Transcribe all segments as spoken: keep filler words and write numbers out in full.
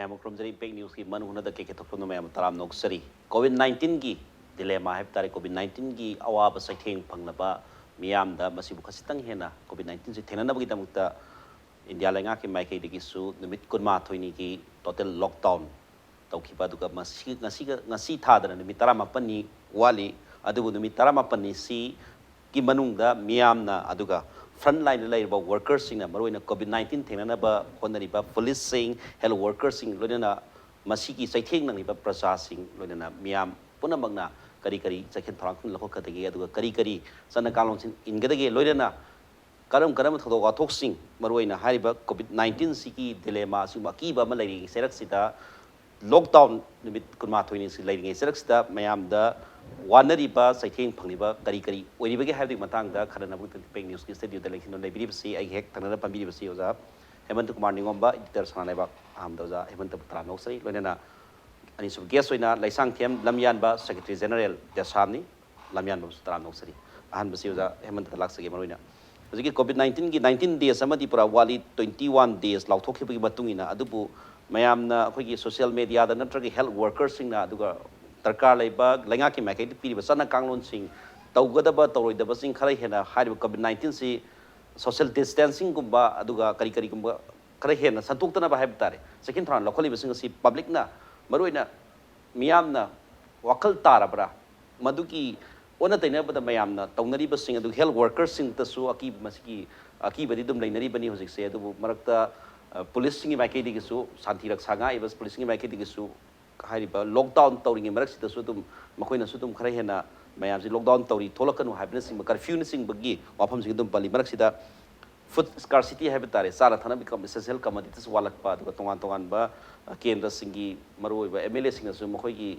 ꯌꯥꯝꯅ ꯈꯨꯔꯨꯝꯖꯔꯤ꯫ ꯏꯝꯄꯦꯛ ꯅ꯭ꯌꯨꯁꯀꯤ ꯃꯅꯨꯡ ꯍꯨꯠꯅ ꯀꯦ ꯀꯦ ꯊꯣꯛꯂꯝꯕ ꯃꯌꯥꯝ ꯇꯔꯥꯝꯅ ꯑꯣꯛꯆꯔꯤ꯫ ꯀꯣꯚꯤꯗ ꯅꯥꯏꯟꯇꯤꯟꯒꯤ ꯗꯤꯂꯦꯃꯥ ꯍꯥꯏꯕ ꯇꯥꯔꯦ, ꯀꯣꯚꯤꯗ ꯅꯥꯏꯟꯇꯤꯟꯒꯤ ꯑꯋꯥꯕ ꯆꯩꯊꯦꯡ ꯐꯪꯂꯕ ꯃꯤꯌꯥꯝꯗ ꯃꯁꯤꯕꯨ ꯈꯖꯤꯛꯇꯪ ꯍꯦꯟꯅ ꯀꯣꯚꯤꯗ ꯅꯥꯏꯟꯇꯤꯟꯁꯤ ꯊꯦꯡꯅꯅꯕꯒꯤꯗꯃꯛꯇ ꯏꯟꯗꯤꯌꯥ ꯂꯩꯉꯥꯛꯀꯤ ꯃꯥꯏꯀꯩꯗꯒꯤꯁꯨ ꯅꯨꯃꯤꯠ ꯀꯨꯟꯃꯥꯊꯣꯏꯅꯤꯒꯤ ꯇꯣꯇꯦꯜ ꯂꯣꯛꯗꯥꯎꯟ ꯇꯧꯈꯤꯕ, ꯑꯗꯨꯒ ꯃꯁꯤ, ꯉꯁꯤꯒ, ꯉꯁꯤ ꯊꯥꯗꯅ ꯅꯨꯃꯤꯠ ꯇꯔꯥꯃꯥꯄꯟꯅꯤ ꯋꯥꯠꯂꯤ꯫ ꯑꯗꯨꯕꯨ ꯅꯨꯃꯤꯠ ꯇꯔꯥꯃꯥꯄꯟꯅꯤꯁꯤ ꯒꯤ ꯃꯅꯨꯡꯗ ꯃꯤꯌꯥꯝꯅ, ꯑꯗꯨꯒ ꯐ꯭ꯔꯟꯠ ꯂꯥꯏꯟꯗ ꯂꯩꯔꯤꯕ ꯋꯥꯔꯀꯔꯁꯤꯡꯅ, ꯃꯔꯨꯑꯣꯏꯅ ꯀꯣꯚꯤꯗ ꯅꯥꯏꯟꯇꯤꯟ ꯊꯦꯡꯅꯅꯕ ꯍꯣꯠꯅꯔꯤꯕ ꯄꯨꯂꯤꯁꯁꯤꯡ, ꯍꯦꯜꯊ ꯋꯥꯔꯀꯔꯁꯤꯡ, ꯂꯣꯏꯅꯅ ꯃꯁꯤꯒꯤ ꯆꯩꯊꯦꯡ ꯅꯪꯂꯤꯕ ꯄ꯭ꯔꯖꯥꯁꯤꯡ, ꯂꯣꯏꯅꯅ ꯃꯤꯌꯥꯝ ꯄꯨꯝꯅꯃꯛꯅ ꯀꯔꯤ ꯀꯔꯤ ꯆꯦꯛꯁꯤꯟ ꯊꯧꯔꯥꯡ ꯂꯧꯈꯠꯀꯗꯒꯦ, ꯑꯗꯨꯒ ꯀꯔꯤ ꯀꯔꯤ ꯆꯠꯅ ꯀꯥꯡꯂꯣꯟꯁꯤꯡ ꯏꯟꯒꯗꯒꯦ, ꯂꯣꯏꯅꯅ ꯀꯔꯝ ꯀꯔꯝꯕ ꯊꯧꯗꯣꯛ ꯋꯥꯊꯣꯛꯁꯤꯡ, ꯃꯔꯨꯑꯣꯏꯅ ꯍꯥꯏꯔꯤꯕ ꯀꯣꯚꯤꯗ ꯅꯥꯏꯟꯇꯤꯟꯁꯤꯒꯤ ꯗꯤꯂꯦꯃꯥ ꯑꯁꯤꯒꯨꯝꯕ ꯑꯀꯤꯕ ꯑꯃ ꯂꯩꯔꯤꯉꯩ ꯆꯩꯔꯛꯁꯤꯗ, ꯂꯣꯛꯗꯥꯎꯟ ꯅꯨꯃꯤꯠ ꯀꯨꯟꯃꯥꯊꯣꯏꯅꯤ ꯁꯤ ꯂꯩꯔꯤꯉꯩ ꯆꯩꯔꯛꯁꯤꯗ ꯃꯌꯥꯝꯗ ꯋꯥꯅꯔꯤꯕ, ꯆꯩꯊꯦꯡ ꯐꯪꯂꯤꯕ ꯀꯔꯤ ꯀꯔꯤ ꯑꯣꯏꯔꯤꯕꯒꯦ ꯍꯥꯏꯕꯒꯤ ꯃꯇꯥꯡꯗ ꯈꯟꯅꯅꯕꯒꯤꯗꯃꯛꯇ ꯏꯝꯄꯦꯛ ꯅ꯭ꯌꯨꯁꯀꯤ ꯁ꯭ꯇꯨꯗꯤꯑꯣꯗ ꯂꯩꯈꯤꯗꯨꯅ ꯂꯩꯕꯤꯔꯤꯕꯁꯤ ꯑꯩꯒꯤ ꯍꯦꯛ ꯊꯪꯅꯅ ꯐꯝꯕꯤꯔꯤꯕꯁꯤ ꯑꯣꯖꯥ ꯍꯦꯃꯟꯇ ꯀꯨꯃꯥꯔ ꯅꯤꯉꯣꯝꯕ, ꯏꯗꯤꯇꯔ ꯁꯅꯥꯂꯩꯕꯥꯛ꯫ ꯑꯍꯥꯟꯕꯗ ꯑꯣꯖꯥ ꯍꯦꯃꯟꯇꯕꯨ ꯇꯔꯥꯝꯅ ꯑꯣꯛꯆꯔꯤ꯫ ꯂꯣꯏꯅꯅ ꯑꯅꯤꯁꯨꯕ ꯒꯦꯁ ꯑꯣꯏꯅ ꯂꯩꯁꯥꯡꯊꯦꯝ ꯂꯝꯌꯥꯟꯕ, ꯁꯦꯀ꯭ꯔꯦꯇꯔꯤ ꯖꯦꯅꯔꯦꯜ ꯗꯦꯁꯥꯝꯅꯤ꯫ ꯂꯝꯌꯥꯟꯕꯕꯨꯁꯨ ꯇꯔꯥꯝꯅ ꯑꯣꯛꯆꯔꯤ꯫ ꯑꯍꯥꯟꯕꯁꯤ ꯑꯣꯖꯥ ꯍꯦꯃꯟꯇꯗ ꯂꯥꯛꯆꯒꯦ꯫ ꯃꯔꯨꯑꯣꯏꯅ ꯍꯧꯖꯤꯛꯀꯤ ꯀꯣꯚꯤꯗ ꯅꯥꯏꯟꯇꯤꯟꯒꯤ ꯅꯥꯏꯟꯇꯤꯟ ꯗꯦꯖ ꯑꯃꯗꯤ ꯄꯨꯔꯥ ꯋꯥꯠꯂꯤ, ꯇ꯭ꯋꯦꯟꯇꯤ ꯋꯥꯟ ꯗꯦꯖ ꯂꯥꯎꯊꯣꯛꯈꯤꯕꯒꯤ ꯃꯇꯨꯡ ꯏꯟꯅ, ꯑꯗꯨꯕꯨ ꯃꯌꯥꯝꯅ ꯑꯩꯈꯣꯏꯒꯤ ꯁꯣꯁꯤꯌꯦꯜ ꯃꯦꯗꯤꯌꯥꯗ ꯅꯠꯇ꯭ꯔꯒ ꯍꯦꯜꯊ ꯋꯥꯔꯀꯔꯁꯤꯡꯅ, ꯑꯗꯨꯒ ꯗꯔꯀꯥꯔ ꯂꯩꯕ ꯂꯩꯉꯥꯛꯀꯤ ꯃꯥꯏꯀꯩꯗ ꯄꯤꯔꯤꯕ ꯆꯠꯅ ꯀꯥꯡꯂꯣꯟꯁꯤꯡ, ꯇꯧꯒꯗꯕ ꯇꯧꯔꯣꯏꯗꯕꯁꯤꯡ ꯈꯔ ꯍꯦꯟꯅ ꯍꯥꯏꯔꯤꯕ ꯀꯣꯚꯤꯗ ꯅꯥꯏꯟꯇꯤꯟꯁꯤ ꯁꯣꯁꯤꯌꯦꯜ ꯗꯤꯁꯇꯦꯟꯁꯤꯡꯒꯨꯝꯕ, ꯑꯗꯨꯒ ꯀꯔꯤ ꯀꯔꯤꯒꯨꯝꯕ ꯈꯔ ꯍꯦꯟꯅ ꯁꯟꯗꯣꯛꯇꯅꯕ ꯍꯥꯏꯕ ꯇꯥꯔꯦ, ꯆꯦꯛꯁꯤꯟ ꯊꯧꯔꯥꯡ ꯂꯧꯈꯠꯂꯤꯕꯁꯤꯡ ꯑꯁꯤ ꯄꯕ꯭ꯂꯤꯛꯅ, ꯃꯔꯨꯑꯣꯏꯅ ꯃꯤꯌꯥꯝꯅ ꯋꯥꯈꯜ ꯇꯥꯔꯕ꯭ꯔꯥ? ꯃꯗꯨꯒꯤ ꯑꯣꯟꯅ ꯇꯩꯅꯕꯗ ꯃꯌꯥꯝꯅ ꯇꯧꯅꯔꯤꯕꯁꯤꯡ ꯑꯗꯨ ꯍꯦꯜꯊ ꯋꯥꯔꯀꯔꯁꯤꯡꯗꯁꯨ ꯑꯀꯤꯕ, ꯃꯁꯤꯒꯤ ꯑꯀꯤꯕꯗꯤ ꯑꯗꯨꯝ ꯂꯩꯅꯔꯤꯕꯅꯤ ꯍꯧꯖꯤꯛꯁꯦ꯫ ꯑꯗꯨꯕꯨ ꯃꯔꯛꯇ, ꯑ, ꯄꯨꯂꯤꯁꯁꯤꯡꯒꯤ ꯃꯥꯏꯀꯩꯗꯒꯤꯁꯨ, ꯁꯥꯟꯇꯤ ꯔꯛꯁꯥ ꯉꯥꯛꯏꯕ ꯄꯨꯂꯤꯁꯁꯤꯡꯒꯤ ꯃꯥꯏꯀꯩꯗꯒꯤꯁꯨ ꯍꯥꯏꯔꯤꯕ ꯂꯣꯛꯗꯥꯎꯟ ꯇꯧꯔꯤꯉꯩ ꯃꯔꯛꯁꯤꯗꯁꯨ ꯑꯗꯨꯝ ꯃꯈꯣꯏꯅꯁꯨ ꯑꯗꯨꯝ ꯈꯔ ꯍꯦꯟꯅ ꯃꯌꯥꯝꯁꯤ ꯂꯣꯛꯗꯥꯎꯟ ꯇꯧꯔꯤ, ꯊꯣꯛꯂꯛꯀꯅꯨ ꯍꯥꯏꯕꯅꯆꯤꯡꯕ, ꯀꯔꯐ꯭ꯌꯨꯅꯆꯤꯡꯕꯒꯤ ꯋꯥꯐꯝꯁꯤꯡ ꯑꯗꯨꯝ ꯄꯜꯂꯤ꯫ ꯃꯔꯛꯁꯤꯗ ꯐꯨꯗ ꯁ꯭ꯀꯥꯔꯁꯤꯇꯤ ꯍꯥꯏꯕ ꯇꯥꯔꯦ, ꯆꯥꯅ ꯊꯛꯅꯕꯒꯤ ꯀꯝ-, ꯑꯦꯁꯦꯟꯁꯤꯌꯦꯜ ꯀꯃꯣꯗꯤꯇꯤꯁ ꯋꯥꯠꯂꯛꯄ, ꯑꯗꯨꯒ ꯇꯣꯉꯥꯟ ꯇꯣꯉꯥꯟꯕ, ꯑ, ꯀꯦꯟꯗ꯭ꯔꯁꯤꯡꯒꯤ ꯃꯔꯨꯑꯣꯏꯕ ꯑꯦꯝ ꯑꯦꯜ ꯑꯦꯁꯤꯡꯅꯁꯨ ꯃꯈꯣꯏꯒꯤ,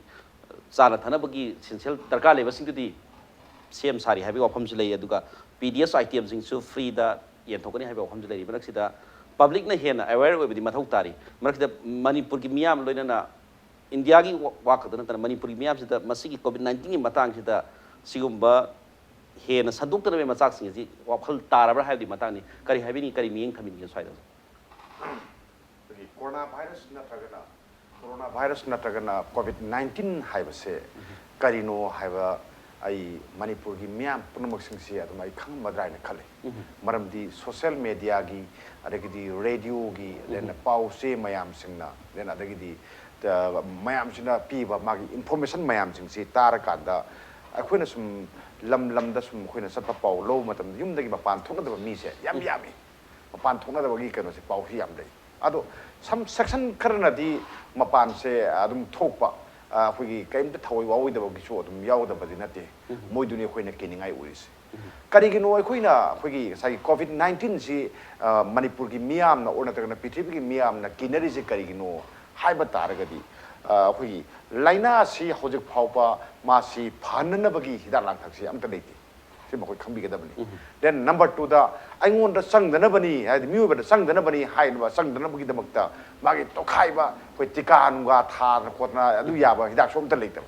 ꯑ, ꯆꯥꯅ ꯊꯛꯅꯕꯒꯤ ꯑꯦꯁꯦꯟꯁꯤꯌꯦꯜ ꯗꯔꯀꯥꯔ ꯂꯩꯕꯁꯤꯡꯗꯨꯗꯤ ꯁꯦꯝ ꯁꯥꯔꯤ ꯍꯥꯏꯕꯒꯤ ꯋꯥꯐꯝꯁꯨ ꯂꯩ꯫ ꯑꯗꯨꯒ ꯄꯤ ꯗꯤ ꯑꯦꯁ ꯑꯥꯏꯇꯦꯝꯁꯤꯡꯁꯨ ꯐ꯭ꯔꯤꯗ ꯌꯦꯟꯊꯣꯛꯀꯅꯤ ꯍꯥꯏꯕ ꯋꯥꯐꯝꯁꯨ ꯂꯩꯔꯤ꯫ ꯃꯔꯛꯁꯤꯗ ꯄꯕ꯭ꯂꯤꯛꯅ ꯍꯦꯟꯅ ꯑꯦꯋꯦꯌꯔ ꯑꯣꯏꯕꯗꯤ ꯃꯊꯧ ꯇꯥꯔꯤ꯫ ꯃꯔꯛꯁꯤꯗ ꯃꯅꯤꯄꯨꯔꯒꯤ ꯃꯤꯌꯥꯝ, ꯂꯣꯏꯅꯅ ꯏꯟꯗꯤꯌꯥꯒꯤ ꯋꯥ, ꯋꯥ ꯈꯛꯇ ꯅꯠꯇꯅ ꯃꯅꯤꯄꯨꯔꯒꯤ ꯃꯤꯌꯥꯝꯁꯤꯗ ꯃꯁꯤꯒꯤ ꯀꯣꯚꯤꯗ ꯅꯥꯏꯟꯇꯤꯟꯒꯤ ꯃꯇꯥꯡꯁꯤꯗ ꯁꯤꯒꯨꯝꯕ ꯍꯦꯟꯅ ꯁꯟꯗꯣꯛꯇꯅꯕꯒꯤ ꯃꯆꯥꯛꯁꯤꯡ ꯑꯁꯤ ꯋꯥꯈꯜ ꯇꯥꯔꯕ꯭ꯔꯥ ꯍꯥꯏꯕꯒꯤ ꯃꯇꯥꯡꯅꯤ꯫ ꯀꯔꯤ ꯍꯥꯏꯕꯤꯅꯤꯡꯉꯤ, ꯀꯔꯤ ꯃꯤꯠꯌꯦꯡ ꯊꯝꯕꯤꯅꯤꯡꯉꯤ ꯁ꯭ꯋꯥꯏꯗ? ꯑꯩꯈꯣꯏꯒꯤ ꯀꯣꯔꯣꯅꯥ ꯚꯥꯏꯔꯁ ꯅꯠꯇ꯭ꯔꯒꯅ ꯀꯣꯔꯣꯅꯥ ꯚꯥꯏꯔꯁ ꯅꯠꯇ꯭ꯔꯒꯅ ꯀꯣꯚꯤꯗ ꯅꯥꯏꯟꯇꯤꯟ ꯍꯥꯏꯕꯁꯦ ꯀꯔꯤꯅꯣ ꯍꯥꯏꯕ ꯑꯩ ꯃꯅꯤꯄꯨꯔꯒꯤ ꯃꯤꯌꯥꯝ ꯄꯨꯝꯅꯃꯛꯁꯤꯡꯁꯤ ꯑꯗꯨꯝ ꯑꯩ ꯈꯪꯉꯝꯃꯗ꯭ꯔꯥ ꯍꯥꯏꯅ ꯈꯜꯂꯤ꯫ ꯃꯔꯝꯗꯤ ꯁꯣꯁꯤꯌꯦꯜ ꯃꯦꯗꯤꯌꯥꯒꯤ, ꯑꯗꯒꯤꯗꯤ ꯔꯦꯗꯤꯑꯣꯒꯤ, ꯑꯗꯩꯅ ꯄꯥꯎ ꯆꯦ ꯃꯌꯥꯝꯁꯤꯡꯅ, ꯑꯗꯩꯅ ꯑꯗꯒꯤꯗꯤ, ꯑ, ꯃꯌꯥꯝꯁꯤꯅ ꯄꯤꯕ ꯃꯥꯒꯤ ꯏꯟꯐꯣꯔꯃꯦꯁꯟ ꯃꯌꯥꯝꯁꯤꯡꯁꯤ ꯇꯥꯔꯀꯥꯟꯗ ꯑꯩꯈꯣꯏꯅ ꯁꯨꯝ ꯂꯝ ꯂꯝꯗ ꯁꯨꯝ ꯑꯩꯈꯣꯏꯅ ꯆꯠꯄ ꯄꯥꯎ ꯂꯧꯕ ꯃꯇꯝꯗ ꯌꯨꯝꯗꯒꯤ ꯃꯄꯥꯟ ꯊꯣꯛꯅꯗꯕ ꯃꯤꯁꯦ ꯌꯥꯝ ꯌꯥꯝꯃꯤ꯫ ꯃꯄꯥꯟ ꯊꯣꯛꯅꯗꯕꯒꯤ ꯀꯩꯅꯣꯁꯦ, ꯄꯥꯎꯁꯤ ꯌꯥꯝ ꯂꯩ꯫ ꯑꯗꯣ ꯁꯝ ꯁꯦꯛꯁꯟ ꯈꯔꯅꯗꯤ ꯃꯄꯥꯟꯁꯦ ꯑꯗꯨꯝ ꯊꯣꯛꯄ, ꯑ, ꯑꯩꯈꯣꯏꯒꯤ ꯀꯔꯤꯝꯇ ꯊꯋꯥꯏ ꯋꯥꯑꯣꯏꯗꯕꯒꯤꯁꯨ ꯑꯗꯨꯝ ꯌꯥꯎꯗꯕꯗꯤ ꯅꯠꯇꯦ꯫ ꯃꯣꯏꯗꯨꯅꯤ ꯑꯩꯈꯣꯏꯅ ꯀꯤꯅꯤꯡꯉꯥꯏ ꯑꯣꯏꯔꯤꯁꯦ꯫ ꯀꯔꯤꯒꯤꯅꯣ ꯑꯩꯈꯣꯏꯅ ꯑꯩꯈꯣꯏꯒꯤ ꯉꯁꯥꯏꯒꯤ ꯀꯣꯚꯤꯗ ꯅꯥꯏꯟꯇꯤꯟꯁꯤ, ꯑ, ꯃꯅꯤꯄꯨꯔꯒꯤ ꯃꯤꯌꯥꯝꯅ ꯑꯣꯔ ꯅꯠꯇ꯭ꯔꯒꯅ ꯄ꯭ꯔꯤꯊꯤꯕꯤꯒꯤ ꯃꯤꯌꯥꯝꯅ ꯀꯤꯅꯔꯤꯁꯦ ꯀꯔꯤꯒꯤꯅꯣ ꯍꯥꯏꯕ ꯇꯥꯔꯒꯗꯤ, ꯑ, ꯑꯩꯈꯣꯏꯒꯤ ꯂꯥꯏꯅꯥ ꯑꯁꯤ ꯍꯧꯖꯤꯛ ꯐꯥꯎꯕ ꯃꯥꯁꯤ ꯐꯍꯟꯅꯅꯕꯒꯤ ꯍꯤꯗꯥꯛ ꯂꯥꯡꯊꯛꯁꯤ ꯑꯝꯇ ꯂꯩꯇꯦ꯫ ꯁꯤ ꯃꯈꯣꯏ ꯈꯪꯕꯤꯒꯗꯕꯅꯤ꯫ Then number two ꯗ ꯑꯩꯉꯣꯟꯗ ꯆꯪꯗꯅꯕꯅꯤ, ꯍꯥꯏꯗꯤ ꯃꯤꯑꯣꯏꯕꯗ ꯆꯪꯗꯅꯕꯅꯤ ꯍꯥꯏꯅꯕ, ꯆꯪꯗꯅꯕꯒꯤꯗꯃꯛꯇ ꯃꯥꯒꯤ ꯇꯣꯈꯥꯏꯕ ꯑꯩꯈꯣꯏ ꯇꯤꯀꯥ ꯅꯨꯡꯒꯥ ꯊꯥꯗꯅ ꯈꯣꯠꯇꯅ ꯑꯗꯨ ꯌꯥꯕ ꯍꯤꯗꯥꯛꯁꯨ ꯑꯝꯇ ꯂꯩꯇꯕ꯫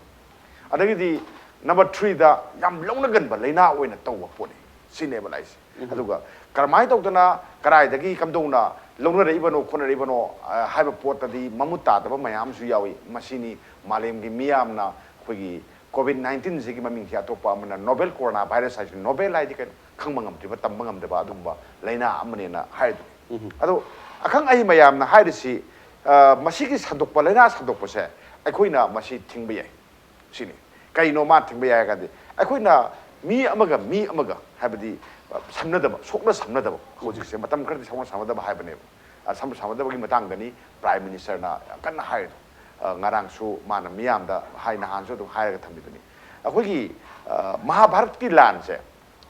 ꯑꯗꯒꯤꯗꯤ number three ꯗ ꯌꯥꯝ ꯂꯧꯅꯒꯟꯕ ꯂꯥꯏꯅꯥ ꯑꯣꯏꯅ ꯇꯧꯕ ꯄꯣꯠꯅꯤ꯫ ꯁꯤꯅꯦꯕ ꯂꯥꯛꯏꯁꯦ꯫ ꯑꯗꯨꯒ ꯀꯔꯝꯍꯥꯏꯅ ꯇꯧꯗꯅ, ꯀꯗꯥꯏꯗꯒꯤ, ꯀꯝꯗꯧꯅ ꯂꯧꯅꯔꯛꯏꯕꯅꯣ, ꯈꯣꯠꯅꯔꯛꯏꯕꯅꯣ, ꯑ, ꯍꯥꯏꯕ ꯄꯣꯠꯇꯗꯤ ꯃꯃꯨꯠ ꯇꯥꯗꯕ ꯃꯌꯥꯝ ꯑꯃꯁꯨ ꯌꯥꯎꯏ꯫ ꯃꯁꯤꯅꯤ ꯃꯥꯂꯦꯝꯒꯤ ꯃꯤꯌꯥꯝꯅ ꯑꯩꯈꯣꯏꯒꯤ ꯀꯣꯚꯤꯗ ꯅꯥꯏꯟꯇꯤꯟꯁꯤꯒꯤ ꯃꯃꯤꯡꯁꯤ ꯑꯇꯣꯞꯄ ꯑꯃꯅ ꯅꯣꯕꯦꯜ ꯀꯣꯔꯣꯅꯥ ꯚꯥꯏꯔꯁ ꯍꯥꯏꯁꯤ, ꯅꯣꯕꯦꯜ ꯍꯥꯏꯗꯤ ꯀꯩꯅꯣ? ꯈꯪꯕ ꯉꯝꯗ꯭ꯔꯤꯕ, ꯇꯝꯕ ꯉꯝꯗꯕ ꯑꯗꯨꯒꯨꯝꯕ ꯂꯥꯏꯅꯥ ꯑꯃꯅꯦꯅ ꯍꯥꯏꯔꯤꯗꯨꯅꯤ꯫ ꯑꯗꯣ ꯑꯈꯪ ꯑꯍꯩ ꯃꯌꯥꯝꯅ ꯍꯥꯏꯔꯤꯁꯤ, ꯑ, ꯃꯁꯤꯒꯤ ꯁꯟꯗꯣꯛꯄ, ꯂꯥꯏꯅꯥ ꯁꯟꯗꯣꯛꯄꯁꯦ ꯑꯩꯈꯣꯏꯅ ꯃꯁꯤ ꯊꯤꯡꯕ ꯌꯥꯏ꯫ ꯁꯤꯅꯤ꯫ ꯀꯩꯅꯣ ꯃꯥ ꯊꯤꯡꯕ ꯌꯥꯏ ꯍꯥꯏꯔꯒꯗꯤ, ꯑꯩꯈꯣꯏꯅ ꯃꯤ ꯑꯃꯒ ꯃꯤ ꯑꯃꯒ, ꯍꯥꯏꯕꯗꯤ, ꯑ, ꯁꯝꯅꯗꯕ, ꯁꯣꯛꯅ ꯁꯝꯅꯗꯕ, ꯍꯧꯖꯤꯛꯁꯦ ꯃꯇꯝ ꯈꯔꯗꯤ ꯁꯣꯛꯅ ꯁꯝꯅꯗꯕ ꯍꯥꯏꯕꯅꯦꯕ꯫ ꯑ, ꯁꯝꯅ ꯁꯝꯅꯗꯕꯒꯤ ꯃꯇꯥꯡꯗꯅꯤ ꯄ꯭ꯔꯥꯏꯝ ꯃꯤꯅꯤꯁꯇꯔꯅ ꯌꯥꯝ ꯀꯟꯅ ꯍꯥꯏꯔꯤꯗꯣ꯫ ꯑ, ꯉꯔꯥꯡꯁꯨ ꯃꯥꯅ ꯃꯤꯌꯥꯝꯗ ꯍꯥꯏ, ꯅꯍꯥꯟꯁꯨ ꯑꯗꯨꯝ ꯍꯥꯏꯔꯒ ꯊꯝꯃꯤꯗꯨꯅꯤ꯫ ꯑꯩꯈꯣꯏꯒꯤ, ꯑ, ꯃꯍꯥꯚꯥꯔꯠꯀꯤ ꯂꯥꯟꯁꯦ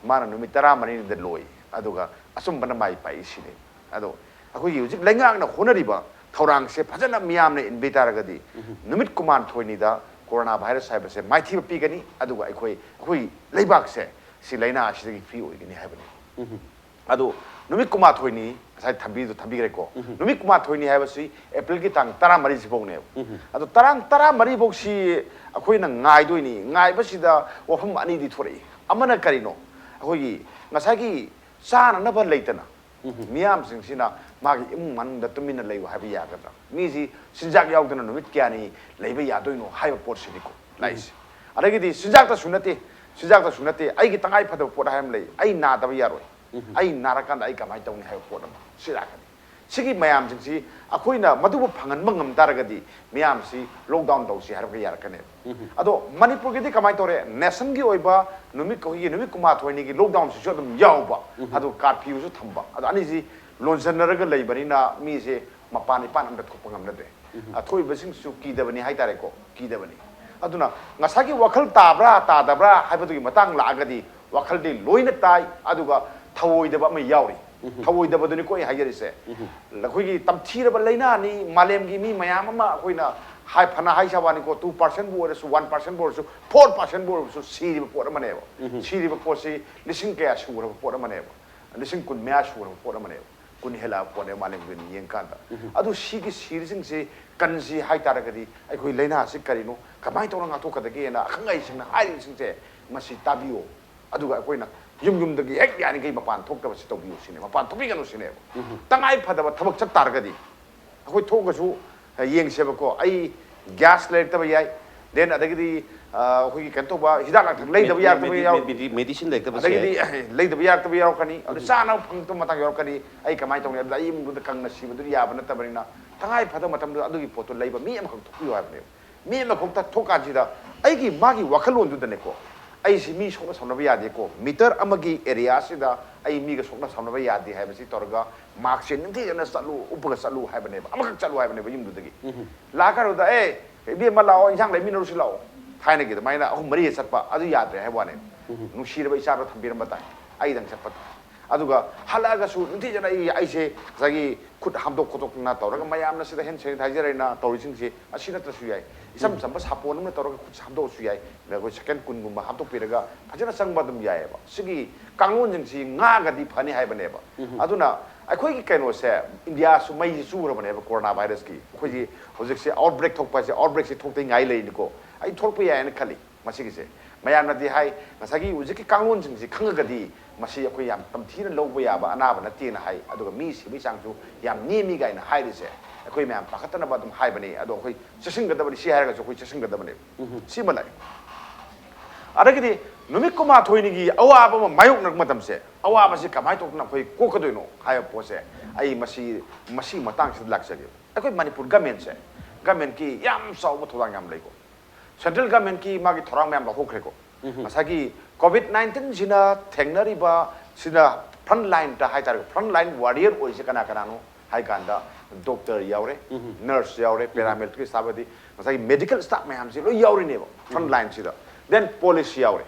ꯃꯥꯅ ꯅꯨꯃꯤꯠ ꯇꯔꯥꯃꯔꯤꯅꯤꯗ ꯂꯣꯏ, ꯑꯗꯨꯒ ꯑꯆꯨꯝꯕꯅ ꯃꯥꯏ ꯄꯥꯛꯏ ꯁꯤꯅꯤ꯫ ꯑꯗꯣ ꯑꯩꯈꯣꯏꯒꯤ ꯍꯧꯖꯤꯛ ꯂꯩꯉꯥꯛꯅ ꯍꯣꯠꯅꯔꯤꯕ ꯊꯧꯔꯥꯡꯁꯦ ꯐꯖꯅ ꯃꯤꯌꯥꯝꯅ ꯏꯟꯕꯤ ꯇꯥꯔꯒꯗꯤ, ꯅꯨꯃꯤꯠ ꯀꯨꯟꯃꯥꯊꯣꯏꯅꯤꯗ ꯀꯣꯔꯣꯅꯥ ꯚꯥꯏꯔꯁ ꯍꯥꯏꯕꯁꯦ ꯃꯥꯏꯊꯤꯕ ꯄꯤꯒꯅꯤ, ꯑꯗꯨꯒ ꯑꯩꯈꯣꯏ, ꯑꯩꯈꯣꯏ ꯂꯩꯕꯥꯛꯁꯦ ꯁꯤ ꯂꯥꯏꯅꯥ ꯑꯁꯤꯗꯒꯤ ꯐ꯭ꯔꯤ ꯑꯣꯏꯒꯅꯤ ꯍꯥꯏꯕꯅꯤ꯫ ꯑꯗꯣ ꯅꯨꯃꯤꯠ ꯀꯨꯟꯃꯥꯊꯣꯏꯅꯤ, ꯉꯁꯥꯏ ꯊꯝꯕꯤꯗꯨ ꯊꯝꯕꯤꯈ꯭ꯔꯦꯀꯣ꯫ ꯅꯨꯃꯤꯠ ꯀꯨꯟꯃꯥꯊꯣꯏꯅꯤ ꯍꯥꯏꯕꯁꯤ ꯑꯦꯄ꯭ꯔꯤꯜꯒꯤ ꯇꯥꯡ ꯇꯔꯥꯃꯔꯤꯁꯤꯐꯧꯅꯦꯕ꯫ ꯑꯗꯣ ꯇꯔꯥ, ꯇꯔꯥꯃꯔꯤꯐꯧꯁꯤ ꯑꯩꯈꯣꯏꯅ ꯉꯥꯏꯗꯣꯏꯅꯤ꯫ ꯉꯥꯏꯕꯁꯤꯗ ꯋꯥꯐꯝ ꯑꯅꯤꯗꯤ ꯊꯣꯔꯛꯏ꯫ ꯑꯃꯅ ꯀꯔꯤꯅꯣ? ꯑꯩꯈꯣꯏꯒꯤ ꯉꯁꯥꯏꯒꯤ ꯆꯥꯅꯅꯕ ꯂꯩꯇꯅ ꯃꯤꯌꯥꯝꯁꯤꯡꯁꯤꯅ ꯃꯥꯒꯤ ꯏꯃꯨꯡ ꯃꯅꯨꯡꯗ ꯇꯨꯃꯤꯟꯅ ꯂꯩꯌꯨ ꯍꯥꯏꯕ ꯌꯥꯒꯗ꯭ꯔꯥ? ꯃꯤꯁꯤ ꯆꯤꯟꯖꯥꯛ ꯌꯥꯎꯗꯅ ꯅꯨꯃꯤꯠ ꯀꯌꯥꯅꯤ ꯂꯩꯕ ꯌꯥꯗꯣꯏꯅꯣ ꯍꯥꯏꯕ ꯄꯣꯠꯁꯤꯅꯤꯀꯣ ꯂꯥꯛꯏꯁꯦ꯫ ꯑꯗꯒꯤꯗꯤ ꯆꯤꯟꯖꯥꯛꯇꯁꯨ ꯅꯠꯇꯦ, ꯆꯤꯟꯖꯥꯛꯇꯁꯨ ꯅꯠꯇꯦ, ꯑꯩꯒꯤ ꯇꯉꯥꯏ ꯐꯗꯕ ꯄꯣꯠ ꯍꯥꯏꯕ ꯑꯃ ꯂꯩ꯫ ꯑꯩ ꯅꯥꯗꯕ ꯌꯥꯔꯣꯏ꯫ ꯑꯩ ꯅꯥꯔꯀꯥꯟꯗ ꯑꯩ ꯀꯃꯥꯏꯅ ꯇꯧꯅꯤ ꯍꯥꯏꯕ ꯄꯣꯠ ꯑꯃ ꯁꯤ ꯂꯥꯛꯀꯅꯤ꯫ ꯁꯤꯒꯤ ꯃꯌꯥꯝꯁꯤꯡꯁꯤ ꯑꯩꯈꯣꯏꯅ ꯃꯗꯨꯕꯨ ꯐꯪꯍꯟꯕ ꯉꯝ ꯇꯥꯔꯒꯗꯤ ꯃꯌꯥꯝꯁꯤ lockdown ꯇꯧꯁꯤ ꯍꯥꯏꯔꯒ ꯌꯥꯔꯛꯀꯅꯦꯕ꯫ ꯑꯗꯣ ꯃꯅꯤꯄꯨꯔꯒꯤꯗꯤ ꯀꯃꯥꯏꯅ ꯇꯧꯔꯦ? Nationꯒꯤ ꯑꯣꯏꯕ ꯅꯨꯃꯤꯠ, ꯑꯩꯈꯣꯏꯒꯤ ꯅꯨꯃꯤꯠ ꯀꯨꯟꯃꯥꯊꯣꯏꯅꯤꯒꯤ lockdownꯁꯤꯁꯨ ꯑꯗꯨꯝ ꯌꯥꯎꯕ, ꯑꯗꯨ curfewꯁꯨ ꯊꯝꯕ, ꯑꯗꯣ ꯑꯅꯤꯁꯤ ꯂꯣꯟꯁꯤꯟꯅꯔꯒ ꯂꯩꯕꯅꯤꯅ ꯃꯤꯁꯦ ꯃꯄꯥꯟ ꯏꯄꯥꯟ ꯑꯝꯇ ꯊꯣꯛꯄ ꯉꯝꯅꯗ꯭ꯔꯦ꯫ ꯑ, ꯊꯣꯛꯏꯕꯁꯤꯡꯁꯤꯁꯨ ꯀꯤꯗꯕꯅꯤ ꯍꯥꯏꯇꯥꯔꯦꯀꯣ, ꯀꯤꯗꯕꯅꯤ꯫ ꯑꯗꯨꯅ ꯉꯁꯥꯏꯒꯤ ꯋꯥꯈꯜ ꯇꯥꯕ꯭ꯔꯥ ꯇꯥꯗꯕ꯭ꯔꯥ ꯍꯥꯏꯕꯗꯨꯒꯤ ꯃꯇꯥꯡ ꯂꯥꯛꯑꯒꯗꯤ ꯋꯥꯈꯜꯗꯤ ꯂꯣꯏꯅ ꯇꯥꯏ, ꯑꯗꯨꯒ ꯊꯧꯑꯣꯏꯗꯕ ꯑꯃ ꯌꯥꯎꯔꯤ꯫ ꯊꯧꯑꯣꯏꯗꯕꯗꯨꯅꯤꯀꯣ ꯑꯩ ꯍꯥꯏꯖꯔꯤꯁꯦ꯫ ꯑꯩꯈꯣꯏꯒꯤ ꯇꯝꯊꯤꯔꯕ ꯂꯥꯏꯅꯥꯅꯤ, ꯃꯥꯂꯦꯝꯒꯤ ꯃꯤ ꯃꯌꯥꯝ ꯑꯃ ꯑꯩꯈꯣꯏꯅ ꯍꯥꯏ, ꯐꯅ ꯍꯥꯏ ꯁꯥꯕ ꯋꯥꯅꯤꯀꯣ, two percentꯕꯨ ꯑꯣꯏꯔꯁꯨ, one percentꯕꯨ ꯑꯣꯏꯔꯁꯨ, four percentꯕꯨ ꯑꯣꯏꯔꯁꯨ ꯁꯤꯔꯤꯕ ꯄꯣꯠ ꯑꯃꯅꯦꯕ꯫ ꯁꯤꯔꯤꯕ ꯄꯣꯠꯁꯤ ꯂꯤꯁꯤꯡ ꯀꯌꯥ ꯁꯨꯔꯕ ꯄꯣꯠ ꯑꯃꯅꯦꯕ, ꯂꯤꯁꯤꯡ ꯀꯨꯟ ꯃꯌꯥ ꯁꯨꯔꯕ ꯄꯣꯠ ꯑꯃꯅꯦꯕ, ꯀꯨꯟ ꯍꯦꯜꯂꯛꯑꯕ ꯄꯣꯠꯅꯦ ꯃꯥꯂꯦꯝꯒꯤ ꯑꯣꯏꯅ ꯌꯦꯡꯀꯥꯟꯗ꯫ ꯑꯗꯨ ꯁꯤꯒꯤ ꯁꯤꯔꯤꯁꯤꯡꯁꯤ ꯀꯟꯁꯤ ꯍꯥꯏꯇꯥꯔꯒꯗꯤ ꯑꯩꯈꯣꯏ ꯂꯥꯏꯅꯥꯁꯤ ꯀꯔꯤꯅꯣ, ꯀꯃꯥꯏꯅ ꯇꯧꯔꯒ ꯉꯥꯛꯊꯣꯛꯀꯗꯒꯦꯅ ꯑꯈꯪ ꯑꯍꯩꯁꯤꯡꯅ ꯍꯥꯏꯔꯤꯕꯁꯤꯡꯁꯦ ꯃꯁꯤ ꯇꯥꯕꯤꯌꯣ꯫ ꯑꯗꯨꯒ ꯑꯩꯈꯣꯏꯅ ꯌꯨꯝ ꯌꯨꯝꯗꯒꯤ ꯍꯦꯛ ꯌꯥꯔꯤꯈꯩ ꯃꯄꯥꯟ ꯊꯣꯛꯇꯕꯁꯤ ꯇꯧꯕꯤꯌꯨ ꯁꯤꯅꯦ, ꯃꯄꯥꯟ ꯊꯣꯛꯄꯤꯒꯅꯨ ꯁꯤꯅꯦꯕ꯫ ꯇꯉꯥꯏ ꯐꯗꯕ ꯊꯕꯛ ꯆꯠ ꯇꯥꯔꯒꯗꯤ ꯑꯩꯈꯣꯏ ꯊꯣꯛꯑꯒꯁꯨ, ꯑ, ꯌꯦꯡꯁꯦꯕꯀꯣ, ꯑꯩ gas ꯂꯩꯔꯛꯇꯕ ꯌꯥꯏ, then ꯑꯗꯒꯤꯗꯤ, ꯑ, ꯑꯩꯈꯣꯏꯒꯤ ꯀꯩꯅꯣ ꯇꯧꯕ ꯍꯤꯗꯥꯛ ꯂꯥꯡꯊꯛ ꯂꯩꯗꯕ ꯌꯥꯔꯛꯇꯕ ꯌꯥꯎ-, ꯃꯦꯗꯤ-, ꯃꯦꯗꯤꯁꯤꯟ ꯂꯩꯇꯕꯁꯨ ꯑꯗꯒꯤꯗꯤ ꯌꯥꯏ꯫ ꯂꯩꯗꯕ ꯌꯥꯔꯛꯇꯕ ꯌꯥꯎꯔꯛꯀꯅꯤ, ꯑꯗꯨ ꯆꯥꯅꯕ ꯐꯪꯉꯛꯇꯕ ꯃꯇꯥꯡ ꯌꯥꯎꯔꯛꯀꯅꯤ꯫ ꯑꯩ ꯀꯃꯥꯏꯅ ꯇꯧꯅꯤ? ꯑꯗꯨꯗ ꯑꯩ ꯏꯃꯨꯡꯗꯨꯗ ꯀꯪꯅ ꯁꯤꯕꯗꯨꯗꯤ ꯌꯥꯕ ꯅꯠꯇꯕꯅꯤꯅ, ꯇꯉꯥꯏ ꯐꯗꯕ ꯃꯇꯝꯗ ꯑꯗꯨꯒꯤ ꯄꯣꯠꯇꯣ ꯂꯩꯕ ꯃꯤ ꯑꯃꯈꯛ ꯊꯣꯛꯄꯤꯌꯨ ꯍꯥꯏꯕꯅꯦꯕ꯫ ꯃꯤ ꯑꯃꯈꯛꯇ ꯊꯣꯛꯀꯥꯟꯁꯤꯗ ꯑꯩꯒꯤ, ꯃꯥꯒꯤ ꯋꯥꯈꯜꯂꯣꯟꯗꯨꯗꯅꯦꯀꯣ, ꯑꯩꯁꯤ ꯃꯤ ꯁꯣꯛꯅ ꯁꯝꯅꯕ ꯌꯥꯗꯦꯀꯣ, meter ꯑꯃꯒꯤ areaꯁꯤꯗ ꯑꯩ ꯃꯤꯒ ꯁꯣꯛꯅ ꯁꯝꯅꯕ ꯌꯥꯗꯦ ꯍꯥꯏꯕꯁꯤ ꯇꯧꯔꯒ maskꯁꯦ ꯅꯤꯡꯊꯤꯖꯅ ꯆꯠꯂꯨ, ꯎꯞꯄꯒ ꯆꯠꯂꯨ ꯍꯥꯏꯕꯅꯦꯕ꯫ ꯑꯃꯈꯛ ꯆꯠꯂꯨ ꯍꯥꯏꯕꯅꯦꯕ ꯌꯨꯝꯗꯨꯗꯒꯤ꯫ ꯂꯥꯛꯀꯥꯟꯗꯨꯗ, "ꯑꯦ, ꯏꯕꯦꯝꯃ ꯂꯥꯛꯑꯣ, ꯏꯟꯁꯥꯡ ꯂꯩꯃꯤꯟꯅꯔꯨꯁꯤ ꯂꯥꯛꯑꯣ"꯫ ꯊꯥꯏꯅꯒꯤ ꯑꯗꯨꯃꯥꯏꯅ ꯑꯍꯨꯝ ꯃꯔꯤ ꯆꯠꯄ ꯑꯗꯨ ꯌꯥꯗ꯭ꯔꯦ ꯍꯥꯏꯕ ꯋꯥꯅꯦ꯫ ꯅꯨꯡꯁꯤꯔꯕ ꯏꯆꯥꯗꯣ ꯊꯝꯕꯤꯔꯝꯕ ꯇꯥꯏ, ꯑꯩꯗꯪ ꯆꯠꯄ ꯇꯥꯏ꯫ ꯑꯗꯨꯒ ꯍꯜꯂꯛꯑꯒꯁꯨ ꯅꯤꯡꯊꯤꯖꯅ ꯑꯩ, ꯑꯩꯁꯦ ꯉꯁꯥꯏꯒꯤ ꯈꯨꯠ ꯍꯥꯝꯗꯣꯛ ꯈꯣꯠꯇꯣꯛꯇꯅ ꯇꯧꯔꯒ ꯃꯌꯥꯝꯅ ꯁꯤꯗ hand sanitizer ꯍꯥꯏꯅ ꯇꯧꯔꯤꯁꯤꯡꯁꯦ ꯑꯁꯤ ꯅꯠꯇ꯭ꯔꯁꯨ ꯌꯥꯏ꯫ ꯏꯆꯝ ꯆꯝꯕ ꯁꯥꯄꯣꯟ ꯑꯃꯅ ꯇꯧꯔꯒ ꯈꯨꯠꯁꯦ ꯍꯥꯝꯗꯣꯛꯑꯁꯨ ꯌꯥꯏ꯫ ꯑꯩꯈꯣꯏ second ꯀꯨꯟꯒꯨꯝꯕ ꯍꯥꯝꯗꯣꯛꯄꯤꯔꯒ ꯐꯖꯅ ꯆꯪꯕ ꯑꯗꯨꯝ ꯌꯥꯏꯑꯕ꯫ ꯁꯤꯒꯤ ꯀꯥꯡꯂꯣꯟꯁꯤꯡꯁꯤ ꯉꯥꯛꯑꯒꯗꯤ ꯐꯅꯤ ꯍꯥꯏꯕꯅꯦꯕ꯫ ꯑꯗꯨꯅ ꯑꯩꯈꯣꯏꯒꯤ ꯀꯩꯅꯣꯁꯦ, ꯏꯟꯗꯤꯌꯥꯁꯨ ꯃꯩꯁꯤ ꯆꯨꯔꯕꯅꯦꯕ corona virusꯀꯤ꯫ ꯑꯩꯈꯣꯏꯒꯤ ꯍꯧꯖꯤꯛꯁꯦ outbreak ꯊꯣꯛꯄ ꯍꯥꯏꯁꯦ, outbreakꯁꯤ ꯊꯣꯛꯇꯉꯥꯏ ꯂꯩꯔꯤꯅꯤꯀꯣ꯫ ꯑꯩ ꯊꯣꯛꯂꯛꯄ ꯌꯥꯏꯅ ꯈꯜꯂꯤ꯫ ꯃꯁꯤꯒꯤꯁꯦ ꯃꯌꯥꯝꯅꯗꯤ ꯍꯥꯏ, ꯉꯁꯥꯏꯒꯤ ꯍꯧꯖꯤꯛꯀꯤ ꯀꯥꯡꯂꯣꯟꯁꯤꯡꯁꯤ ꯈꯪꯉꯒꯗꯤ ꯃꯁꯤ ꯑꯩꯈꯣꯏ ꯌꯥꯝ ꯇꯝꯊꯤꯅ ꯂꯧꯕ ꯌꯥꯕ ꯑꯅꯥꯕ ꯅꯠꯇꯦꯅ ꯍꯥꯏ꯫ ꯑꯗꯨꯒ ꯃꯤ ꯁꯤꯕꯒꯤ ꯆꯥꯡꯁꯨ ꯌꯥꯝ ꯅꯦꯝꯃꯤ ꯀꯥꯏꯅ ꯍꯥꯏꯔꯤꯁꯦ ꯑꯩꯈꯣꯏ ꯃꯌꯥꯝ ꯄꯥꯈꯠꯇꯅꯕ ꯑꯗꯨꯝ ꯍꯥꯏꯕꯅꯤ꯫ ꯑꯗꯣ ꯑꯩꯈꯣꯏ ꯆꯦꯛꯁꯤꯟꯒꯗꯕꯅꯤ, ꯁꯤ ꯍꯥꯏꯔꯒꯁꯨ ꯑꯩꯈꯣꯏ ꯆꯦꯛꯁꯤꯟꯒꯗꯕꯅꯤ꯫ ꯁꯤꯃ ꯂꯩ꯫ ꯑꯗꯒꯤꯗꯤ ꯅꯨꯃꯤꯠ ꯀꯨꯟꯃꯥꯊꯣꯏꯅꯤꯒꯤ ꯑꯋꯥꯕ ꯑꯃ ꯃꯥꯌꯣꯛꯅꯔꯛꯄ ꯃꯇꯝꯁꯦ, ꯑꯋꯥꯕꯁꯤ ꯀꯃꯥꯏꯅ ꯇꯧꯗꯅ ꯑꯩꯈꯣꯏ ꯀꯣꯛꯀꯗꯣꯏꯅꯣ ꯍꯥꯏꯕ ꯄꯣꯠꯁꯦ, ꯑꯩ ꯃꯁꯤ, ꯃꯁꯤꯒꯤ ꯃꯇꯥꯡꯁꯤꯗ ꯂꯥꯛꯆꯒꯦ꯫ ꯑꯩꯈꯣꯏ ꯃꯅꯤꯄꯨꯔ ꯒꯃꯦꯟꯁꯦ, ꯒꯃꯦꯟꯀꯤ ꯌꯥꯝ ꯆꯥꯎꯕ ꯊꯧꯗꯥꯡ ꯌꯥꯝ ꯂꯩꯀꯣ꯫ ꯁꯦꯟꯇ꯭ꯔꯦꯜ ꯒꯃꯦꯟꯀꯤ ꯃꯥꯒꯤ ꯊꯧꯔꯥꯡ ꯃꯌꯥꯝ ꯂꯧꯊꯣꯛꯈ꯭ꯔꯦꯀꯣ꯫ ꯉꯁꯥꯏꯒꯤ ꯀꯣꯚꯤꯗ ꯅꯥꯏꯟꯇꯤꯟꯁꯤꯅ ꯊꯦꯡꯅꯔꯤꯕ, ꯁꯤꯅ ꯐ꯭ꯔꯟꯠ ꯂꯥꯏꯟꯗ ꯍꯥꯏꯇꯥꯔꯦ, ꯐ꯭ꯔꯟꯠ ꯂꯥꯏꯟ ꯋꯥꯔꯤꯌꯔ ꯑꯣꯏꯔꯤꯁꯦ ꯀꯅꯥ ꯀꯅꯥꯅꯣ ꯍꯥꯏ ꯀꯥꯟꯗ, ꯗꯣꯛꯇꯔ ꯌꯥꯎꯔꯦ, ꯅꯔꯁ ꯌꯥꯎꯔꯦ, ꯄꯦꯔꯥꯃꯦꯗꯤꯀꯦꯜ ꯁ꯭ꯇꯥꯐ, ꯍꯥꯏꯗꯤ ꯉꯁꯥꯏꯒꯤ ꯃꯦꯗꯤꯀꯦꯜ ꯁ꯭ꯇꯥꯐ ꯃꯌꯥꯝꯁꯦ ꯂꯣꯏ ꯌꯥꯎꯔꯤꯅꯦꯕ ꯐ꯭ꯔꯟꯠ ꯂꯥꯏꯟꯁꯤꯗ꯫ ꯗꯦꯟ ꯄꯣꯂꯤꯁ ꯌꯥꯎꯔꯦ꯫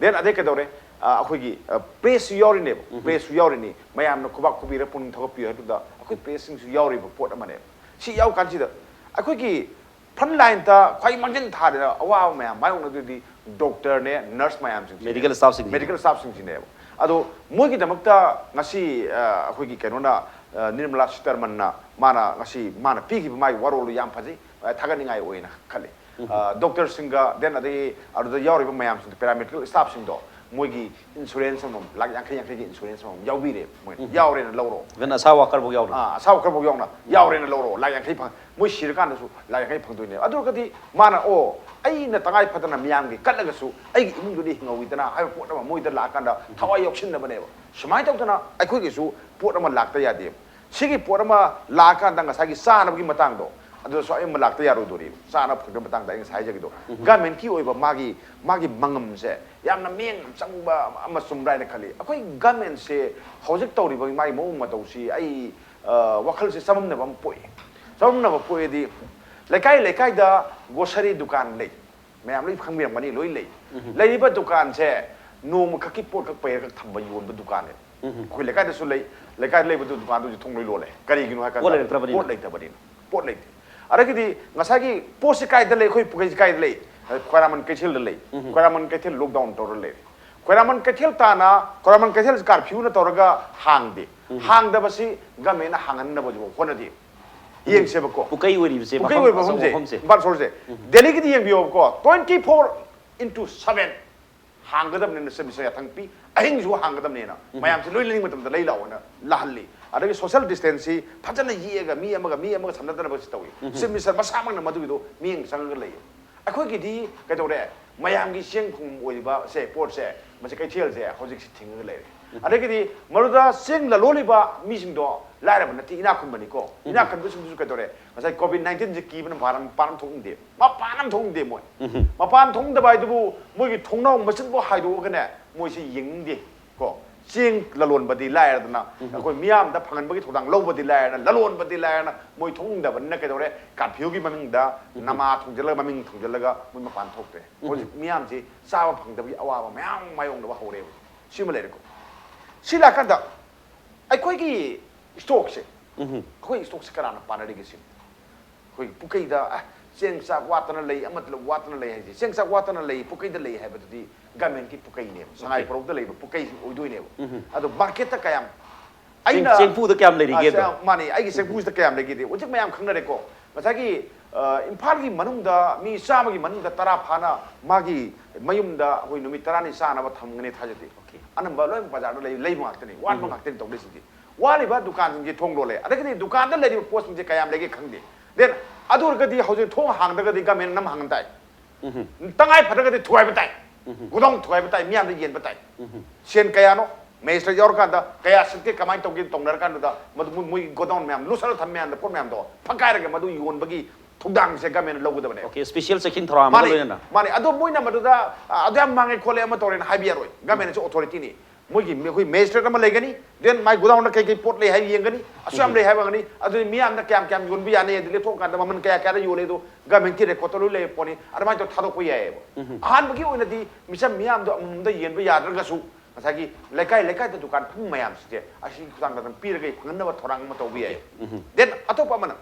ꯗꯦꯟ ꯑꯗꯩ ꯀꯩꯗꯧꯔꯦ? ꯑ, ꯑꯩꯈꯣꯏꯒꯤ, ꯑ, ꯄ꯭ꯔꯦꯁꯁꯨ ꯌꯥꯎꯔꯤꯅꯦꯕ, ꯄ꯭ꯔꯦꯁꯁꯨ ꯌꯥꯎꯔꯤꯅꯤ꯫ ꯃꯌꯥꯝꯅ ꯈꯨꯕꯥꯛ ꯈꯨꯕꯤꯔ ꯄꯨꯛꯅꯤꯡ ꯊꯧꯒꯠꯄꯤꯌꯨ ꯍꯥꯏꯕꯗꯨꯗ ꯑꯩꯈꯣꯏ ꯄ꯭ꯔꯦꯁꯁꯤꯡꯁꯨ ꯌꯥꯎꯔꯤꯕ ꯄꯣꯠ ꯑꯃꯅꯦꯕ꯫ ꯁꯤ ꯌꯥꯎ ꯀꯥꯟꯁꯤꯗ ꯑꯩꯈꯣꯏꯒꯤ ꯐ꯭ꯔꯟꯠ ꯂꯥꯏꯟꯗ ꯈ꯭ꯋꯥꯏ ꯃꯥꯡꯖꯤꯟ ꯊꯥꯗꯅ ꯑꯋꯥꯕ ꯃꯌꯥꯝ ꯃꯥꯌꯣꯛꯅꯗꯣꯏꯗꯤ ꯗꯣꯛꯇꯔꯅꯦ, ꯅꯔꯁ ꯃꯌꯥꯝꯁꯤꯡꯁꯤꯅꯦ꯫ ꯃꯦꯗꯤꯀꯦꯜ ꯁ꯭ꯇꯥꯐꯁꯤꯡꯁꯤꯅꯦ꯫ ꯃꯦꯗꯤꯀꯦꯜ ꯁ꯭ꯇꯥꯐꯁꯤꯡꯁꯤꯅꯦꯕ꯫ ꯑꯗꯣ ꯃꯣꯏꯒꯤꯗꯃꯛꯇ ꯉꯁꯤ, ꯑ, ꯑꯩꯈꯣꯏꯒꯤ ꯀꯩꯅꯣꯅ, ꯑ, ꯅꯤꯔꯃꯂꯥ ꯁꯤꯇꯥꯔꯃꯟꯅ ꯃꯥꯅ ꯉꯁꯤ ꯃꯥꯅ ꯄꯤꯈꯤꯕ ꯃꯥꯒꯤ ꯋꯥꯔꯣꯜꯗꯣ ꯌꯥꯝ ꯐꯖꯩ, ꯑ, ꯊꯥꯒꯠꯅꯤꯡꯉꯥꯏ ꯑꯣꯏꯅ ꯈꯜꯂꯤ꯫ ꯑ, ꯗꯣꯛꯇꯔꯁꯤꯡꯒ, ꯗꯦꯟ ꯑꯗꯒꯤ ꯑꯗꯨꯗ ꯌꯥꯎꯔꯤꯕ ꯃꯌꯥꯝꯁꯤꯡꯗꯣ, ꯄꯦꯔꯥꯃꯦꯗꯤꯀꯦꯜ ꯁ꯭ꯇꯥꯐꯁꯤꯡꯗꯣ, ꯃꯣꯏꯒꯤ ꯏꯟꯁꯨꯔꯦꯟꯁ ꯑꯃꯃꯝ, ꯂꯥꯛ ꯌꯥꯡꯈꯩ ꯌꯥꯡꯈꯩꯒꯤ ꯏꯟꯁꯨꯔꯦꯟꯁ ꯑꯃꯃꯝ ꯌꯥꯎꯕꯤꯔꯦ꯫ ꯃꯣꯏ ꯌꯥꯎꯔꯦꯅ ꯂꯧꯔꯣ꯫ ꯏꯚꯟ ꯑꯁꯥ ꯋꯥꯀꯔꯐꯥꯎ ꯌꯥꯎꯔꯤ꯫ ꯑꯥ, ꯑꯁꯥ ꯋꯥꯀꯔꯐꯥꯎ ꯌꯥꯎꯅ ꯌꯥꯎꯔꯦꯅ ꯂꯧꯔꯣ, ꯂꯥꯛ ꯌꯥꯡꯈꯩ ꯐꯪ-, ꯃꯣꯏ ꯁꯤꯔꯀꯥꯟꯗꯁꯨ ꯂꯥꯛ ꯌꯥꯡꯈꯩ ꯐꯪꯗꯣꯏꯅꯦꯕ꯫ ꯑꯗꯨ ꯑꯣꯏꯔꯒꯗꯤ ꯃꯥꯅ, "ꯑꯣ, ꯑꯩꯅ ꯇꯉꯥꯏ ꯐꯗꯅ ꯃꯤꯌꯥꯝꯒꯤ ꯀꯠꯂꯒꯁꯨ ꯑꯩꯒꯤ ꯏꯃꯨꯡꯗꯨꯗꯤ ꯍꯤꯡꯍꯧꯋꯤꯗꯅ" ꯍꯥꯏꯕ ꯄꯣꯠ ꯑꯃ ꯃꯣꯏꯗ ꯂꯥꯛꯑꯀꯥꯟꯗ ꯊꯋꯥꯏ ꯌꯥꯎꯁꯤꯟꯅꯕꯅꯦꯕ꯫ ꯁꯨꯃꯥꯏꯅ ꯇꯧꯗꯅ ꯑꯩꯈꯣꯏꯒꯤꯁꯨ ꯄꯣꯠ ꯑꯃ ꯂꯥꯛꯇ ꯌꯥꯗꯦꯕ꯫ ꯁꯤꯒꯤ ꯄꯣꯠ ꯑꯃ ꯂꯥꯛꯑꯀꯥꯟꯗ ꯉꯁꯥꯏꯒꯤ ꯆꯥꯅꯕꯒꯤ ꯃꯇꯥꯡꯗꯣ, ꯑꯗꯨꯗꯁꯨ ꯑꯩ ꯑꯃ ꯂꯥꯛꯇ ꯌꯥꯔꯣꯏꯗꯣꯔꯤꯕ꯫ ꯆꯥꯅꯕ ꯐꯪꯗꯕ ꯃꯇꯥꯡꯗ ꯑꯩ ꯉꯁꯥꯏ ꯍꯥꯏꯖꯈꯤꯗꯣ, ꯒꯃꯦꯟꯀꯤ ꯑꯣꯏꯕ ꯃꯥꯒꯤ, ꯃꯥꯒꯤ ꯃꯉꯝꯁꯦ ꯌꯥꯝꯅ ꯃꯤꯠꯌꯦꯡ ꯆꯪꯕ ꯑꯃ ꯆꯨꯝꯕ꯭ꯔꯥ ꯍꯥꯏꯅ ꯈꯜꯂꯤ꯫ ꯑꯩꯈꯣꯏ ꯒꯃꯦꯟꯁꯦ ꯍꯧꯖꯤꯛ ꯇꯧꯔꯤꯕ ꯃꯥꯒꯤ ꯃꯑꯣꯡ ꯃꯇꯧꯁꯤ ꯑꯩ, ꯑ, ꯋꯥꯈꯜꯁꯦ ꯆꯃꯝꯅꯕ ꯑꯃ ꯄꯣꯛꯏ꯫ ꯆꯃꯝꯅꯕ ꯄꯣꯛꯑꯦꯗꯤ, ꯂꯩꯀꯥꯏ ꯂꯩꯀꯥꯏꯗ ꯒ꯭ꯔꯣꯁꯔꯤ ꯗꯨꯀꯥꯟ ꯂꯩ, ꯃꯌꯥꯝ ꯂꯣꯏ ꯈꯪꯕꯤꯔꯝꯒꯅꯤ, ꯂꯣꯏ ꯂꯩ꯫ ꯂꯩꯔꯤꯕ ꯗꯨꯀꯥꯟꯁꯦ ꯅꯣꯡꯃꯈꯛꯀꯤ ꯄꯣꯠꯈꯛ ꯄꯩꯔꯒ ꯊꯝꯕ, ꯌꯣꯟꯕ ꯗꯨꯀꯥꯟꯅꯦꯕ꯫ ꯑꯩꯈꯣꯏ ꯂꯩꯀꯥꯏꯗꯁꯨ ꯂꯩ, ꯂꯩꯀꯥꯏꯗ ꯂꯩꯕꯗꯨ ꯗꯨꯀꯥꯟꯗꯨ ꯍꯧꯖꯤꯛ ꯊꯣꯡ ꯂꯣꯏ ꯂꯣꯜꯂꯦ꯫ ꯀꯔꯤꯒꯤꯅꯣ ꯍꯥꯏ ꯀꯥꯟꯗ ꯄꯣꯠ ꯂꯩꯔꯛꯇ꯭ꯔꯕꯅꯤꯅ꯫ ꯄꯣꯠ ꯂꯩꯇꯕꯅꯤꯅ, ꯄꯣꯠ ꯂꯩꯇꯦ꯫ ꯑꯗꯒꯤꯗꯤ ꯉꯁꯥꯏꯒꯤ ꯄꯣꯠꯁꯤ ꯀꯥꯏꯗ ꯂꯩ, ꯑꯩꯈꯣꯏ ꯄꯨꯈ꯭ꯔꯤꯁꯤ ꯀꯥꯏꯗ ꯂꯩ? ꯈ꯭ꯋꯥꯏꯔꯥꯃꯟ ꯀꯩꯊꯦꯜꯗ ꯂꯩ꯫ ꯈ꯭ꯋꯥꯏꯔꯥꯃꯟ ꯀꯩꯊꯦꯜ ꯂꯣꯛꯗꯥꯎꯟ ꯇꯧꯔ ꯂꯩꯔꯦ꯫ ꯈ꯭ꯋꯥꯏꯔꯥꯃꯟ ꯀꯩꯊꯦꯜ ꯇꯥꯅ, ꯈ꯭ꯋꯥꯏꯔꯥꯃꯟ ꯀꯩꯊꯦꯜꯁꯤ ꯀꯥꯔꯐ꯭ꯌꯨꯅ ꯇꯧꯔꯒ ꯍꯥꯡꯗꯦ꯫ ꯍꯥꯡꯗꯕꯁꯤ ꯒꯃꯦꯟꯅ ꯍꯥꯡꯍꯟꯅꯕꯁꯨ ꯍꯣꯠꯅꯗꯦ꯫ ꯌꯦꯡꯁꯦꯕꯀꯣ꯫ ꯄꯨꯀꯩ ꯑꯣꯏꯔꯤꯕꯁꯦ, ꯄꯨꯀꯩ ꯃꯐꯝ ꯑꯣꯏꯕ ꯑꯆꯧꯕ ꯃꯐꯝꯁꯦ, ꯃꯐꯝꯁꯦ꯫ ꯏꯝꯐꯥꯜ ꯁꯣꯔꯁꯦ꯫ ꯗꯦꯜꯂꯤꯒꯤꯗꯤ ꯌꯦꯡꯕꯤꯌꯣꯕꯀꯣ, twenty four into seven ꯍꯥꯡꯒꯗꯕꯅꯤꯅ ꯆꯤꯞ ꯃꯤꯅꯤꯁꯇꯔ ꯌꯥꯊꯪ ꯄꯤ꯫ ꯑꯍꯤꯡꯁꯨ ꯍꯥꯡꯒꯗꯕꯅꯤꯅ ꯃꯌꯥꯝꯁꯦ ꯂꯣꯏ ꯂꯩꯅꯤꯡꯕ ꯃꯇꯝꯗ ꯂꯩ ꯂꯥꯛꯑꯣꯅ ꯂꯥꯛꯍꯜꯂꯤ꯫ ꯑꯗꯒꯤ ꯁꯣꯁꯤꯌꯦꯜ ꯗꯤꯁꯇꯦꯟꯁꯁꯤ ꯐꯖꯅ ꯌꯦꯛꯑꯒ ꯃꯤ ꯑꯃꯒ ꯃꯤ ꯑꯃꯒ ꯁꯝꯅꯗꯅꯕꯁꯤ ꯇꯧꯏ꯫ ꯆꯤꯞ ꯃꯤꯅꯤꯁꯇꯔ ꯃꯁꯥꯃꯛꯅ ꯃꯗꯨꯒꯤꯗꯣ ꯃꯤꯠꯌꯦꯡ ꯆꯪꯉꯒ ꯂꯩꯌꯦ꯫ ꯑꯩꯈꯣꯏꯒꯤꯗꯤ ꯀꯩꯗꯧꯔꯦ? ꯃꯌꯥꯝꯒꯤ ꯆꯦꯡ ꯐꯪꯐꯝ ꯑꯣꯏꯔꯤꯕ ꯁꯦ ꯄꯣꯠꯁꯦ, ꯃꯁꯤ ꯀꯩꯊꯦꯜꯁꯦ ꯍꯧꯖꯤꯛꯁꯤ ꯊꯤꯡꯉꯒ ꯂꯩꯔꯦ꯫ ꯑꯗꯒꯤꯗꯤ ꯃꯗꯨꯗ ꯆꯦꯡ ꯂꯂꯣꯜꯂꯤꯕ ꯃꯤꯁꯤꯡꯗꯣ ꯂꯥꯏꯔꯕ ꯅꯠꯇꯦ, ꯏꯅꯥꯛ ꯈꯨꯟꯕꯅꯤꯀꯣ꯫ ꯏꯅꯥꯛ ꯈꯨꯟꯕꯁꯤꯡꯗꯨꯁꯨ ꯀꯩꯗꯧꯔꯦ? ꯉꯁꯥꯏ ꯀꯣꯚꯤꯗ ꯅꯥꯏꯟꯇꯤꯟꯁꯦ ꯀꯤꯕꯅ ꯃꯄꯥꯟ ꯃꯄꯥꯟ ꯑꯃ ꯊꯣꯛꯅꯤꯡꯗꯦ꯫ ꯃꯄꯥꯟ ꯑꯃ ꯊꯣꯛꯅꯤꯡꯗꯦ ꯃꯣꯏ꯫ ꯃꯄꯥꯟ ꯊꯣꯛꯅꯤꯡꯗꯕ ꯍꯥꯏꯗꯨꯕꯨ ꯃꯣꯏꯒꯤ ꯊꯣꯡꯅꯥꯎ ꯃꯆꯤꯟꯐꯥꯎ ꯍꯥꯏꯗꯣꯛꯑꯒꯅꯦ, ꯃꯣꯏꯁꯤ ꯌꯦꯡꯅꯤꯡꯗꯦ ꯀꯣ꯫ ꯆꯦꯡ ꯂꯂꯣꯟꯕꯗꯤ ꯂꯥꯏꯔꯗꯅ, ꯑꯩꯈꯣꯏ ꯃꯤꯌꯥꯝꯗ ꯐꯪꯍꯟꯕꯒꯤ ꯊꯧꯗꯥꯡ ꯂꯧꯕꯗꯤ ꯂꯥꯏꯔꯅ, ꯂꯂꯣꯟꯕꯗꯤ ꯂꯥꯏꯔꯅ, ꯃꯣꯏ ꯊꯣꯛꯅꯤꯡꯗꯕꯅꯤꯅ ꯀꯩꯗꯧꯔꯦ? ꯀꯥꯔꯐ꯭ꯌꯨꯒꯤ ꯃꯃꯤꯡꯗ ꯅꯃꯥ ꯊꯣꯡꯖꯤꯜꯂꯒ, ꯃꯃꯤꯡ ꯊꯣꯡꯖꯤꯜꯂꯒ ꯃꯣꯏ ꯃꯄꯥꯟ ꯊꯣꯛꯇ꯭ꯔꯦ꯫ ꯍꯧꯖꯤꯛ ꯃꯤꯌꯥꯝꯁꯤ ꯆꯥꯕ ꯐꯪꯗꯕꯒꯤ ꯑꯋꯥꯕ ꯃꯌꯥꯝ ꯑꯃ ꯃꯥꯌꯣꯛꯅꯕ ꯍꯧꯔꯦꯕ꯫ ꯁꯤꯃ ꯂꯩꯔꯦꯀꯣ꯫ ꯁꯤ ꯂꯥꯛꯀꯥꯟꯗ ꯑꯩꯈꯣꯏꯒꯤ ꯏꯁꯇꯣꯛꯁꯦ, ꯑꯩꯈꯣꯏ ꯏꯁꯇꯣꯛꯁꯦ ꯀꯅꯥꯅ ꯄꯥꯟꯅꯔꯤꯒꯦ ꯁꯤꯅꯤ꯫ ꯑꯩꯈꯣꯏꯒꯤ ꯄꯨꯈꯩꯗ, ꯑ, ꯆꯦꯡ ꯆꯥꯛ ꯋꯥꯠꯇꯅ ꯂꯩ, ꯑꯃꯠꯇ ꯋꯥꯠꯇꯅ ꯂꯩ ꯍꯥꯏꯁꯦ꯫ ꯆꯦꯡ ꯆꯥꯛ ꯋꯥꯠꯇꯅ ꯂꯩ, ꯄꯨꯈꯩꯗ ꯂꯩ ꯍꯥꯏꯕꯗꯨꯗꯤ ꯒꯃꯦꯟꯒꯤ ꯄꯨꯈꯩꯅꯦꯕ, ꯁꯉꯥꯏ ꯄꯣꯔꯧꯗ ꯂꯩꯕ ꯄꯨꯈꯩꯁꯤꯡ ꯑꯣꯏꯗꯣꯏꯅꯦꯕ꯫ ꯑꯗꯣ ꯃꯥꯔꯀꯦꯠꯇ ꯀꯌꯥꯝ, ꯆꯦꯡ-, ꯑꯩꯅ ꯆꯦꯡꯐꯨꯗ ꯀꯌꯥꯝ ꯂꯩꯔꯤꯒꯦ ꯑ, ꯑꯗꯣ? ꯃꯥꯅꯦ, ꯑꯩꯒꯤ ꯆꯦꯡꯐꯨꯁꯤꯗ ꯀꯌꯥꯝ ꯂꯩꯒꯦꯗꯤ ꯍꯧꯖꯤꯛ ꯃꯌꯥꯝ ꯈꯪꯅꯔꯦꯀꯣ꯫ ꯉꯁꯥꯏꯒꯤ, ꯑ, ꯏꯝꯐꯥꯜꯒꯤ ꯃꯅꯨꯡꯗ ꯃꯤ ꯆꯥꯝꯃꯒꯤ ꯃꯅꯨꯡꯗ ꯇꯔꯥ ꯐꯥꯅ ꯃꯥꯒꯤ ꯃꯌꯨꯝꯗ ꯑꯩꯈꯣꯏ ꯅꯨꯃꯤꯠ ꯇꯔꯥꯅꯤ ꯆꯥꯅꯕ ꯊꯝꯒꯅꯤ ꯊꯥꯖꯗꯦ꯫ ꯑꯅꯝꯕ ꯂꯣꯏ ꯕꯖꯥꯔꯗ ꯂꯩ-, ꯂꯩꯕ ꯉꯥꯛꯇꯅꯤ, ꯋꯥꯠꯄ ꯉꯥꯛꯇꯅꯤ ꯇꯧꯗꯣꯏꯁꯤꯡꯁꯤ꯫ ꯋꯥꯠꯂꯤꯕ ꯗꯨꯀꯥꯟꯁꯤꯡꯁꯤ ꯊꯣꯡ ꯂꯣꯜꯂꯦ, ꯑꯗꯒꯤꯗꯤ ꯗꯨꯀꯥꯟꯗ ꯂꯩꯔꯤꯕ ꯄꯣꯠꯁꯤꯡꯁꯦ ꯀꯌꯥꯝ ꯂꯩꯒꯦ ꯈꯪꯗꯦ꯫ Then ꯑꯗꯨ ꯑꯣꯏꯔꯒꯗꯤ ꯍꯧꯖꯤꯛ ꯊꯣꯡ ꯍꯥꯡꯗ꯭ꯔꯒꯗꯤ ꯒꯃꯦꯟꯅ ꯅꯝ ꯍꯥꯡꯍꯟ ꯇꯥꯏ꯫ ꯇꯉꯥꯏ ꯐꯗ꯭ꯔꯒꯗꯤ ꯊꯨꯒꯥꯏꯕ ꯇꯥꯏ꯫ ꯒꯣꯗꯥꯎꯟ ꯊꯨꯒꯥꯏꯕ ꯇꯥꯏ, ꯃꯤꯌꯥꯝꯗ ꯌꯦꯟꯕ ꯇꯥꯏ꯫ ꯁꯦꯟ ꯀꯌꯥꯅꯣ? ꯃꯦꯖꯤꯁꯇ꯭ꯔꯦꯠ ꯌꯥꯎꯔꯀꯥꯟꯗ ꯀꯌꯥ ꯁꯤꯠꯀꯦ, ꯀꯃꯥꯏꯅ ꯇꯧꯒꯦ ꯇꯧꯅꯔꯀꯥꯟꯗꯨꯗ ꯃꯗꯨ ꯃꯣꯏ, ꯃꯣꯏꯒꯤ ꯒꯣꯗꯥꯎꯟ ꯃꯌꯥꯝ ꯂꯨꯁꯜꯂ ꯊꯝꯕ ꯃꯌꯥꯝꯗ ꯄꯣꯠ ꯃꯌꯥꯝꯗꯣ ꯐꯛꯀꯥꯏꯔꯒ ꯃꯗꯨ ꯌꯣꯟꯕꯒꯤ ꯊꯧꯗꯥꯡꯁꯦ ꯒꯃꯦꯟꯅ ꯂꯧꯒꯗꯕꯅꯦ꯫ ꯑꯣꯀꯦ, ꯁ꯭ꯄꯦꯁꯤꯌꯦꯜ ꯆꯦꯛꯁꯤꯟ ꯊꯧꯔꯥꯡ ꯑꯃꯒ ꯃꯥꯅꯦ, ꯂꯣꯏꯅꯅ꯫ ꯃꯥꯅꯦ꯫ ꯑꯗꯣ ꯃꯣꯏꯅ ꯃꯗꯨꯗ, ꯑ, ꯑꯗꯨ ꯌꯥꯝ ꯃꯥꯡꯉꯦ ꯈꯣꯠꯂꯦ ꯑꯃ ꯇꯧꯔꯦꯅ ꯍꯥꯏꯕ ꯌꯥꯔꯣꯏ꯫ ꯒꯃꯦꯟꯅꯁꯨ ꯑꯣꯊꯣꯔꯤꯇꯤꯅꯤ꯫ ꯃꯣꯏꯒꯤ, ꯑꯩꯈꯣꯏ ꯃꯦꯖꯤꯁꯇ꯭ꯔꯦꯠ ꯑꯃ ꯂꯩꯒꯅꯤ, then ꯃꯥꯏ ꯒꯣꯗꯥꯎꯟꯗ ꯀꯩ ꯀꯩ ꯄꯣꯠ ꯂꯩ ꯍꯥꯏꯕ ꯌꯦꯡꯒꯅꯤ, ꯑꯁꯨꯛ ꯌꯥꯝ ꯂꯩ ꯍꯥꯏꯕ ꯍꯪꯒꯅꯤ, ꯑꯗꯨꯗꯤ ꯃꯤꯌꯥꯝꯗ ꯀꯌꯥꯝ ꯀꯌꯥꯝ ꯌꯣꯟꯕ ꯌꯥꯅꯤ, ꯑꯗꯨ ꯂꯦꯞꯊꯣꯛꯑꯀꯥꯟꯗ ꯃꯃꯜ ꯀꯌꯥ ꯀꯌꯥꯗ ꯌꯣꯜꯂꯦ, ꯑꯗꯣ ꯒꯃꯦꯟꯀꯤ ꯔꯦꯀꯣꯔꯠꯇ ꯂꯣꯏ ꯂꯩꯕ ꯄꯣꯠꯅꯤ, ꯑꯗꯨꯃꯥꯏꯅ ꯇꯧꯔ ꯊꯥꯗꯣꯛꯄ ꯌꯥꯏꯑꯕ꯫ ꯑꯍꯥꯟꯕꯒꯤ ꯑꯣꯏꯅꯗꯤ ꯃꯤꯆꯝ ꯃꯤꯌꯥꯝꯗꯣ ꯑꯃꯃꯝꯗ ꯌꯦꯟꯕ ꯌꯥꯗ꯭ꯔꯒꯁꯨ, ꯉꯁꯥꯏꯒꯤ ꯂꯩꯀꯥꯏ ꯂꯩꯀꯥꯏꯗ ꯗꯨꯀꯥꯟ ꯐꯝꯕ ꯃꯌꯥꯝꯁꯤꯡꯁꯦ ꯑꯁꯤꯒꯤ ꯈꯨꯊꯥꯡꯗ ꯑꯗꯨꯝ ꯄꯤꯔꯒ ꯐꯪꯍꯟꯅꯕ ꯊꯧꯔꯥꯡ ꯑꯃ ꯇꯧꯕ ꯌꯥꯏ꯫ Then ꯑꯇꯣꯞꯄ ꯑꯃꯅ,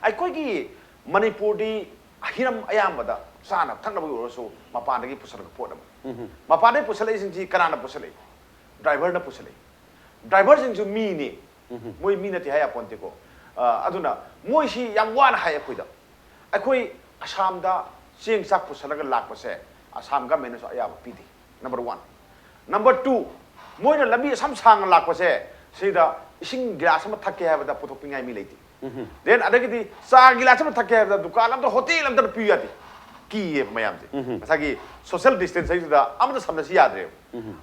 ꯑꯩꯈꯣꯏꯒꯤ ꯃꯅꯤꯄꯨꯔꯗꯤ ꯍꯤꯔꯝ ꯑꯌꯥꯝꯕꯗ ꯆꯥꯅꯕ ꯊꯛꯅꯕꯒꯤ ꯑꯣꯏꯔꯁꯨ ꯃꯄꯥꯟꯗꯒꯤ ꯄꯨꯁꯜꯂꯛꯄ ꯄꯣꯠ ꯑꯃ꯫ ꯃꯄꯥꯟꯗꯒꯤ ꯄꯨꯁꯜꯂꯛꯏꯁꯤꯡꯁꯤ ꯀꯅꯥꯅ ꯄꯨꯁꯜꯂꯛꯏ? ꯗ꯭ꯔꯥꯏꯚꯔꯅ ꯄꯨꯁꯜꯂꯛꯏ꯫ ꯗ꯭ꯔꯥꯏꯚꯔꯁꯤꯡꯁꯨ ꯃꯤꯅꯤ꯫ ꯃꯣꯏ ꯃꯤ ꯅꯠꯇꯦ ꯍꯥꯏ ꯌꯥꯄꯣꯟꯇꯦꯀꯣ꯫ ꯑ, ꯑꯗꯨꯅ ꯃꯣꯏꯁꯤ ꯌꯥꯝ ꯋꯥꯅ ꯍꯥꯏ ꯑꯩꯈꯣꯏꯗ꯫ ꯑꯩꯈꯣꯏ ꯑꯁꯥꯝꯗ ꯆꯦꯡ ꯆꯥꯛ ꯄꯨꯁꯜꯂꯒ ꯂꯥꯛꯄꯁꯦ ꯑꯁꯥꯝ ꯒꯃꯦꯟꯅꯁꯨ ꯑꯌꯥꯕ ꯄꯤꯗꯦ꯫ Number one. ꯅꯝꯕꯔ ꯇꯨ, ꯃꯣꯏꯅ ꯂꯝꯕꯤ ꯑꯁꯝ ꯁꯥꯡꯅ ꯂꯥꯛꯄꯁꯦ ꯁꯤꯗ ꯏꯁꯤꯡ ꯒꯤꯂꯥꯁ ꯑꯃ ꯊꯛꯀꯦ ꯍꯥꯏꯕꯗ ꯄꯨꯊꯣꯛꯄꯤꯉꯥꯏ ꯃꯤ ꯂꯩꯇꯦ꯫ ꯗꯦꯟ ꯑꯗꯒꯤꯗꯤ ꯆꯥ ꯒꯤꯂꯥꯁ ꯑꯃ ꯊꯛꯀꯦ ꯍꯥꯏꯕꯗ ꯗꯨꯀꯥꯟ ꯑꯝꯇ, ꯍꯣꯇꯦꯜ ꯑꯝꯇ ꯄꯤꯌꯨ ꯌꯥꯗꯦ꯫ ꯀꯤꯌꯦꯕ ꯃꯌꯥꯝꯁꯦ꯫ ꯉꯁꯥꯏꯒꯤ ꯁꯣꯁꯤꯌꯦꯜ ꯗꯤꯁꯇꯦꯟꯁ ꯍꯥꯏꯁꯤꯗ ꯑꯃꯇ ꯁꯝꯅꯁꯤ ꯌꯥꯗ꯭ꯔꯦꯕ꯫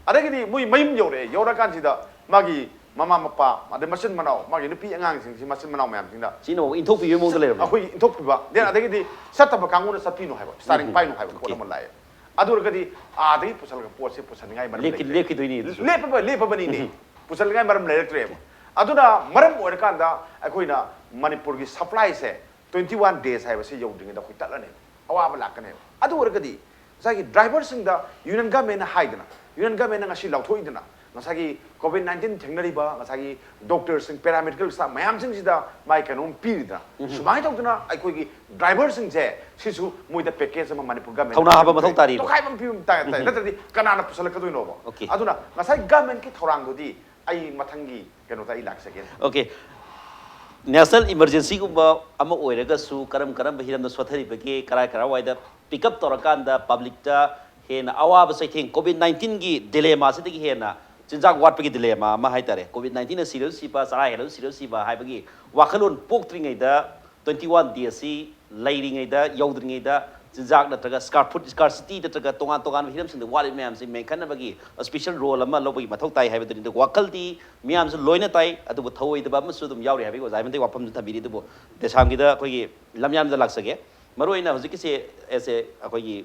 ꯑꯗꯒꯤꯗꯤ ꯃꯣꯏ ꯃꯌꯨꯝ ꯌꯧꯔꯛꯑꯦ꯫ ꯌꯧꯔꯀꯥꯟꯁꯤꯗ ꯃꯥꯒꯤ ꯃꯃꯥ ꯃꯄꯥ, ꯑꯗꯩ ꯃꯆꯤꯟ ꯃꯅꯥꯎ, ꯃꯥꯒꯤ ꯅꯨꯄꯤ ꯑꯉꯥꯡꯁꯤꯡꯁꯤ ꯃꯆꯤꯟ ꯃꯅꯥꯎ ꯃꯌꯥꯝꯁꯤꯡꯗ ꯆꯤꯅ ꯏꯟꯊꯣꯛꯄꯤꯕꯒꯤ ꯃꯑꯣꯡꯗ ꯂꯩꯔꯝꯃꯦ꯫ ꯑꯩꯈꯣꯏꯒꯤ ꯏꯟꯊꯣꯛꯄꯤꯕ, ꯗꯦꯟ ꯑꯗꯒꯤꯗꯤ ꯆꯠꯇꯕ ꯀꯥꯡꯕꯨꯅ ꯆꯠꯄꯤꯅꯨ ꯍꯥꯏꯕ, ꯏꯁꯇꯥꯔꯤꯡ ꯄꯥꯏꯅꯨ ꯍꯥꯏꯕ ꯄꯣꯠ ꯑꯃ ꯂꯥꯛꯑꯦ꯫ ꯑꯗꯨ ꯑꯣꯏꯔꯒꯗꯤ ꯑꯥꯗꯒꯤ ꯄꯨꯁꯜꯂꯒ ꯄꯣꯠꯁꯦ ꯄꯨꯁꯟꯅꯤꯡꯉꯥꯏ ꯃꯔꯝ ꯂꯦꯞꯈꯤ- ꯂꯩꯇ꯭ꯔꯦ꯫ ꯂꯦꯞꯈꯤꯗꯣꯏꯅꯤ ꯑꯗꯨꯁꯨ꯫ ꯂꯦꯞꯄꯕ- ꯂꯦꯞꯄꯕꯅꯤꯅꯦ꯫ ꯄꯨꯁꯟꯅꯤꯡꯉꯥꯏ ꯃꯔꯝ ꯂꯩꯔꯛꯇ꯭ꯔꯦꯕ꯫ ꯑꯗꯨꯅ ꯃꯔꯝ ꯑꯣꯏꯔꯀꯥꯟꯗ ꯑꯩꯈꯣꯏꯅ ꯃꯅꯤꯄꯨꯔꯒꯤ ꯁꯄ꯭ꯂꯥꯏꯁꯦ twenty one days ꯍꯥꯏꯕꯁꯤ ꯌꯧꯗ꯭ꯔꯤꯉꯩꯗ ꯑꯩꯈꯣꯏ ꯇꯠꯂꯅꯦꯕ, ꯑꯋꯥꯕ ꯂꯥꯛꯀꯅꯦꯕ꯫ ꯑꯗꯨ ꯑꯣꯏꯔꯒꯗꯤ ꯉꯁꯥꯏꯒꯤ ꯗ꯭ꯔꯥꯏꯚꯔꯁꯤꯡꯗ ꯌꯨꯅꯤꯌꯟ ꯒꯃꯦꯟꯅ ꯍꯥꯏꯗꯅ, ꯌꯨꯅꯤꯌꯟ ꯒꯃꯦꯟꯅ ꯉꯁꯤ ꯂꯥꯎꯊꯣꯛꯏꯗꯅ, ꯉꯁꯥꯏꯒꯤ ꯀꯣꯚꯤꯗ ꯅꯥꯏꯟꯇꯤꯟ ꯊꯦꯡꯅꯔꯤꯕ ꯉꯁꯥꯏꯒꯤ ꯗꯣꯛꯇꯔꯁꯤꯡ, ꯄꯦꯔꯥꯃꯦꯗꯤꯀꯦꯜ ꯁ꯭ꯇꯥꯐ ꯃꯌꯥꯝꯁꯤꯡꯁꯤꯗ ꯃꯥꯏ ꯀꯩꯅꯣꯝ ꯄꯤꯔꯤꯗꯅ, ꯁꯨꯃꯥꯏꯅ ꯇꯧꯗꯅ ꯑꯩꯈꯣꯏꯒꯤ ꯗ꯭ꯔꯥꯏꯚꯔꯁꯤꯡꯁꯦ ꯁꯤꯁꯨ ꯃꯣꯏꯗ ꯄꯦꯀꯦꯖ ꯑꯃ ꯃꯅꯤꯄꯨꯔ ꯒꯃꯦꯟ ꯊꯧꯅꯥ ꯍꯥꯞꯄ ꯃꯊꯧ ꯇꯥꯔꯤꯕ꯫ ꯇꯣꯈꯥꯏꯕ ꯑꯃ ꯄꯤꯕ ꯇꯥꯏ, ꯇꯥꯏ꯫ ꯅꯠꯇ꯭ꯔꯗꯤ ꯀꯅꯥꯅ ꯄꯨꯁꯜꯂꯛꯀꯗꯣꯏꯅꯣꯕ? Okay. ꯑꯗꯨꯅ ꯉꯁꯥꯏ ꯒꯃꯦꯟꯒꯤ ꯊꯧꯔꯥꯡꯗꯨꯗꯤ ꯑꯩ ꯃꯊꯪꯒꯤ ꯀꯩꯅꯣꯗ ꯑꯩ ꯂꯥꯛꯆꯒꯦ꯫ Okay. National emergencyꯒꯨꯝꯕ ꯑꯃ ꯑꯣꯏꯔꯒꯁꯨ ꯀꯔꯝ ꯀꯔꯝꯕ ꯍꯤꯔꯝꯗ ꯁꯣꯊꯔꯤꯕꯒꯦ, ꯀꯔꯥꯏ ꯀꯔꯥꯏꯋꯥꯏꯗ pick up ꯇꯧꯔꯀꯥꯟꯗ ꯄꯕ꯭ꯂꯤꯛꯇ ꯍꯦꯟꯅ ꯑꯋꯥꯕ ꯆꯩꯊꯦꯡ, ꯀꯣꯚꯤꯗ ꯅꯥꯏꯟꯇꯤꯟꯒꯤ ꯗꯤꯂꯦꯃꯥꯁꯤꯗꯒꯤ ꯍꯦꯟꯅ ꯆꯤꯟꯖꯥꯛ ꯋꯥꯠꯄꯒꯤ ꯗꯤꯂꯦꯃꯥ ꯑꯃ ꯍꯥꯏꯇꯥꯔꯦ, ꯀꯣꯚꯤꯗ ꯅꯥꯏꯟꯇꯤꯟꯅ ꯁꯤꯔꯁꯨ ꯁꯤꯕ, ꯆꯔꯥ ꯍꯦꯜꯂꯁꯨ ꯁꯤꯔꯁꯨ ꯁꯤꯕ ꯍꯥꯏꯕꯒꯤ ꯋꯥꯈꯜꯂꯣꯟ ꯄꯣꯛꯇ꯭ꯔꯤꯉꯩꯗ twenty one day ꯑꯁꯤ ꯂꯩꯔꯤꯉꯩꯗ, ꯌꯧꯗ꯭ꯔꯤꯉꯩꯗ ꯆꯤꯟꯖꯥꯛ ꯅꯠꯇ꯭ꯔꯒ ꯁ꯭ꯀꯥꯔ ꯐꯨꯗ ꯁ꯭ꯀꯥꯔꯁꯤꯇꯤ ꯅꯠꯇ꯭ꯔꯒ ꯇꯣꯉꯥꯟ ꯇꯣꯉꯥꯟꯕ ꯍꯤꯔꯝꯁꯤꯡꯗ ꯋꯥꯠꯂꯤꯕ ꯃꯌꯥꯝꯁꯤ ꯃꯦꯟꯈꯠꯅꯕꯒꯤ special role ꯑꯃ ꯂꯧꯕꯒꯤ ꯃꯊꯧ ꯇꯥꯏ ꯍꯥꯏꯕꯗꯨꯅꯤ꯫ ꯑꯗꯨꯒ ꯋꯥꯈꯜꯗꯤ ꯃꯤꯌꯥꯝꯁꯨ ꯂꯣꯏꯅ ꯇꯥꯏ, ꯑꯗꯨꯕꯨ ꯊꯧꯑꯣꯏꯗꯕ ꯑꯃꯁꯨ ꯑꯗꯨꯝ ꯌꯥꯎꯔꯤ ꯍꯥꯏꯕꯒꯤ ꯑꯣꯖꯥ ꯍꯦꯃꯟꯇꯒꯤ ꯋꯥꯐꯝꯁꯨ ꯊꯝꯕꯤꯔꯤ꯫ ꯑꯗꯨꯕꯨ ꯗꯦꯁꯥꯝꯒꯤꯗ ꯑꯩꯈꯣꯏꯒꯤ ꯂꯝꯌꯥꯟꯗ ꯂꯥꯛꯆꯒꯦ꯫ ꯃꯔꯨꯑꯣꯏꯅ ꯍꯧꯖꯤꯛꯀꯤꯁꯦ ꯑꯦꯁ ꯑꯦ ꯑꯩꯈꯣꯏꯒꯤ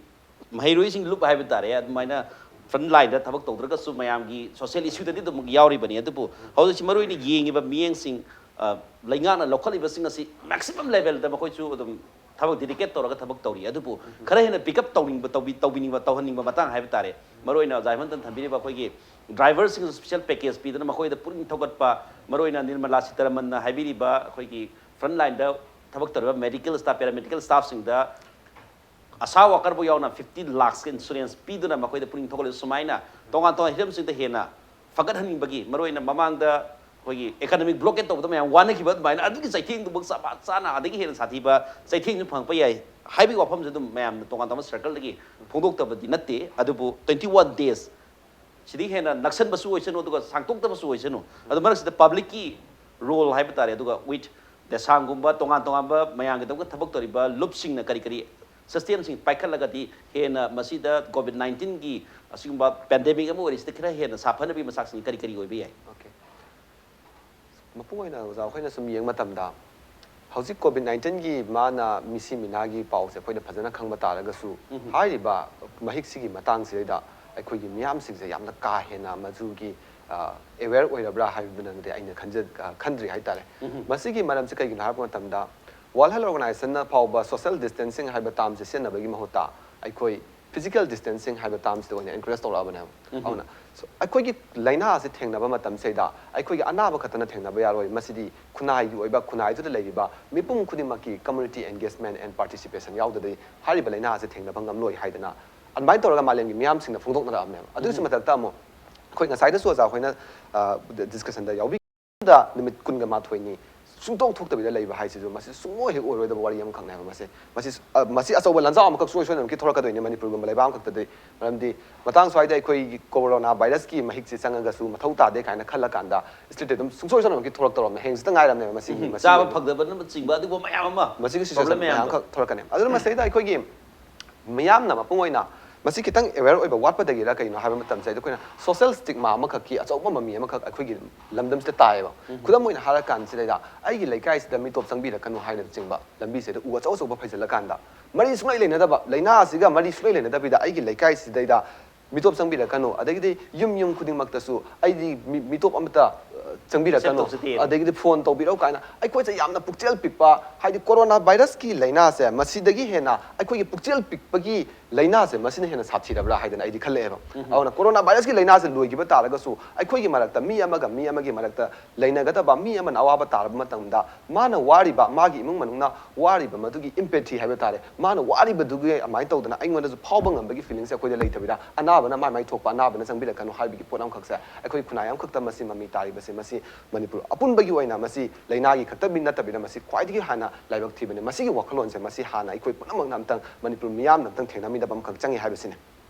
ꯃꯍꯩꯔꯣꯏꯁꯤꯡ ꯂꯨꯞ ꯍꯥꯏꯕ ꯇꯥꯔꯦ, ꯑꯗꯨꯃꯥꯏꯅ front lineꯗ ꯊꯕꯛ ꯇꯧꯗ꯭ꯔꯒꯁꯨ ꯃꯌꯥꯝꯒꯤ social issueꯗꯗꯤ ꯑꯗꯨꯝ ꯌꯥꯎꯔꯤꯕꯅꯤ꯫ ꯑꯗꯨꯕꯨ ꯍꯧꯖꯤꯛꯁꯤ ꯃꯔꯨꯑꯣꯏꯅ ꯌꯦꯡꯉꯤꯕ ꯃꯤꯠꯌꯦꯡꯁꯤꯡ, ꯑ, ꯂꯩꯉꯥꯛꯅ ꯂꯧꯈꯠꯂꯤꯕꯁꯤꯡ ꯑꯁꯤ maximum levelꯗ ꯃꯈꯣꯏꯁꯨ ꯑꯗꯨꯝ ꯊꯕꯛ dedicate ꯇꯧꯔꯒ ꯊꯕꯛ ꯇꯧꯔꯤ꯫ ꯑꯗꯨꯕꯨ ꯈꯔ ꯍꯦꯟꯅ pick up ꯇꯧꯅꯤꯡꯕ, ꯇꯧꯕꯤ-, ꯇꯧꯕꯤꯅꯤꯡꯕ, ꯇꯧꯍꯟꯅꯤꯡꯕ ꯃꯇꯥꯡ ꯍꯥꯏꯕ ꯇꯥꯔꯦ꯫ ꯃꯔꯨꯑꯣꯏꯅ ꯑꯣꯖꯥ ꯍꯦꯃꯟꯇꯅ ꯊꯝꯕꯤꯔꯤꯕ ꯑꯩꯈꯣꯏꯒꯤ driverꯁꯤꯡꯁꯨ special package ꯄꯤꯗꯅ ꯃꯈꯣꯏꯗ ꯄꯨꯛꯅꯤꯡ ꯊꯧꯒꯠꯄ, ꯃꯔꯨꯑꯣꯏꯅ ꯅꯤꯔꯃꯂꯥ ꯁꯤꯇꯥꯔꯥꯃꯟꯅ ꯍꯥꯏꯕꯤꯔꯤꯕ ꯑꯩꯈꯣꯏꯒꯤ front lineꯗ ꯊꯕꯛ ꯇꯧꯔꯤꯕ medical staff, paramedical staffꯁꯤꯡꯗ ꯑꯁꯥ ꯋꯥꯀꯔꯕꯨ ꯌꯥꯎꯅ fifty lakhꯁꯀꯤ insurance ꯄꯤꯗꯨꯅ ꯃꯈꯣꯏꯗ ꯄꯨꯛꯅꯤꯡ ꯊꯧꯒꯠꯂꯤ꯫ ꯁꯨꯃꯥꯏꯅ ꯇꯣꯉꯥꯟ ꯇꯣꯉꯥꯟꯕ ꯍꯤꯔꯝꯁꯤꯡꯗ ꯍꯦꯟꯅ ꯐꯒꯠꯍꯟꯅꯤꯡꯕꯒꯤ, ꯃꯔꯨꯑꯣꯏꯅ ꯃꯃꯥꯡꯗ ꯑꯩꯈꯣꯏꯒꯤ economic blockade ꯇꯧꯕꯗ ꯃꯌꯥꯝ ꯋꯥꯅꯈꯤꯕ ꯑꯗꯨꯃꯥꯏꯅ ꯑꯗꯨꯒꯤ ꯆꯩꯊꯦꯡꯗꯨꯃꯛ ꯆꯞ ꯆꯥꯅ ꯑꯗꯒꯤ ꯍꯦꯟꯅ ꯁꯥꯊꯤꯕ ꯆꯩꯊꯦꯡꯁꯨ ꯐꯪꯉꯛꯄ ꯌꯥꯏ ꯍꯥꯏꯕꯒꯤ ꯋꯥꯐꯝꯁꯦ ꯑꯗꯨꯝ ꯃꯌꯥꯝꯅ ꯇꯣꯉꯥꯟ ꯇꯣꯉꯥꯟꯕ circleꯗꯒꯤ ꯐꯣꯡꯗꯣꯛꯇꯕꯗꯤ ꯅꯠꯇꯦ꯫ ꯑꯗꯨꯕꯨ twenty one days ꯁꯤꯗꯒꯤ ꯍꯦꯟꯅ ꯅꯛꯁꯟꯕꯁꯨ ꯑꯣꯏꯁꯅꯨ, ꯑꯗꯨꯒ ꯁꯥꯡꯇꯣꯛꯇꯕꯁꯨ ꯑꯣꯏꯁꯅꯨ, ꯑꯗꯨ ꯃꯔꯛꯁꯤꯗ publicꯀꯤ role ꯍꯥꯏꯕ ꯇꯥꯔꯦ, ꯑꯗꯨꯒ with ꯗꯦꯁꯥꯡꯒꯨꯝꯕ ꯇꯣꯉꯥꯟ ꯇꯣꯉꯥꯟꯕ ꯃꯌꯥꯝꯒꯤꯗꯃꯛꯇ ꯊꯕꯛ ꯇꯧꯔꯤꯕ ꯂꯨꯞꯁꯤꯡꯅ ꯀꯔꯤ ꯀꯔꯤ systemꯁꯤꯡ ꯄꯥꯏꯈꯠꯂꯒꯗꯤ ꯍꯦꯟꯅ ꯃꯁꯤꯗ COVID nineteenꯒꯤ ꯑꯁꯤꯒꯨꯝꯕ pandemic ꯑꯃ ꯑꯣꯏꯔꯤꯁꯤꯗ ꯈꯔ ꯍꯦꯟꯅ ꯁꯥꯐꯅꯕꯒꯤ ꯃꯆꯥꯛꯁꯤꯡ ꯀꯔꯤ ꯀꯔꯤ ꯑꯣꯏꯕ ꯌꯥꯏ? Okay. ꯃꯄꯨꯡ ꯑꯣꯏꯅ ꯑꯣꯖꯥ ꯑꯩꯈꯣꯏꯅ ꯁꯨꯝ ꯌꯦꯡꯕ ꯃꯇꯝꯗ, ꯍꯧꯖꯤꯛ COVID nineteenꯒꯤ ꯃꯥꯅ ꯃꯤꯁꯤ ꯃꯤꯅꯥꯒꯤ ꯄꯥꯎꯁꯦ ꯑꯩꯈꯣꯏꯅ ꯐꯖꯅ ꯈꯪꯕ ꯇꯥꯔꯒꯁꯨ, ꯍꯥꯏꯔꯤꯕ ꯃꯍꯤꯛꯁꯤꯒꯤ ꯃꯇꯥꯡꯁꯤꯗꯩꯗ ꯑꯩꯈꯣꯏꯒꯤ ꯃꯤꯌꯥꯝꯁꯤꯡꯁꯦ ꯌꯥꯝꯅ ꯀꯥ ꯍꯦꯟꯅ ꯃꯗꯨꯒꯤ ꯑ, aware ꯑꯣꯏꯔꯕ꯭ꯔꯥ ꯍꯥꯏꯕꯗꯨꯅꯗꯤ ꯑꯩꯅ ꯈꯟꯖ ꯑ, ꯈꯟꯗ꯭ꯔꯤ ꯍꯥꯏꯇꯥꯔꯦ꯫ ꯃꯁꯤꯒꯤ ꯃꯔꯝꯁꯦ ꯀꯩꯒꯤꯅꯣ ꯍꯥꯏꯕ ꯃꯇꯝꯗ, World Health Organizationꯅ ꯐꯥꯎꯕ social distancing ꯍꯥꯏꯕ termꯁꯦ ꯁꯤꯖꯤꯟꯅꯕꯒꯤ ꯃꯍꯨꯠꯇ ꯑꯩꯈꯣꯏ physical distancing ꯍꯥꯏꯕ termꯁꯤꯗ ꯑꯣꯏꯅ encourage ꯇꯧꯔꯛꯑꯕꯅꯦꯕ꯫ ꯑꯗꯨꯅ so, ꯑꯩꯈꯣꯏꯒꯤ ꯂꯥꯏꯅꯥ ꯑꯁꯤ ꯊꯦꯡꯅꯕ ꯃꯇꯝꯁꯤꯗ ꯑꯩꯈꯣꯏꯒꯤ ꯑꯅꯥꯕ ꯈꯛꯇꯅ ꯊꯦꯡꯅꯕ ꯌꯥꯔꯣꯏ, ꯃꯁꯤꯗꯤ ꯈꯨꯟꯅꯥꯏꯒꯤ ꯑꯣꯏꯕ, ꯈꯨꯟꯅꯥꯏꯗꯨꯗ ꯂꯩꯔꯤꯕ ꯃꯤꯄꯨꯝ ꯈꯨꯗꯤꯡꯃꯛꯀꯤ community engagement and participation ꯌꯥꯎꯗ꯭ꯔꯗꯤ ꯍꯥꯏꯔꯤꯕ ꯂꯥꯏꯅꯥ ꯑꯁꯤ ꯊꯦꯡꯅꯕ ꯉꯝꯂꯣꯏ ꯍꯥꯏꯗꯅ ꯑꯗꯨꯃꯥꯏꯅ ꯇꯧꯔꯒ ꯃꯥꯂꯦꯝꯒꯤ ꯃꯤꯌꯥꯝꯁꯤꯡꯅ ꯐꯣꯡꯗꯣꯛꯅꯔꯛꯑꯕꯅꯦꯕ꯫ ꯑꯗꯨꯒꯤꯁꯨ ꯃꯊꯛꯇ ꯑꯃꯨꯛ ꯑꯩꯈꯣꯏ ꯉꯁꯥꯏꯗꯁꯨ ꯑꯣꯖꯥ ꯑꯩꯈꯣꯏꯅ discussionꯗ ꯌꯥꯎꯕꯤ ꯗ ꯅꯨꯃꯤꯠ ꯀꯨꯟꯒ ꯃꯥꯊꯣꯏꯅꯤ ꯁꯨꯡꯊꯣꯛ ꯊꯣꯛꯇꯕꯤꯗ ꯂꯩꯕ ꯍꯥꯏꯁꯤꯁꯨ ꯃꯁꯤ ꯁꯨꯡꯑꯣꯏ ꯍꯦꯛ ꯑꯣꯏꯔꯣꯏꯗꯕ ꯋꯥꯔꯤ ꯑꯃꯈꯛꯅꯦꯕ ꯃꯁꯤ꯫ ꯃꯁꯤ ꯑ, ꯃꯁꯤ ꯑꯆꯧꯕ ꯂꯥꯟꯖꯥꯎ ꯑꯃꯈꯛ ꯁꯨꯡꯁꯣꯏ ꯁꯣꯏꯗꯅꯃꯛꯀꯤ ꯊꯣꯛꯂꯛꯀꯗꯣꯏꯅꯦ ꯃꯅꯤꯄꯨꯔꯒꯨꯝꯕ ꯂꯩꯕꯥꯛ ꯑꯃꯈꯛꯇꯗꯤ꯫ ꯃꯔꯝꯗꯤ ꯃꯇꯥꯡ ꯁ꯭ꯋꯥꯏꯗ ꯑꯩꯈꯣꯏꯒꯤ corona virusꯀꯤ ꯃꯍꯤꯛꯁꯤ ꯆꯪꯉꯒꯁꯨ ꯃꯊꯧ ꯇꯥꯗꯦ ꯀꯥꯏꯅ ꯈꯜꯂꯀꯥꯟꯗ state ꯑꯗꯨꯝ ꯁꯨꯡꯁꯣꯏ ꯁꯣꯏꯗꯅꯃꯛꯀꯤ ꯊꯣꯛꯂꯛꯇꯧꯔꯕꯅꯦ꯫ ꯍꯌꯦꯡꯁꯤꯇ ꯉꯥꯏꯔꯕꯅꯦꯕ ꯃꯁꯤꯒꯤ ꯃꯁꯤꯒꯤ ꯆꯥꯕ ꯐꯪꯗꯕꯅꯆꯤꯡꯕ ꯑꯗꯨꯒꯨꯝꯕ ꯃꯌꯥꯝ ꯑꯃ ꯃꯁꯤꯒꯤ situation problem ꯃꯌꯥꯝꯗꯣ꯫ ꯃꯌꯥꯝꯈꯛ ꯊꯣꯛꯂꯛꯀꯅꯤ꯫ ꯑꯗꯨꯅ ꯃꯁꯤꯗꯩꯗ ꯑꯩꯈꯣꯏꯒꯤ ꯃꯤꯌꯥꯝꯅ ꯃꯄꯨꯡ ꯑꯣꯏꯅ ꯃꯁꯤ ꯈꯤꯇꯪ aware ꯑꯣꯏꯕ ꯋꯥꯠꯄꯗꯒꯤꯔ ꯀꯩꯅꯣ ꯍꯥꯏꯕ ꯃꯇꯝꯁꯤꯗ ꯑꯩꯈꯣꯏꯅ social stigma ꯑꯃꯈꯛꯀꯤ ꯑꯆꯧꯕ ꯃꯃꯤ ꯑꯃꯈꯛ ꯑꯩꯈꯣꯏꯒꯤ ꯂꯝꯗꯝꯁꯤꯗ ꯇꯥꯏꯌꯦꯕ꯫ ꯈꯨꯗꯝ ꯑꯣꯏꯅ ꯍꯥꯏꯔꯀꯥꯟꯁꯤꯗꯩꯗ ꯑꯩꯒꯤ ꯂꯩꯀꯥꯏꯁꯤꯗ ꯃꯤꯇꯣꯞ ꯆꯪꯕꯤꯔꯛꯀꯅꯨ ꯍꯥꯏꯅꯆꯤꯡꯕ ꯂꯝꯕꯤꯁꯤꯗ ꯎ ꯑꯆꯧ ꯑꯆꯧꯕ ꯐꯩꯖꯤꯜꯂꯀꯥꯟꯗ ꯃꯔꯤ ꯁꯨꯡꯂꯩ ꯂꯩꯅꯗꯕ, ꯂꯥꯏꯅꯥ ꯑꯁꯤꯒ ꯃꯔꯤ ꯁꯨꯡꯂꯩ ꯂꯩꯅꯗꯕꯤꯗ ꯑꯩꯒꯤ ꯂꯩꯀꯥꯏꯁꯤꯗꯩꯗ ꯃꯤꯇꯣꯞ ꯆꯪꯕꯤꯔꯛꯀꯅꯨ, ꯑꯗꯒꯤꯗꯤ ꯌꯨꯝ ꯌꯨꯝ ꯈꯨꯗꯤꯡꯃꯛꯇꯁꯨ ꯑꯩꯗꯤ ꯃꯤ-, ꯃꯤꯇꯣꯞ ꯑꯃꯠꯇ, ꯑ, ꯆꯪꯕꯤꯔꯛꯀꯅꯨ, Accept ꯇꯧꯖꯗꯦ꯫ ꯑꯗꯒꯤꯗꯤ phone ꯇꯧꯕꯤꯔꯛꯎ ꯀꯥꯏꯅ ꯑꯩꯈꯣꯏꯁꯦ ꯌꯥꯝꯅ ꯄꯨꯛꯆꯦꯜ ꯄꯤꯛꯄ, ꯍꯥꯏꯗꯤ corona virusꯀꯤ ꯂꯥꯏꯅꯥꯁꯦ ꯃꯁꯤꯗꯒꯤ ꯍꯦꯟꯅ ꯑꯩꯈꯣꯏꯒꯤ ꯄꯨꯛꯆꯦꯜ ꯄꯤꯛꯄꯒꯤ ꯂꯥꯏꯅꯥꯁꯦ ꯃꯁꯤꯅ ꯍꯦꯟꯅ ꯁꯥꯊꯤꯔꯕ꯭ꯔꯥ ꯍꯥꯏꯗꯅ ꯑꯩꯗꯤ ꯈꯜꯂꯛꯑꯦꯕ꯫ ꯑꯗꯨꯅ ꯀꯣꯔꯣꯅꯥ ꯚꯥꯏꯔꯁꯀꯤ ꯂꯥꯏꯅꯥꯁꯦ ꯂꯣꯏꯈꯤꯕ ꯇꯥꯔꯒꯁꯨ, ꯑꯩꯈꯣꯏꯒꯤ ꯃꯔꯛꯇ ꯃꯤ ꯑꯃꯒ ꯃꯤ ꯑꯃꯒꯤ ꯃꯔꯛꯇ ꯂꯩꯅꯒꯗꯕ, ꯃꯤ ꯑꯃꯅ ꯑꯋꯥꯕ ꯇꯥꯔꯕ ꯃꯇꯝꯗ ꯃꯥꯅ ꯋꯥꯔꯤꯕ, ꯃꯥꯒꯤ ꯏꯃꯨꯡ ꯃꯅꯨꯡꯅ ꯋꯥꯔꯤꯕ ꯃꯗꯨꯒꯤ empathy ꯍꯥꯏꯕ ꯇꯥꯔꯦ, ꯃꯥꯅ ꯋꯥꯔꯤꯕꯗꯨꯒꯤ ꯑꯗꯨꯃꯥꯏꯅ ꯇꯧꯗꯅ ꯑꯩꯉꯣꯟꯗꯁꯨ ꯐꯥꯎꯕ ꯉꯝꯕꯒꯤ feelingꯁꯦ ꯑꯩꯈꯣꯏꯗ ꯂꯩꯇꯕꯤꯗ, ꯑꯅꯥꯕꯅ ꯃꯥꯏ ꯃꯥꯏ ꯊꯣꯛꯄ, ꯑꯅꯥꯕꯅ ꯆꯪꯕꯤꯔꯛꯀꯅꯨ ꯍꯥꯏꯕꯒꯤ ꯄꯣꯠ ꯑꯃꯈꯛꯁꯦ ꯑꯩꯈꯣꯏ ꯈꯨꯟꯅꯥꯏ ꯑꯃꯈꯛꯇ ꯃꯁꯤ ꯃꯃꯤ ꯇꯥꯔꯤꯕꯁꯦ, ꯃꯁꯤ ꯃꯅꯤꯄꯨꯔ ꯑꯄꯨꯟꯕꯒꯤ ꯑꯣꯏꯅ ꯃꯁꯤ ꯂꯥꯏꯅꯥꯒꯤ ꯈꯛꯇ ꯃꯤ ꯅꯠꯇꯕꯤꯗ ꯃꯁꯤ ꯈ꯭ꯋꯥꯏꯗꯒꯤ ꯍꯥꯟꯅ ꯂꯥꯏꯕꯛ ꯊꯤꯕꯅꯤ꯫ ꯃꯁꯤꯒꯤ ꯋꯥꯈꯜꯂꯣꯟꯁꯦ ꯃꯁꯤ ꯍꯥꯟꯅ ꯑꯩꯈꯣꯏ ꯄꯨꯝꯅꯃꯛꯅ ꯑꯝꯇꯪ, ꯃꯅꯤꯄꯨꯔ ꯃꯤꯌꯥꯝꯅ ꯑꯝꯇꯪ ꯊꯦꯡꯅꯃꯤꯟꯅꯕ ꯑꯃꯈꯛ ꯆꯪꯉꯤ ꯍꯥꯏꯕꯁꯤꯅꯤ꯫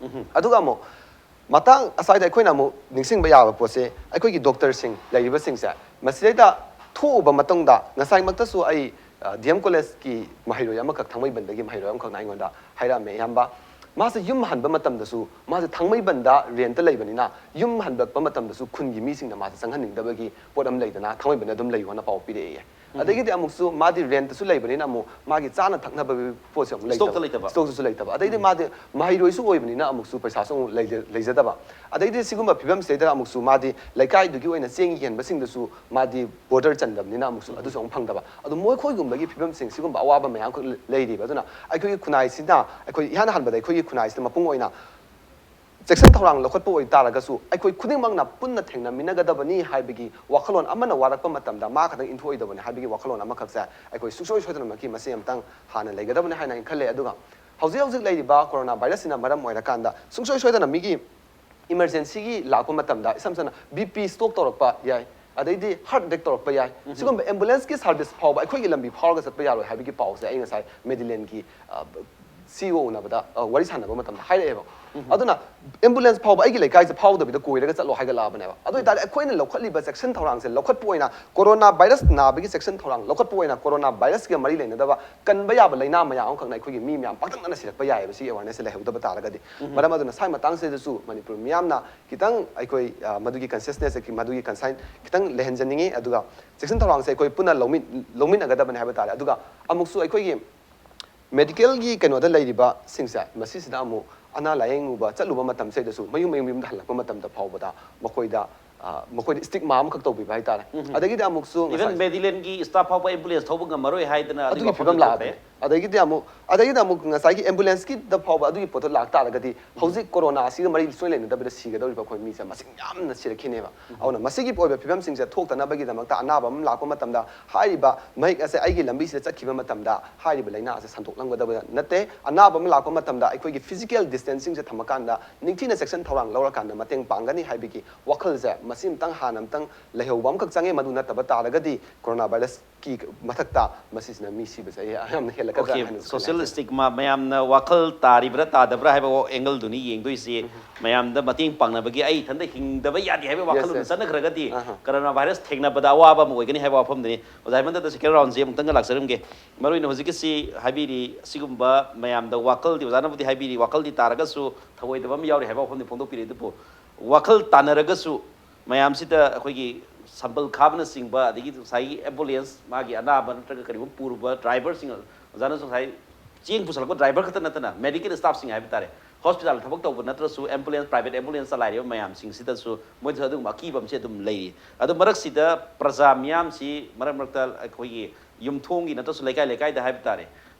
ꯑꯗꯨꯒ ꯑꯃꯨꯛ ꯃꯇꯥꯡ ꯑꯁ꯭ꯋꯥꯏꯗ ꯑꯩꯈꯣꯏꯅ ꯑꯃꯨꯛ ꯅꯤꯡꯁꯤꯡꯕ ꯌꯥꯕ ꯄꯣꯠꯁꯦ, ꯑꯩꯈꯣꯏꯒꯤ ꯗꯣꯛꯇꯔꯁꯤꯡ ꯂꯩꯔꯤꯕꯁꯤꯡꯁꯦ ꯃꯁꯤꯗꯩꯗ ꯊꯣꯛꯎꯕ ꯃꯇꯨꯡꯗ, ꯉꯁꯥꯏꯃꯛꯇꯁꯨ ꯑꯩ ꯗꯤ ꯑꯦꯝ ꯀꯣꯂꯦꯖꯀꯤ ꯃꯍꯩꯔꯣꯏ ꯑꯃꯈꯛ, ꯊꯥꯡꯃꯩꯕꯟꯗꯒꯤ ꯃꯍꯩꯔꯣꯏ ꯑꯃꯈꯛꯅ ꯑꯩꯉꯣꯟꯗ ꯍꯥꯏꯔꯛꯑꯝꯃꯦ, "ꯏꯌꯥꯝꯕ, ꯃꯥꯁꯦ ꯌꯨꯝ ꯍꯟꯕ ꯃꯇꯝꯗꯁꯨ, ꯃꯥꯁꯦ ꯊꯥꯡꯃꯩꯕꯟꯗ ꯔꯦꯟꯠꯇ ꯂꯩꯕꯅꯤꯅ, ꯌꯨꯝ ꯍꯟꯂꯛꯄ ꯃꯇꯝꯗꯁꯨ ꯈꯨꯟꯒꯤ ꯃꯤꯁꯤꯡꯅ ꯃꯥꯁꯦ ꯆꯪꯍꯟꯅꯤꯡꯗꯕꯒꯤ ꯄꯣꯠ ꯑꯃ ꯂꯩꯗꯅ, ꯊꯥꯡꯃꯩꯕꯟꯗ ꯑꯗꯨꯝ ꯂꯩꯌꯣꯅ ꯄꯥꯎ ꯄꯤꯔꯛꯑꯦ"꯫ ꯑꯗꯒꯤꯗꯤ ꯑꯃꯨꯛꯁꯨ ꯃꯥꯗꯤ ꯔꯦꯟꯠꯇꯁꯨ ꯂꯩꯕꯅꯤꯅ ꯑꯃꯨꯛ ꯃꯥꯒꯤ ꯆꯥꯅ ꯊꯛꯅꯕꯒꯤ ꯄꯣꯠꯁꯦ ꯑꯃꯨꯛ ꯂꯩꯇꯕ, ꯏꯁꯇꯣꯛꯇ ꯂꯩꯇꯕ꯫ ꯏꯁꯇꯣꯛꯇꯁꯨ ꯂꯩꯇꯕ꯫ ꯑꯗꯩꯗꯤ ꯃꯥꯗꯤ ꯃꯍꯩꯔꯣꯏꯁꯨ ꯑꯣꯏꯕꯅꯤꯅ ꯑꯃꯨꯛꯁꯨ ꯄꯩꯁꯥꯁꯨ ꯑꯃꯨꯛ ꯂꯩꯖ-, ꯂꯩꯖꯗꯕ꯫ ꯑꯗꯩꯗꯤ ꯁꯤꯒꯨꯝꯕ ꯐꯤꯕꯝꯁꯤꯗꯩꯗ ꯑꯃꯨꯛꯁꯨ ꯃꯥꯗꯤ ꯂꯩꯀꯥꯏꯗꯨꯒꯤ ꯑꯣꯏꯅ ꯆꯦꯡ ꯌꯦꯟꯕꯁꯤꯡꯗꯁꯨ ꯃꯥꯗꯤ ꯕꯣꯔꯗꯔ ꯆꯟꯗꯕꯅꯤꯅ ꯑꯃꯨꯛꯁꯨ ꯑꯗꯨꯁꯨ ꯑꯃꯨꯛ ꯐꯪꯗꯕ꯫ ꯑꯗꯣ ꯃꯈꯣꯏꯒꯨꯝꯕꯒꯤ ꯐꯤꯕꯝꯁꯤꯡ, ꯁꯤꯒꯨꯝꯕ ꯑꯋꯥꯕ ꯃꯌꯥꯝ ꯑꯃꯈꯛ ꯂꯩꯔꯤꯕ꯫ ꯑꯗꯨꯅ ꯑꯩꯈꯣꯏꯒꯤ ꯈꯨꯟꯅꯥꯏꯁꯤꯅ, ꯑꯩꯈꯣꯏ ꯏꯍꯥꯟ ꯍꯥꯟꯕꯗ ꯑꯩꯈꯣꯏꯒꯤ ꯈꯨꯟꯅꯥꯏꯁꯤꯗ ꯃꯄꯨꯡ ꯑꯣꯏꯅ ꯆꯦꯛꯁꯤꯟ ꯊꯧꯔꯥꯡ ꯂꯧꯈꯠꯄ ꯑꯣꯏꯇꯥꯔꯒꯁꯨ, ꯑꯩꯈꯣꯏ ꯈꯨꯗꯤꯡꯃꯛꯅ ꯄꯨꯟꯅ ꯊꯦꯡꯅꯃꯤꯟꯅꯒꯗꯕꯅꯤ ꯍꯥꯏꯕꯒꯤ ꯋꯥꯈꯜꯂꯣꯟ ꯑꯃꯅ ꯋꯥꯔꯛꯄ ꯃꯇꯝꯗ ꯃꯥ ꯈꯛꯇꯪ ꯏꯟꯊꯣꯛꯑꯣꯏꯗꯕꯅꯤ ꯍꯥꯏꯕꯒꯤ ꯋꯥꯈꯜꯂꯣꯟ ꯑꯃꯈꯛꯁꯦ ꯑꯩꯈꯣꯏ ꯁꯨꯡꯁꯣꯏ ꯁꯣꯏꯗꯅꯃꯛꯀꯤ ꯃꯁꯤ ꯑꯃꯇꯪ ꯍꯥꯟꯅ ꯂꯩꯒꯗꯕꯅꯤ ꯍꯥꯏꯅ ꯑꯩꯅ ꯈꯜꯂꯦ꯫ ꯑꯗꯨꯒ ꯍꯧꯖꯤꯛ ꯍꯧꯖꯤꯛ ꯂꯩꯔꯤꯕ ꯀꯣꯔꯣꯅꯥ ꯚꯥꯏꯔꯁꯁꯤꯅ ꯃꯔꯝ ꯑꯣꯏꯔꯀꯥꯟꯗ ꯁꯨꯡꯁꯣꯏ ꯁꯣꯏꯗꯅ ꯃꯤꯒꯤ ꯏꯃꯔꯖꯦꯟꯁꯤꯒꯤ ꯂꯥꯛꯄ ꯃꯇꯝꯗ, ꯏꯁꯝ ꯁꯝꯅ ꯕꯤ ꯄꯤ ꯏꯁꯇ꯭ꯔꯣꯛ ꯇꯧꯔꯛꯄ ꯌꯥꯏ, ꯑꯗꯩꯗꯤ ꯍꯥꯔꯠ ꯑꯦꯇꯦꯛ ꯇꯧꯔꯛꯄ ꯌꯥꯏ꯫ ꯁꯤꯒꯨꯝꯕ ꯑꯦꯝꯕꯨꯂꯦꯟꯁꯀꯤ ꯁꯥꯔꯚꯤꯁ ꯐꯥꯎꯕ ꯑꯩꯈꯣꯏꯒꯤ ꯂꯝꯕꯤ ꯐꯥꯎꯔꯒ ꯆꯠꯄ ꯌꯥꯔꯣꯏ ꯍꯥꯏꯕꯒꯤ ꯄꯥꯎꯁꯦ ꯑꯩ ꯉꯁꯥꯏ ꯃꯦꯗꯤꯂꯦꯟꯒꯤ ꯁꯤ ꯏ ꯑꯣ ꯎꯅꯕꯗ, ꯑ, ꯋꯥꯔꯤ ꯁꯥꯟꯅꯕ ꯃꯇꯝꯗ ꯍꯥꯏꯔꯛꯑꯦꯕ꯫ ꯑꯗꯨꯅ ꯑꯦꯝꯕꯨꯂꯦꯟꯁ ꯐꯥꯎꯕ ꯑꯩꯒꯤ ꯂꯩꯀꯥꯏꯁꯦ ꯐꯥꯎꯗꯕꯤꯗ ꯀꯣꯏꯔꯒ ꯆꯠꯂꯣ ꯍꯥꯏꯒꯠꯂꯛꯑꯕꯅꯦꯕ꯫ ꯑꯗꯨ ꯑꯣꯏꯇꯥꯔꯗꯤ ꯑꯩꯈꯣꯏꯅ ꯂꯧꯈꯠꯂꯤꯕ ꯆꯦꯛꯁꯤꯟ ꯊꯧꯔꯥꯡꯁꯦ ꯂꯧꯈꯠꯄ ꯑꯣꯏꯅ, ꯀꯣꯔꯣꯅꯥ ꯚꯥꯏꯔꯁ ꯅꯥꯕꯒꯤ ꯆꯦꯛꯁꯤꯟ ꯊꯧꯔꯥꯡ ꯂꯧꯈꯠꯄ ꯑꯣꯏꯅ, ꯀꯣꯔꯣꯅꯥ ꯚꯥꯏꯔꯁꯀ ꯃꯔꯤ ꯂꯩꯅꯗꯕ ꯀꯟꯕ ꯌꯥꯕ ꯂꯥꯏꯅꯥ ꯃꯌꯥꯝ ꯑꯃꯈꯛꯅ ꯑꯩꯈꯣꯏꯒꯤ ꯃꯤ ꯃꯌꯥꯝ ꯄꯥꯛꯇꯛꯅꯅ ꯁꯤꯔꯛꯄ ꯌꯥꯏꯑꯕ, ꯁꯤꯒꯤ ꯑꯦꯋꯥꯔꯅꯦꯁꯁꯦ ꯂꯩꯍꯧꯗꯕ ꯇꯥꯔꯒꯗꯤ꯫ ꯃꯔꯝ ꯑꯗꯨꯅ ꯁ꯭ꯋꯥꯏ ꯃꯇꯥꯡꯁꯤꯗꯁꯨ ꯃꯅꯤꯄꯨꯔ ꯃꯤꯌꯥꯝꯅ ꯈꯤꯇꯪ ꯑꯩꯈꯣꯏ, ꯑ, ꯃꯗꯨꯒꯤ ꯀꯟꯁꯤꯌꯁꯅꯦꯁ, ꯃꯗꯨꯒꯤ ꯀꯟꯁꯥꯏꯟ ꯈꯤꯇꯪ ꯂꯩꯍꯟꯖꯅꯤꯡꯉꯤ꯫ ꯑꯗꯨꯒ ꯆꯦꯛꯁꯤꯟ ꯊꯧꯔꯥꯡꯁꯦ ꯑꯩꯈꯣꯏ ꯄꯨꯟꯅ ꯂꯧꯃꯤ-, ꯂꯧꯃꯤꯟꯅꯒꯗꯕꯅꯤ ꯍꯥꯏꯕ ꯇꯥꯔꯦ꯫ ꯑꯗꯨꯒ ꯑꯃꯨꯛꯁꯨ ꯑꯩꯈꯣꯏꯒꯤ ꯃꯦꯗꯤꯀꯦꯜꯒꯤ ꯀꯩꯅꯣꯗ ꯂꯩꯔꯤꯕꯁꯤꯡꯁꯦ, ꯃꯁꯤꯁꯤꯗ ꯑꯃꯨꯛ ꯑꯅꯥ ꯂꯥꯌꯦꯡꯉꯨꯕ ꯆꯠꯂꯨꯕ ꯃꯇꯝꯁꯤꯗꯁꯨ ꯃꯌꯨꯝ, ꯃꯌꯨꯝ, ꯌꯨꯝꯗ ꯍꯜꯂꯛꯄ ꯃꯇꯝꯗ ꯐꯥꯎꯕꯗ ꯃꯈꯣꯏꯗ, ꯑ, ꯃꯈꯣꯏꯗ ꯁ꯭ꯇꯤꯛꯃꯥ ꯑꯃꯈꯛ ꯇꯧꯕꯤꯕ ꯍꯥꯏꯇꯥꯔꯦ꯫ ꯑꯗꯒꯤꯗꯤ ꯑꯃꯨꯛꯁꯨ ꯏꯚꯟ ꯉꯁꯥꯏ ꯃꯦꯗꯤꯂꯦꯟꯒꯤ ꯁ꯭ꯇꯥꯐ ꯐꯥꯎꯕ ꯑꯦꯝꯕꯨꯂꯦꯟꯁ ꯊꯧꯕ ꯉꯝꯃꯔꯣꯏ ꯍꯥꯏꯗꯅ ꯑꯗꯨꯒꯤ ꯑꯗꯨꯒꯤ ꯐꯤꯕꯝ ꯋꯥꯐꯝꯗ ꯂꯥꯛꯑꯕꯅꯦ꯫ ꯊꯣꯛꯈ꯭ꯔꯦ꯫ ꯑꯗꯒꯤꯗꯤ ꯑꯃꯨꯛ ꯑꯗꯒꯤꯗꯤ ꯑꯃꯨꯛ ꯉꯁꯥꯏꯒꯤ ambulance ꯀꯤꯗ ꯐꯥꯎꯕ ꯑꯗꯨꯒꯤ ꯄꯣꯠꯇꯣ ꯂꯥꯛꯇꯥꯔꯒꯗꯤ, ꯍꯧꯖꯤꯛ ꯀꯣꯔꯣꯅꯥ ꯑꯁꯤꯒ ꯃꯔꯤ ꯁꯨꯡꯂꯩ ꯂꯩꯅꯗꯕꯤꯗ ꯁꯤꯒꯗꯧꯔꯤꯕ ꯑꯩꯈꯣꯏ ꯃꯤꯁꯦ ꯃꯁꯤꯡ ꯌꯥꯝꯅ ꯁꯤꯔꯛꯈꯤꯅꯦꯕ꯫ ꯑꯗꯨꯅ ꯃꯁꯤꯒꯤ ꯑꯣꯏꯕ ꯐꯤꯕꯝꯁꯤꯡꯁꯦ ꯊꯣꯛꯇꯅꯕꯒꯤꯗꯃꯛꯇ ꯑꯅꯥꯕ ꯑꯃ ꯂꯥꯛꯄ ꯃꯇꯝꯗ ꯍꯥꯏꯔꯤꯕ ꯃꯍꯤꯛ ꯑꯁꯦ ꯑꯩꯒꯤ ꯂꯝꯕꯤꯁꯤꯗ ꯆꯠꯈꯤꯕ ꯃꯇꯝꯗ ꯍꯥꯏꯔꯤꯕ ꯂꯥꯏꯅꯥ ꯑꯁꯦ ꯁꯟꯗꯣꯛꯂꯝꯒꯗꯕ ꯅꯠꯇꯦ꯫ ꯑꯅꯥꯕ ꯑꯃ ꯂꯥꯛꯄ ꯃꯇꯝꯗ ꯑꯩꯈꯣꯏꯒꯤ physical distancing ꯁꯦ ꯊꯝꯃꯀꯥꯟꯗ ꯅꯤꯡꯊꯤꯅ ꯆꯦꯛꯁꯤꯟ ꯊꯧꯔꯥꯡ ꯂꯧꯔꯀꯥꯟꯗ ꯃꯇꯦꯡ ꯄꯥꯡꯒꯅꯤ ꯍꯥꯏꯕꯒꯤ ꯋꯥꯈꯜꯁꯦ ꯃꯁꯤ ꯑꯃꯇꯪ ꯍꯥꯟꯅ ꯑꯃꯇꯪ ꯂꯩꯍꯧꯕ ꯑꯃꯈꯛ ꯆꯪꯉꯦ꯫ ꯃꯗꯨ ꯅꯠꯇꯕ ꯇꯥꯔꯒꯗꯤ ꯀꯣꯔꯣꯅꯥ ꯚꯥꯏꯔꯁꯀꯤ ꯃꯊꯛꯇ ꯃꯁꯤꯁꯤꯅ ꯃꯤ ꯁꯤꯕꯁꯦ ꯌꯥꯝꯅ ꯍꯦꯜꯂꯛꯀꯗ꯭ꯔꯥ Okay, ꯍꯥꯏꯅꯁꯨ social ꯈꯜꯂꯦ꯫ Stigma ꯃꯌꯥꯝꯅ ꯋꯥꯈꯜ ꯇꯥꯔꯤꯕ꯭ꯔꯥ ꯇꯥꯗꯕ꯭ꯔꯥ ꯍꯥꯏꯕ angle ꯗꯨꯅꯤ ꯌꯦꯡꯗꯣꯏꯁꯤ꯫ ꯃꯌꯥꯝꯗ ꯃꯇꯦꯡ ꯄꯥꯡꯅꯕꯒꯤ, ꯑꯩ ꯏꯊꯟꯗ ꯍꯤꯡꯗꯕ ꯌꯥꯗꯦ ꯍꯥꯏꯕ ꯋꯥꯈꯜꯂꯣꯟꯗ yes. ꯆꯠꯅꯈ꯭ꯔꯒꯗꯤ ꯑꯍ꯫ ꯀꯣꯔꯣꯅꯥ ꯚꯥꯏꯔꯁ ꯊꯦꯡꯅꯕꯗ ꯑꯋꯥꯕ ꯑꯃ ꯑꯣꯏꯒꯅꯤ ꯍꯥꯏꯕ ꯋꯥꯐꯝꯗꯨꯅꯤ꯫ ꯑꯣꯖꯥ ꯍꯦꯃꯟꯇꯗ second round ꯁꯤ ꯑꯃꯨꯛꯇꯪꯒ ꯂꯥꯛꯆꯔꯝꯒꯦ꯫ ꯃꯔꯨꯑꯣꯏꯅ ꯍꯧꯖꯤꯛꯀꯤꯁꯤ ꯍꯥꯏꯕꯤꯔꯤ, ꯑꯁꯤꯒꯨꯝꯕ ꯃꯌꯥꯝꯗ ꯋꯥꯈꯜꯗꯤ ꯑꯣꯖꯥꯅꯕꯨꯗꯤ ꯍꯥꯏꯕꯤꯔꯤ, ꯋꯥꯈꯜꯗꯤ ꯇꯥꯔꯒꯁꯨ ꯊꯧꯑꯣꯏꯗꯕ ꯑꯃ ꯌꯥꯎꯔꯤ ꯍꯥꯏꯕ ꯋꯥꯐꯝꯗꯤ ꯐꯣꯡꯗꯣꯛꯄꯤꯔꯤ꯫ ꯑꯗꯨꯕꯨ ꯋꯥꯈꯜ ꯇꯥꯅꯔꯒꯁꯨ ꯃꯌꯥꯝꯁꯤꯗ ꯑꯩꯈꯣꯏꯒꯤ ꯁꯝꯕꯜ ꯈꯥꯕꯅꯆꯤꯡꯕ, ꯑꯗꯒꯤ ꯉꯁꯥꯏꯒꯤ ambulance, ꯃꯥꯒꯤ ꯑꯅꯥꯕ ꯅꯠꯇ꯭ꯔꯒ ꯀꯔꯤꯒꯨꯝꯕ ꯄꯨꯔꯨꯕ driver ꯁꯤꯡ, ꯑꯣꯖꯥꯅꯁꯨ ꯉꯁꯥꯏ ꯆꯦꯡ ꯄꯨꯁꯜꯂꯛꯄ driver ꯈꯛꯇ ꯅꯠꯇꯅ medical staff ꯁꯤꯡ ꯍꯥꯏꯕ ꯇꯥꯔꯦ, hospital ꯊꯕꯛ ꯇꯧꯕ ꯅꯠꯇ꯭ꯔꯁꯨ ambulance, private ambulance ꯆꯂꯥꯏꯔꯤꯕ ꯃꯌꯥꯝꯁꯤꯡꯁꯤꯗꯁꯨ ꯃꯣꯏꯗꯁꯨ ꯑꯗꯨꯒꯨꯝꯕ ꯑꯀꯤꯕ ꯑꯃꯁꯦ ꯑꯗꯨꯝ ꯂꯩꯔꯤ꯫ ꯑꯗꯣ ꯃꯔꯛꯁꯤꯗ ꯄ꯭ꯔꯖꯥ ꯃꯤꯌꯥꯝꯁꯤ ꯃꯔꯛ ꯃꯔꯛꯇ ꯑꯩꯈꯣꯏꯒꯤ ꯌꯨꯝꯊꯣꯡꯒꯤ ꯅꯠꯇ꯭ꯔꯁꯨ ꯂꯩꯀꯥꯏ ꯂꯩꯀꯥꯏꯗ ꯍꯥꯏꯕ ꯇꯥꯔꯦ,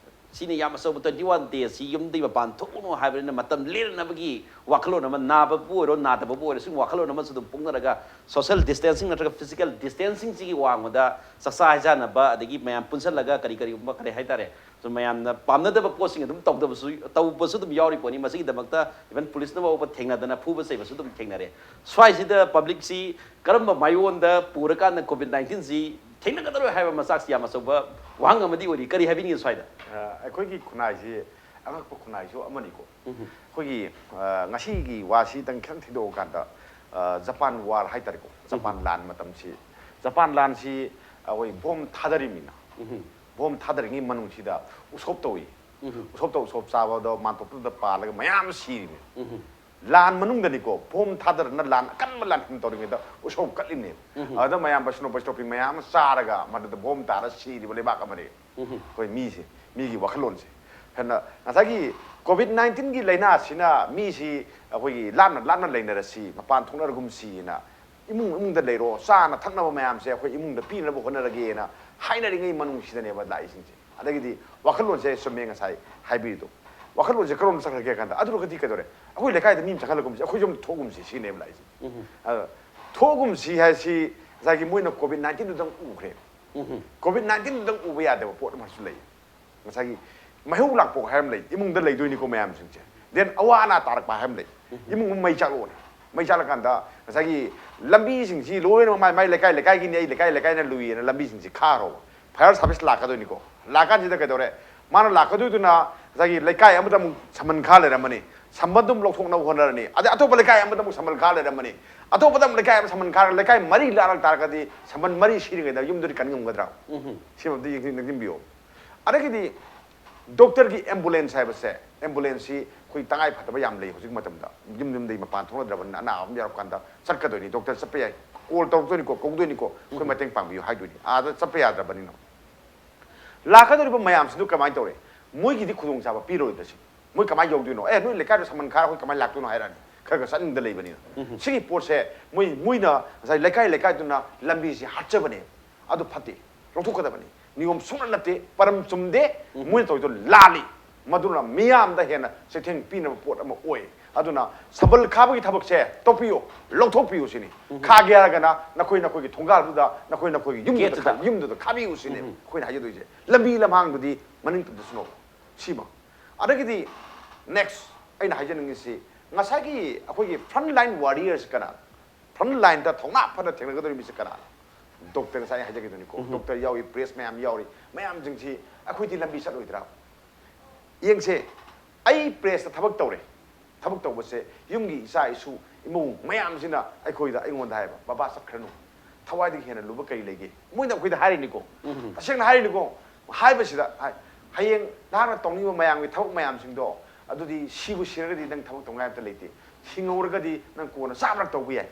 ꯁꯤꯅ ꯌꯥꯝ ꯑꯆꯧꯕ twenty one day ꯑꯁꯤ ꯌꯨꯝꯗꯒꯤ ꯃꯄꯥꯟ ꯊꯣꯛꯎꯅꯨ ꯍꯥꯏꯕꯅꯤꯅ ꯃꯇꯝ ꯂꯦꯟꯅꯅꯕꯒꯤ ꯋꯥꯈꯜꯂꯣꯟ ꯑꯃ, ꯅꯥꯕꯕꯨ ꯑꯣꯏꯔꯣ ꯅꯥꯗꯕꯕꯨ ꯑꯣꯏꯔꯣ, ꯁꯤꯒꯨꯝꯕ ꯋꯥꯈꯜꯂꯣꯟ ꯑꯃꯁꯨ ꯑꯗꯨꯝ ꯄꯣꯛꯅꯔꯒ social distancing ꯅꯠꯇ꯭ꯔꯒ physical distancing ꯁꯤꯒꯤ ꯋꯥꯡꯃꯗ ꯆꯥꯛꯆꯥ ꯍꯩꯖꯥꯟꯅꯕ, ꯑꯗꯒꯤ ꯃꯌꯥꯝ ꯄꯨꯟꯁꯤꯜꯂꯒ ꯀꯔꯤ ꯀꯔꯤꯒꯨꯝꯕ ꯀꯔꯤ ꯍꯥꯏꯇꯥꯔꯦ, ꯁꯨꯝ ꯃꯌꯥꯝꯅ ꯄꯥꯝꯅꯗꯕ ꯄꯣꯠꯁꯤꯡ ꯑꯗꯨꯝ ꯇꯧꯗꯕꯁꯨ, ꯇꯧꯕꯁꯨ ꯑꯗꯨꯝ ꯌꯥꯎꯔꯤ ꯄꯣꯠꯅꯤ꯫ ꯃꯁꯤꯒꯤꯗꯃꯛꯇ even police ꯅ ꯐꯥꯎꯕ ꯊꯦꯡꯅꯗꯅ ꯐꯨꯕ ꯆꯩꯕꯁꯨ ꯑꯗꯨꯝ ꯊꯦꯡꯅꯔꯦ꯫ ꯁ꯭ꯋꯥꯏꯁꯤꯗ public ꯁꯤ ꯀꯔꯝꯕ ꯃꯥꯏꯑꯣꯟꯗ ꯄꯨꯔꯀꯥꯟꯗ COVID nineteen ꯁꯤ ꯊꯦꯡꯅꯒꯗꯧꯔꯣꯏ ꯍꯥꯏꯕ ꯃꯆꯥꯛꯁꯤ ꯌꯥꯝ ꯑꯆꯧꯕ ꯋꯥꯍꯪ ꯑꯃꯗꯤ ꯑꯣꯏꯔꯤ꯫ ꯀꯔꯤ ꯍꯥꯏꯕꯤꯅꯤꯡꯉꯤ ꯁ꯭ꯋꯥꯏꯗ? ꯑ, ꯑꯩꯈꯣꯏꯒꯤ ꯈꯨꯟꯅꯥꯏꯁꯤ ꯑꯉꯛꯄ ꯈꯨꯟꯅꯥꯏꯁꯨ ꯑꯃꯅꯤꯀꯣ꯫ ꯑꯩꯈꯣꯏꯒꯤ, ꯑ, ꯉꯁꯤꯒꯤ ꯋꯥꯁꯤꯗꯪ ꯈꯤꯇꯪ ꯊꯤꯗꯣꯛꯑꯀꯥꯟꯗ, ꯑ, ꯖꯄꯥꯟ ꯋꯥꯔ ꯍꯥꯏꯇꯥꯔꯦꯀꯣ, ꯖꯄꯥꯟ ꯂꯥꯟ ꯃꯇꯝꯁꯤ, ꯖꯄꯥꯟ ꯂꯥꯟꯁꯤ ꯑꯩꯈꯣꯏ ꯕꯣꯝ ꯊꯥꯗꯔꯤꯕꯅꯤꯅ, ꯕꯣꯝ ꯊꯥꯗꯔꯤꯉꯩ ꯃꯅꯨꯡꯁꯤꯗ ꯎꯁꯣꯞ ꯇꯧꯏ꯫ ꯎꯁꯣꯞꯇ ꯎꯁꯣꯞ ꯆꯥꯕꯗꯣ ꯃꯥꯟꯇꯣꯞꯇꯨꯗ ꯄꯥꯜꯂꯒ ꯃꯌꯥꯝ ꯁꯤꯔꯤꯅꯤ꯫ ꯂꯥꯟ ꯃꯅꯨꯡꯗꯅꯤꯀꯣ, ꯕꯣꯝ ꯊꯥꯗꯔꯅ ꯂꯥꯟ ꯑꯀꯟꯕ ꯂꯥꯟꯐꯝ ꯇꯧꯔꯤꯉꯩꯗ ꯎꯁꯣꯞ ꯀꯠꯂꯤꯅꯦꯕ꯫ ꯑꯗꯨꯗ ꯃꯌꯥꯝ ꯕꯩꯁꯅꯣ ꯕꯩꯁꯅꯣꯄꯤ ꯃꯌꯥꯝ ꯑꯃ ꯆꯥꯔꯒ ꯃꯗꯨꯗ ꯕꯣꯝ ꯇꯥꯔ ꯁꯤꯔꯤꯕ ꯂꯩꯕꯥꯛ ꯑꯃꯅꯤ꯫ ꯑꯩꯈꯣꯏ ꯃꯤꯁꯦ, ꯃꯤꯒꯤ ꯋꯥꯈꯜꯂꯣꯟꯁꯦ꯫ ꯑꯗꯨꯅ ꯉꯁꯥꯏꯒꯤ COVID nineteen ꯒꯤ ꯂꯥꯏꯅꯥꯁꯤꯅ ꯃꯤꯁꯤ ꯑꯩꯈꯣꯏꯒꯤ ꯂꯥꯞꯅ ꯂꯥꯞꯅ ꯂꯩꯅꯔꯁꯤ, ꯃꯄꯥꯟ ꯊꯣꯛꯅꯔꯒꯨꯝꯁꯤꯅ, ꯏꯃꯨꯡ ꯏꯃꯨꯡꯗ ꯂꯩꯔꯣ, ꯆꯥꯅ ꯊꯛꯅꯕ ꯃꯌꯥꯝꯁꯦ ꯑꯩꯈꯣꯏ ꯏꯃꯨꯡꯗ ꯄꯤꯅꯕ ꯍꯣꯠꯅꯔꯒꯦꯅ ꯍꯥꯏꯅꯔꯤꯉꯩ ꯃꯅꯨꯡꯁꯤꯗꯅꯦꯕ ꯂꯥꯛꯏꯁꯤꯡꯁꯦ꯫ ꯑꯗꯒꯤꯗꯤ ꯋꯥꯈꯜꯂꯣꯟꯁꯦ ꯆꯨꯝꯃꯦ ꯉꯁꯥꯏ ꯍꯥꯏꯕꯤꯔꯤꯗꯣ꯫ ꯋꯥꯈꯜꯂꯣꯟꯁꯦ ꯀꯔꯣꯝꯗ ꯆꯠꯈ꯭ꯔꯒꯦ ꯍꯥꯏ ꯀꯥꯟꯗ, ꯑꯗꯨꯔꯒꯗꯤ ꯀꯩꯗꯧꯔꯦ? ꯑꯩꯈꯣꯏ ꯂꯩꯀꯥꯏꯗ ꯃꯤ ꯑꯃ ꯆꯪꯍꯜꯂꯒꯨꯝꯁꯤ, ꯑꯩꯈꯣꯏꯁꯨ ꯑꯗꯨꯝ ꯊꯣꯛꯑꯒꯨꯝꯁꯤ ꯁꯤꯅꯦꯕ ꯂꯥꯛꯏꯁꯦ꯫ ꯑꯗ ꯊꯣꯛꯑꯒꯨꯝꯁꯤ ꯍꯥꯏꯁꯤ ꯉꯁꯥꯏꯒꯤ ꯃꯣꯏꯅ ꯀꯣꯚꯤꯗ ꯅꯥꯏꯟꯇꯤꯟꯗꯨꯗꯪ ꯎꯈ꯭ꯔꯦ꯫ ꯀꯣꯚꯤꯗ ꯅꯥꯏꯟꯇꯤꯟꯗꯨꯗꯪ ꯎꯕ ꯌꯥꯗꯕ ꯄꯣꯠ ꯑꯃꯁꯨ ꯂꯩ꯫ ꯉꯁꯥꯏꯒꯤ ꯃꯩꯍꯧ ꯂꯥꯡꯄꯣꯛ ꯍꯥꯏꯕ ꯑꯃ ꯂꯩ, ꯏꯃꯨꯡꯗ ꯂꯩꯗꯣꯏꯅꯤꯀꯣ ꯃꯌꯥꯝꯁꯤꯡꯁꯦ꯫ ꯗꯦꯟ ꯑꯋꯥ ꯑꯅꯥ ꯇꯥꯔꯛꯄ ꯍꯥꯏꯕ ꯑꯃ ꯂꯩ, ꯏꯃꯨꯡ ꯑꯃ ꯃꯩ ꯆꯥꯛꯂꯛꯑꯣꯅꯦ꯫ ꯃꯩ ꯆꯥꯛꯂꯀꯥꯟꯗ ꯉꯁꯥꯏꯒꯤ ꯂꯝꯕꯤꯁꯤꯡꯁꯤ ꯂꯣꯏꯅꯃꯛ ꯃꯥꯏ ꯃꯥꯏ ꯂꯩꯀꯥꯏ ꯂꯩꯀꯥꯏꯒꯤꯅꯤ, ꯑꯩ ꯂꯩꯀꯥꯏ ꯂꯩꯀꯥꯏꯅ ꯂꯨꯏꯌꯦꯅ ꯂꯝꯕꯤꯁꯤꯡꯁꯤ ꯈꯥꯔꯣꯕ꯫ Fire service ꯂꯥꯛꯀꯗꯣꯏꯅꯤꯀꯣ꯫ ꯂꯥꯛꯀꯥꯟꯁꯤꯗ ꯀꯩꯗꯧꯔꯦ? ꯃꯥꯅ ꯂꯥꯛꯀꯗꯣꯏꯗꯨꯅ ꯉꯁꯥꯏꯒꯤ ꯂꯩꯀꯥꯏ ꯑꯃꯗ ꯑꯃꯨꯛ ꯁꯝꯕꯜ ꯈꯥ ꯂꯩꯔꯝꯃꯅꯤ, ꯁꯝꯕꯜꯗꯨ ꯑꯃꯨꯛ ꯂꯧꯊꯣꯛꯅꯕ ꯍꯣꯠꯅꯔꯅꯤ, ꯑꯗꯩ ꯑꯇꯣꯞꯄ ꯂꯩꯀꯥꯏ ꯑꯃꯗ ꯑꯃꯨꯛ ꯁꯝꯕꯜ ꯈꯥ ꯂꯩꯔꯝꯃꯅꯤ, ꯑꯇꯣꯞꯄꯗ ꯑꯃꯨꯛ ꯂꯩꯀꯥꯏ ꯑꯃ ꯁꯝꯕꯜ ꯈꯥꯔꯒ ꯂꯩꯀꯥꯏ ꯃꯔꯤ ꯂꯥꯜꯂꯛ ꯇꯥꯔꯒꯗꯤ ꯁꯝꯕꯜ ꯃꯔꯤ ꯁꯤꯔꯤꯉꯩꯗ ꯌꯨꯝꯗꯨꯗꯤ ꯀꯟ ꯉꯝꯒꯗ꯭ꯔꯥ? ꯁꯤꯃꯗꯤ ꯌꯦꯡꯁꯤꯟ-, ꯅꯤꯡꯁꯤꯡꯕꯤꯌꯣ꯫ ꯑꯗꯒꯤꯗꯤ ꯗꯣꯛꯇꯔꯒꯤ ꯑꯦꯝꯕꯨꯂꯦꯟꯁ ꯍꯥꯏꯕꯁꯦ, ꯑꯦꯝꯕꯨꯂꯦꯟꯁꯁꯤ ꯑꯩꯈꯣꯏ ꯇꯉꯥꯏ ꯐꯗꯕ ꯌꯥꯝ ꯂꯩ ꯍꯧꯖꯤꯛ ꯃꯇꯝꯗ꯫ ꯌꯨꯝ ꯌꯨꯝꯗꯒꯤ ꯃꯄꯥꯟ ꯊꯣꯛꯅꯗ꯭ꯔꯕꯅꯤꯅ ꯑꯅꯥꯕ ꯑꯃ ꯌꯥꯎꯔꯀꯥꯟꯗ ꯆꯠꯀꯗꯣꯏꯅꯤ, ꯗꯣꯛꯇꯔ ꯆꯠꯄ ꯌꯥꯏ, ꯀꯣꯜ ꯇꯧꯔꯛꯇꯣꯏꯅꯤꯀꯣ, ꯀꯧꯗꯣꯏꯅꯤꯀꯣ, ꯑꯩꯈꯣꯏ ꯃꯇꯦꯡ ꯄꯥꯡꯕꯤꯌꯨ ꯍꯥꯏꯗꯣꯏꯅꯤ꯫ ꯑꯥꯗ ꯆꯠꯄ ꯌꯥꯗ꯭ꯔꯕꯅꯤꯅ꯫ ꯂꯥꯛꯀꯗꯧꯔꯤꯕ ꯃꯌꯥꯝꯁꯤꯗ ꯀꯃꯥꯏꯅ ꯇꯧꯔꯦ? ꯃꯣꯏꯒꯤꯗꯤ ꯈꯨꯗꯣꯡꯆꯥꯕ ꯄꯤꯔꯣꯏꯗ꯭ꯔꯁꯤ꯫ ꯃꯣꯏ ꯀꯃꯥꯏꯅ ꯌꯧꯗꯣꯏꯅꯣ? ꯑꯦ, ꯅꯣꯏ ꯂꯩꯀꯥꯏꯗ ꯁꯃꯟ ꯈꯥꯔ ꯑꯩꯈꯣꯏ ꯀꯃꯥꯏꯅ ꯂꯥꯛꯇꯣꯏꯅꯣ ꯍꯥꯏꯔꯛꯑꯅꯤ꯫ ꯈꯔ ꯈꯔ ꯆꯠꯅꯤꯡꯗ ꯂꯩꯕꯅꯤꯅ꯫ ꯁꯤꯒꯤ ꯄꯣꯠꯁꯦ ꯃꯣꯏ, ꯃꯣꯏꯅ ꯉꯁꯥꯏ ꯂꯩꯀꯥꯏ ꯂꯩꯀꯥꯏꯗꯨꯅ ꯂꯝꯕꯤꯁꯤ ꯍꯥꯠꯆꯕꯅꯦ꯫ ꯑꯗꯨ ꯐꯠꯇꯦ, ꯂꯧꯊꯣꯛꯀꯗꯕꯅꯤ꯫ ꯅꯤꯌꯣꯝ ꯁꯨꯡꯅ ꯅꯠꯇꯦ, ꯄꯔꯝ ꯆꯨꯝꯗꯦ, ꯃꯣꯏꯅ ꯇꯧꯔꯤꯗꯣ ꯂꯥꯜꯂꯤ꯫ ꯃꯗꯨꯅ ꯃꯤꯌꯥꯝꯗ ꯍꯦꯟꯅ ꯆꯩꯊꯦꯡ ꯄꯤꯅꯕ ꯄꯣꯠ ꯑꯃ ꯑꯣꯏ꯫ ꯑꯗꯨꯅ ꯁꯝꯕꯜ ꯈꯥꯕꯒꯤ ꯊꯕꯛꯁꯦ ꯇꯣꯛꯄꯤꯌꯨ, ꯂꯧꯊꯣꯛꯄꯤꯌꯨ ꯁꯤꯅꯤ꯫ ꯈꯥꯒꯦ ꯍꯥꯏꯔꯒꯅ ꯅꯈꯣꯏ ꯅꯈꯣꯏꯒꯤ ꯊꯣꯡꯒꯥꯜꯗꯨꯗ, ꯅꯈꯣꯏ ꯅꯈꯣꯏꯒꯤ ꯌꯨꯝꯗꯨꯗ ꯒꯦꯠꯇꯨꯗ꯫ ꯈꯥ-, ꯌꯨꯝꯗꯨꯗ ꯈꯥꯕꯤꯌꯨ ꯁꯤꯅꯦꯕ ꯑꯩꯈꯣꯏꯅ ꯍꯥꯏꯖꯗꯣꯏꯁꯦ꯫ ꯂꯝꯕꯤ ꯂꯝꯍꯥꯡꯗꯨꯗꯤ ꯃꯅꯤꯡ ꯇꯝꯗꯁꯅꯣ꯫ ꯁꯤꯃ꯫ ꯑꯗꯒꯤꯗꯤ next ꯑꯩꯅ ꯍꯥꯏꯖꯅꯤꯡꯉꯤꯁꯤ, ꯉꯁꯥꯏꯒꯤ ꯑꯩꯈꯣꯏꯒꯤ front line warriors ꯀꯅꯥ? Front lineꯗ ꯊꯧꯅꯥ ꯐꯅ ꯊꯦꯡꯅꯒꯗꯧꯔꯤꯕꯁꯤ ꯀꯅꯥꯅꯣ? ꯗꯣꯛꯇꯔ, ꯉꯁꯥꯏ ꯑꯩꯅ ꯍꯥꯏꯖꯈꯤꯗꯨꯅꯤꯀꯣ, ꯗꯣꯛꯇꯔ ꯌꯥꯎꯏ, ꯄ꯭ꯔꯦꯁ ꯃꯌꯥꯝ ꯌꯥꯎꯔꯤ, ꯃꯌꯥꯝꯁꯤꯡꯁꯤ ꯑꯩꯈꯣꯏꯗꯤ ꯂꯝꯕꯤ ꯆꯠꯂꯣꯏꯗ꯭ꯔꯥ? ꯌꯦꯡꯁꯦ, ꯑꯩ ꯄ꯭ꯔꯦꯁꯇ ꯊꯕꯛ ꯇꯧꯔꯦ, ꯊꯕꯛ ꯇꯧꯕꯁꯦ ꯌꯨꯝꯒꯤ ꯏꯆꯥ ꯏꯁꯨ ꯏꯃꯨꯡ ꯃꯌꯥꯝꯁꯤꯅ ꯑꯩꯈꯣꯏꯗ, ꯑꯩꯉꯣꯟꯗ ꯍꯥꯏꯕ, "ꯕꯕꯥ ꯆꯠꯈ꯭ꯔꯅꯨ, ꯊꯋꯥꯏꯗꯒꯤ ꯍꯦꯟꯅ ꯂꯨꯕ ꯀꯔꯤ ꯂꯩꯒꯦ?" ꯃꯣꯏꯅ ꯑꯩꯈꯣꯏꯗ ꯍꯥꯏꯔꯤꯅꯤꯀꯣ, ꯇꯁꯦꯡꯅ ꯍꯥꯏꯔꯤꯅꯤꯀꯣ꯫ ꯍꯥꯏꯕꯁꯤꯗ ꯍꯥꯏ, ꯍꯌꯦꯡ ꯅꯍꯥꯛꯅ ꯇꯧꯅꯤꯡꯕ ꯃꯌꯥꯝꯒꯤ ꯊꯕꯛ ꯃꯌꯥꯝꯁꯤꯡꯗꯣ, ꯑꯗꯨꯗꯤ ꯁꯤꯕꯨ ꯁꯤꯔꯒꯗꯤ ꯅꯪ ꯊꯕꯛ ꯇꯧꯅꯤꯡꯉꯥꯏ ꯑꯝꯇ ꯂꯩꯇꯦ, ꯍꯤꯡꯍꯧꯔꯒꯗꯤ ꯅꯪ ꯀꯣꯟꯅ ꯆꯥꯕ꯭ꯔꯥ ꯇꯧꯕ ꯌꯥꯏ꯫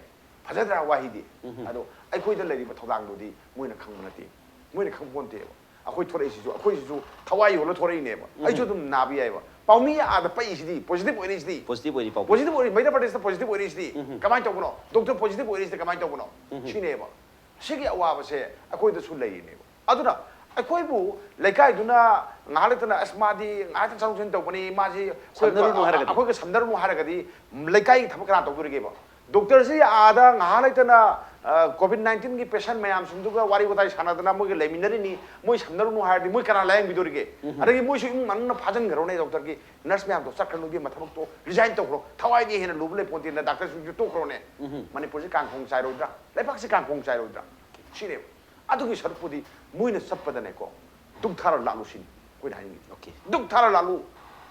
ꯐꯖꯗ꯭ꯔꯥ ꯋꯥꯍꯩꯗꯤ? ꯑꯗꯣ ꯑꯩꯈꯣꯏꯗ ꯂꯩꯔꯤꯕ ꯊꯧꯗꯥꯡꯗꯨꯗꯤ ꯃꯣꯏꯅ ꯈꯪꯕ ꯅꯠꯇꯦ, ꯃꯣꯏꯅ ꯈꯪꯕ ꯄꯣꯟꯇꯦꯕ꯫ ꯑꯩꯈꯣꯏ ꯊꯣꯔꯛꯏꯁꯤꯁꯨ, ꯑꯩꯈꯣꯏꯁꯤꯁꯨ ꯊꯋꯥꯏ ꯌꯣꯜꯂ ꯊꯣꯔꯛꯏꯅꯦꯕ꯫ ꯑꯩꯁꯨ ꯑꯗꯨꯝ ꯅꯥꯕ ꯌꯥꯏꯕ꯫ ꯄꯥꯎꯃꯤ ꯑꯥꯗ ꯄꯛꯏꯁꯤꯗꯤ, positive ꯑꯣꯏꯔꯛꯏꯁꯤꯗꯤ꯫ Positive ꯑꯣꯏꯔꯤ, ꯄꯥꯎꯃꯤ꯫ Positive ꯑꯣꯏꯔꯤ, ꯃꯩꯙ꯭ꯌ ꯄ꯭ꯔꯗꯦꯁꯇ positive ꯑꯣꯏꯔꯛꯏꯁꯤꯗꯤ꯫ ꯀꯃꯥꯏꯅ ꯇꯧꯕꯅꯣ? ꯗꯣꯛꯇꯔ positive ꯑꯣꯏꯔꯛꯏꯁꯤꯗꯤ ꯀꯃꯥꯏꯅ ꯇꯧꯕꯅꯣ? ꯁꯤꯅꯦꯕ꯫ ꯁꯤꯒꯤ ꯑꯋꯥꯕꯁꯦ ꯑꯩꯈꯣꯏꯗꯁꯨ ꯂꯩꯔꯤꯅꯦꯕ꯫ ꯑꯗꯨꯅ ꯑꯩꯈꯣꯏꯕꯨ ꯂꯩꯀꯥꯏꯗꯨꯅ ꯉꯥꯏꯍꯥꯛ ꯂꯩꯇꯅ, "ꯑꯁ, ꯃꯥꯗꯤ ꯉꯥꯏꯍꯥꯛꯇ ꯆꯪꯊꯣꯛ ꯆꯪꯁꯤꯟ ꯇꯧꯕꯅꯤ, ꯃꯥꯁꯤ ꯑꯩꯈꯣꯏ ꯁꯝꯅꯔꯨꯅꯨ ꯍꯥꯏꯔꯒꯗꯤ? ꯑꯩꯈꯣꯏꯒ ꯁꯝꯅꯔꯨꯅꯨ" ꯍꯥꯏꯔꯒꯗꯤ ꯂꯩꯀꯥꯏꯒꯤ ꯊꯕꯛ ꯀꯅꯥ ꯇꯧꯗꯣꯔꯤꯒꯦꯕ? ꯗꯣꯛꯇꯔꯁꯤ ꯑꯥꯗ ꯉꯥꯏꯍꯥꯛ ꯂꯩꯇꯅ ꯀꯣꯚꯤꯗ ꯅꯥꯏꯟꯇꯤꯟꯒꯤ ꯄꯦꯁꯦꯟ ꯃꯌꯥꯝꯁꯤꯡꯗꯨꯒ ꯋꯥꯔꯤ ꯋꯥꯇꯥꯏ ꯁꯥꯟꯅꯗꯅ ꯃꯣꯏꯒ ꯂꯩꯃꯤꯟꯅꯔꯤꯅꯤ, ꯃꯣꯏ ꯁꯝꯅꯔꯨꯅꯨ ꯍꯥꯏꯔꯗꯤ ꯃꯣꯏ ꯀꯅꯥ ꯂꯥꯌꯦꯡꯕꯤꯗꯣꯔꯤꯒꯦ? ꯑꯗꯒꯤ ꯃꯣꯏꯁꯨ ꯏꯃꯨꯡ ꯃꯅꯨꯡꯅ ꯐꯥꯖꯤꯟꯈ꯭ꯔꯣꯅꯦ, ꯗꯣꯛꯇꯔꯒꯤ ꯅꯔꯁ ꯃꯌꯥꯝꯗꯣ ꯆꯠꯈ꯭ꯔꯅꯨ, ꯏꯕꯦꯝꯃ, ꯊꯕꯛꯇꯣ ꯔꯤꯖꯥꯏꯟ ꯇꯧꯈ꯭ꯔꯣ, ꯊꯋꯥꯏꯗꯤ ꯍꯦꯟꯅ ꯂꯨꯕ ꯂꯩꯄꯣꯟꯇꯦꯅ ꯗꯥꯛꯇꯔꯁꯤꯡꯁꯨ ꯇꯣꯛꯈ꯭ꯔꯣꯅꯦ꯫ ꯃꯅꯤꯄꯨꯔꯁꯤ ꯀꯥꯡꯈꯣꯡ ꯆꯥꯏꯔꯣꯏꯗ꯭ꯔꯥ? ꯂꯩꯕꯥꯛꯁꯤ ꯀꯥꯡꯈꯣꯡ ꯆꯥꯏꯔꯣꯏꯗ꯭ꯔꯥ? ꯁꯤꯅꯦꯕ꯫ ꯑꯗꯨꯒꯤ ꯁꯔꯨꯛꯄꯨꯗꯤ ꯃꯣꯏꯅ ꯆꯠꯄꯗꯅꯦꯀꯣ, ꯗꯨꯛ ꯊꯥꯔ ꯂꯥꯛꯂꯨ ꯁꯤꯅꯤ ꯑꯩꯈꯣꯏꯅ ꯍꯥꯏꯅꯤꯡꯉꯤꯁꯦ꯫ Okay. ꯗꯨꯛ ꯊꯥꯔ ꯂꯥꯛꯂꯨ,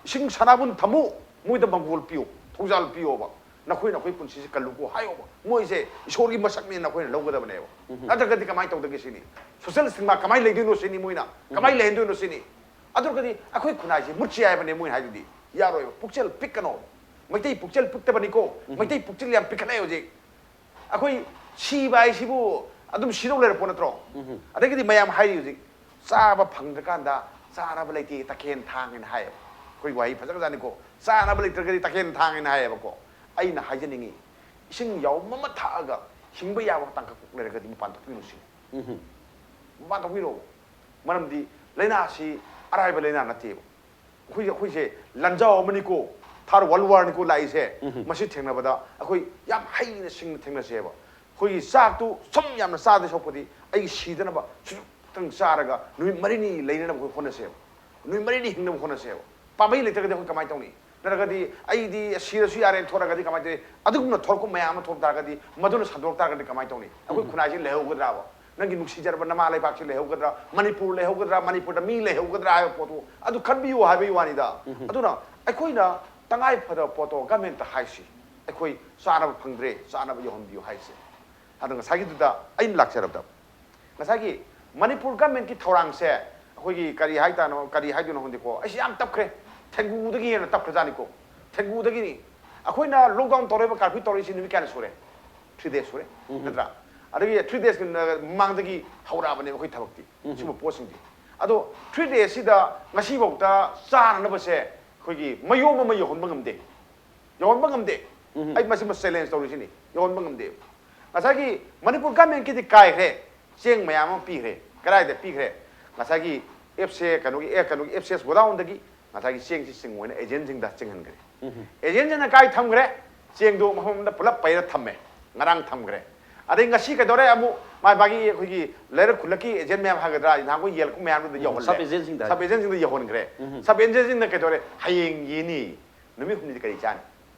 ꯏꯁꯤꯡ ꯁꯅꯥꯕꯨꯟ ꯊꯝꯃꯨ, ꯃꯣꯏꯗ ꯃꯪꯒꯣꯜ ꯄꯤꯌꯣ, ꯊꯧꯖꯥꯜ ꯄꯤꯌꯣꯕ, "ꯅꯈꯣꯏ ꯅꯈꯣꯏ ꯄꯨꯟꯁꯤꯁꯦ ꯀꯜꯂꯨꯀꯣ" ꯍꯥꯏꯌꯣꯕ꯫ ꯃꯣꯏꯁꯦ ꯏꯁꯣꯔꯒꯤ ꯃꯁꯛꯅꯦꯅ ꯑꯩꯈꯣꯏꯅ ꯂꯧꯒꯗꯕꯅꯦꯕ꯫ ꯅꯠꯇ꯭ꯔꯒꯗꯤ ꯀꯃꯥꯏꯅ ꯇꯧꯗꯒꯦ ꯁꯤꯅꯤ? ꯁꯣꯁꯦꯜ ꯁꯤꯅꯦꯃꯥ ꯀꯃꯥꯏꯅ ꯂꯩꯗꯣꯏꯅꯣ ꯁꯤꯅꯤ ꯃꯣꯏꯅ? ꯀꯃꯥꯏꯅ ꯂꯩꯍꯟꯗꯣꯏꯅꯣ ꯁꯤꯅꯤ? ꯑꯗꯨ ꯑꯣꯏꯔꯒꯗꯤ ꯑꯩꯈꯣꯏ ꯈꯨꯟꯅꯥꯏꯁꯦ ꯃꯨꯠꯁꯤ ꯍꯥꯏꯕꯅꯦ ꯃꯣꯏꯅ ꯍꯥꯏꯗꯨꯗꯤ꯫ ꯌꯥꯔꯣꯏꯕ, ꯄꯨꯛꯆꯦꯜ ꯄꯤꯛꯀꯅꯣ꯫ ꯃꯩꯇꯩ ꯄꯨꯛꯆꯦꯜ ꯄꯤꯛꯇꯕꯅꯤꯀꯣ꯫ ꯃꯩꯇꯩ ꯄꯨꯛꯆꯦꯜ ꯌꯥꯝ ꯄꯤꯛꯈꯠꯂꯛꯑꯦ ꯍꯧꯖꯤꯛ꯫ ꯑꯩꯈꯣꯏ ꯁꯤꯕ ꯍꯥꯏꯁꯤꯕꯨ ꯑꯗꯨꯝ ꯁꯤꯗꯧ ꯂꯩꯔ ꯄꯣꯠ ꯅꯠꯇ꯭ꯔꯣ? ꯑꯗꯒꯤꯗꯤ ꯃꯌꯥꯝ ꯍꯥꯏꯔꯤ ꯍꯧꯖꯤꯛ, "ꯆꯥꯕ ꯐꯪꯗ꯭ꯔꯀꯥꯟꯗ ꯆꯥꯅꯕ ꯂꯩꯇꯦ, ꯇꯈꯦꯟ ꯊꯥꯡ" ꯍꯥꯏꯅ ꯍꯥꯏꯌꯦꯕ꯫ ꯑꯩꯈꯣꯏ ꯋꯥꯍꯩ ꯐꯖꯈ꯭ꯔꯖꯥꯠꯅꯤꯀꯣ, "ꯆꯥꯅꯕ ꯂꯩꯇ꯭ꯔꯒꯗꯤ ꯇꯈꯦꯟ ꯊꯥꯡ" ꯍꯥꯏꯅ ꯍꯥꯏꯌꯦꯕꯀꯣ꯫ ꯑꯩꯅ ꯍꯥꯏꯖꯅꯤꯡꯉꯤ, ꯏꯁꯤꯡ ꯌꯥꯎꯝ ꯑꯃ ꯊꯛꯑꯒ ꯍꯤꯡꯕ ꯌꯥꯕ ꯇꯥꯡꯀꯛ ꯂꯩꯔꯒꯗꯤ ꯃꯄꯥꯟ ꯊꯣꯛꯄꯤꯔꯨ ꯁꯤꯅꯤ꯫ ꯃꯄꯥꯟ ꯊꯣꯛꯄꯤꯔꯛꯑꯣ꯫ ꯃꯔꯝꯗꯤ ꯂꯥꯏꯅꯥꯁꯤ ꯑꯔꯥꯏꯕ ꯂꯥꯏꯅꯥ ꯅꯠꯇꯦꯕ꯫ ꯑꯩꯈꯣꯏ, ꯑꯩꯈꯣꯏꯁꯦ ꯂꯥꯟꯖꯥꯎ ꯑꯃꯅꯤꯀꯣ, ꯊꯥꯔ ꯋꯥꯔꯜ ꯋꯥꯔꯅꯤꯀꯣ ꯂꯥꯛꯏꯁꯦ꯫ ꯃꯁꯤ ꯊꯦꯡꯅꯕꯗ ꯑꯩꯈꯣꯏ ꯌꯥꯝ ꯍꯩꯅ ꯁꯤꯡꯅ ꯊꯦꯡꯅꯁꯦꯕ꯫ ꯑꯩꯈꯣꯏꯒꯤ ꯆꯥꯛꯇꯨ ꯁꯨꯝ ꯌꯥꯝꯅ ꯆꯥꯗꯣꯏ ꯁꯔꯨꯛꯄꯨꯗꯤ ꯑꯩꯒꯤ ꯁꯤꯗꯅꯕ ꯁꯨꯖꯨꯛꯇꯪ ꯆꯥꯔꯒ ꯅꯨꯃꯤꯠ ꯃꯔꯤꯅꯤ ꯂꯩꯅꯅꯕ ꯑꯩꯈꯣꯏ ꯍꯣꯠꯅꯁꯦꯕ꯫ ꯅꯨꯃꯤꯠ ꯃꯔꯤꯅꯤ ꯍꯤꯡꯅꯕ ꯍꯣꯠꯅꯁꯦꯕ꯫ ꯄꯥꯝꯕꯩ ꯂꯩꯇ꯭ꯔꯒꯗꯤ ꯑꯩꯈꯣꯏ ꯀꯃꯥꯏꯅ ꯇꯧꯅꯤ? ꯅꯠꯇ꯭ꯔꯒꯗꯤ "ꯑꯩꯗꯤ ꯁꯤꯔꯁꯨ ꯌꯥꯔꯦꯅ" ꯊꯣꯔꯛꯑꯒꯗꯤ ꯀꯃꯥꯏꯅ ꯇꯧꯅꯤ? ꯑꯗꯨꯒꯨꯝꯅ ꯊꯣꯔꯛꯄ ꯃꯌꯥꯝ ꯑꯃ ꯊꯣꯛ ꯇꯥꯔꯒꯗꯤ ꯃꯗꯨꯅ ꯁꯟꯗꯣꯔꯛ ꯇꯥꯔꯒꯗꯤ ꯀꯃꯥꯏꯅ ꯇꯧꯅꯤ? ꯑꯩꯈꯣꯏ ꯈꯨꯟꯅꯥꯏꯁꯤ ꯂꯩꯍꯧꯒꯗ꯭ꯔꯥꯕ? ꯅꯪꯒꯤ ꯅꯨꯡꯁꯤꯖꯔꯕ ꯅꯃꯥ ꯂꯩꯕꯥꯛꯁꯤ ꯂꯩꯍꯧꯒꯗ꯭ꯔꯥ? ꯃꯅꯤꯄꯨꯔ ꯂꯩꯍꯧꯒꯗ꯭ꯔꯥ? ꯃꯅꯤꯄꯨꯔꯗ ꯃꯤ ꯂꯩꯍꯧꯒꯗ꯭ꯔꯥ ꯍꯥꯏꯕ ꯄꯣꯠꯇꯨ ꯑꯗꯨ ꯈꯟꯕꯤꯌꯨ ꯍꯥꯏꯕꯒꯤ ꯋꯥꯅꯤꯗ꯫ ꯑꯗꯨꯅ ꯑꯩꯈꯣꯏꯅ ꯇꯉꯥꯏ ꯐꯗꯕ ꯄꯣꯠꯇꯣ ꯒꯃꯦꯟꯇ ꯍꯥꯏꯁꯤ, "ꯑꯩꯈꯣꯏ ꯆꯥꯅꯕ ꯐꯪꯗ꯭ꯔꯦ, ꯆꯥꯅꯕ ꯌꯧꯍꯟꯕꯤꯌꯨ" ꯍꯥꯏꯁꯦ꯫ ꯑꯗꯣ ꯉꯁꯥꯏꯒꯤꯗꯨꯗ ꯑꯩꯅ ꯂꯥꯛꯆꯔꯕꯗ, ꯉꯁꯥꯏꯒꯤ ꯃꯅꯤꯄꯨꯔ ꯒꯃꯦꯟꯀꯤ ꯊꯧꯔꯥꯡꯁꯦ ꯑꯩꯈꯣꯏꯒꯤ ꯀꯔꯤ ꯍꯥꯏꯇꯥꯅꯣ, ꯀꯔꯤ ꯍꯥꯏꯗꯣꯏꯅꯣ ꯈꯪꯗꯦꯀꯣ, ꯑꯩꯁꯦ ꯌꯥꯝ ꯇꯞꯈ꯭ꯔꯦ꯫ ꯊꯦꯡꯒꯨꯗꯒꯤ ꯍꯦꯟꯅ ꯇꯞꯈ꯭ꯔꯖꯥꯠꯅꯤꯀꯣ꯫ ꯊꯦꯡꯒꯨꯗꯒꯤꯅꯤ꯫ ꯑꯩꯈꯣꯏꯅ ꯂꯣꯛꯗꯥꯎꯟ ꯇꯧꯔꯛꯏꯕ, ꯀꯥꯔꯐ꯭ꯌꯨ ꯇꯧꯔꯛꯏꯁꯤ ꯅꯨꯃꯤꯠ ꯀꯌꯥꯅꯤ ꯁꯨꯔꯦ? ꯊ꯭ꯔꯤ ꯗꯦꯖ ꯁꯨꯔꯦ, ꯅꯠꯇ꯭ꯔꯥ? ꯑꯗꯒꯤ ꯊ꯭ꯔꯤ ꯗꯦꯖꯀꯤ ꯃꯃꯥꯡꯗꯒꯤ ꯍꯧꯔꯛꯑꯕꯅꯦꯕ ꯑꯩꯈꯣꯏ ꯊꯕꯛꯇꯤ, ꯁꯤꯒꯨꯝꯕ ꯄꯣꯠꯁꯤꯡꯗꯤ꯫ ꯑꯗꯣ ꯊ꯭ꯔꯤ ꯗꯦꯖꯁꯤꯗ ꯉꯁꯤꯐꯥꯎꯗ ꯆꯥꯅꯅꯕꯁꯦ ꯑꯩꯈꯣꯏꯒꯤ ꯃꯌꯣꯝ ꯑꯃ ꯌꯧꯍꯟꯕ ꯉꯝꯗꯦ꯫ ꯌꯧꯍꯟꯕ ꯉꯝꯗꯦ꯫ ꯑꯩ ꯃꯁꯤꯃ ꯆꯦꯂꯦꯟꯖ ꯇꯧꯔꯤꯁꯤꯅꯤ, ꯌꯧꯍꯟꯕ ꯉꯝꯗꯦ꯫ ꯉꯁꯥꯏꯒꯤ ꯃꯅꯤꯄꯨꯔ ꯒꯃꯦꯟꯀꯤꯗꯤ ꯀꯥꯏꯈ꯭ꯔꯦ, ꯆꯦꯡ ꯃꯌꯥꯝ ꯑꯃ ꯄꯤꯈ꯭ꯔꯦ꯫ ꯀꯗꯥꯏꯗ ꯄꯤꯈ꯭ꯔꯦ? ꯉꯁꯥꯏꯒꯤ ꯑꯦꯞꯁꯦ ꯀꯩꯅꯣꯒꯤ ꯑꯦ ꯀꯩꯅꯣꯒꯤ ꯑꯦꯞꯁꯦꯁ ꯒꯣꯗꯥꯎꯟꯗꯒꯤ ꯉꯁꯥꯏꯒꯤ ꯆꯦꯡꯁꯤ ꯆꯤꯡꯉꯣꯏꯅ ꯑꯦꯖꯦꯟꯁꯤꯡꯗ ꯆꯤꯡꯍꯟꯈ꯭ꯔꯦ꯫ ꯑꯦꯖꯦꯟꯁꯤꯅ ꯀꯥꯏ ꯊꯝꯈ꯭ꯔꯦ? ꯆꯦꯡꯗꯣ ꯃꯐꯝ ꯑꯃꯗ ꯄꯨꯂꯞ ꯄꯩꯔ ꯊꯝꯃꯦ꯫ ꯉꯔꯥꯡ ꯊꯝꯈ꯭ꯔꯦ꯫ ꯑꯗꯩ ꯉꯁꯤ ꯀꯩꯗꯧꯔꯦ? ꯑꯃꯨꯛ ꯃꯥ ꯃꯥꯒꯤ ꯑꯩꯈꯣꯏꯒꯤ ꯂꯩꯔꯛ ꯈꯨꯜꯂꯛꯀꯤ ꯑꯦꯖꯦꯟ ꯃꯌꯥꯝ ꯍꯥꯏꯒꯗ꯭ꯔꯥ, ꯅꯍꯥꯟꯈꯣꯏ ꯌꯦꯜꯀꯨꯝ ꯃꯌꯥꯝꯗꯨꯗ ꯎꯝ, ꯌꯧꯍꯜꯂꯦ꯫ ꯁꯕ ꯑꯦꯖꯦꯟꯁꯤꯡꯗ ꯁꯕ ꯍꯥꯏꯕ꯫ ꯑꯦꯖꯦꯟꯁꯤꯡꯗ ꯌꯧꯍꯟꯈ꯭ꯔꯦ꯫ ꯎꯝ꯫ ꯁꯕ ꯑꯦꯖꯦꯟꯁꯤꯡꯅ ꯀꯩꯗꯧꯔꯦ? ꯍꯌꯦꯡ ꯌꯦꯅꯤ, ꯅꯨꯃꯤꯠ ꯍꯨꯝꯅꯤꯗꯤ ꯀꯔꯤ ꯆꯥꯅꯤ?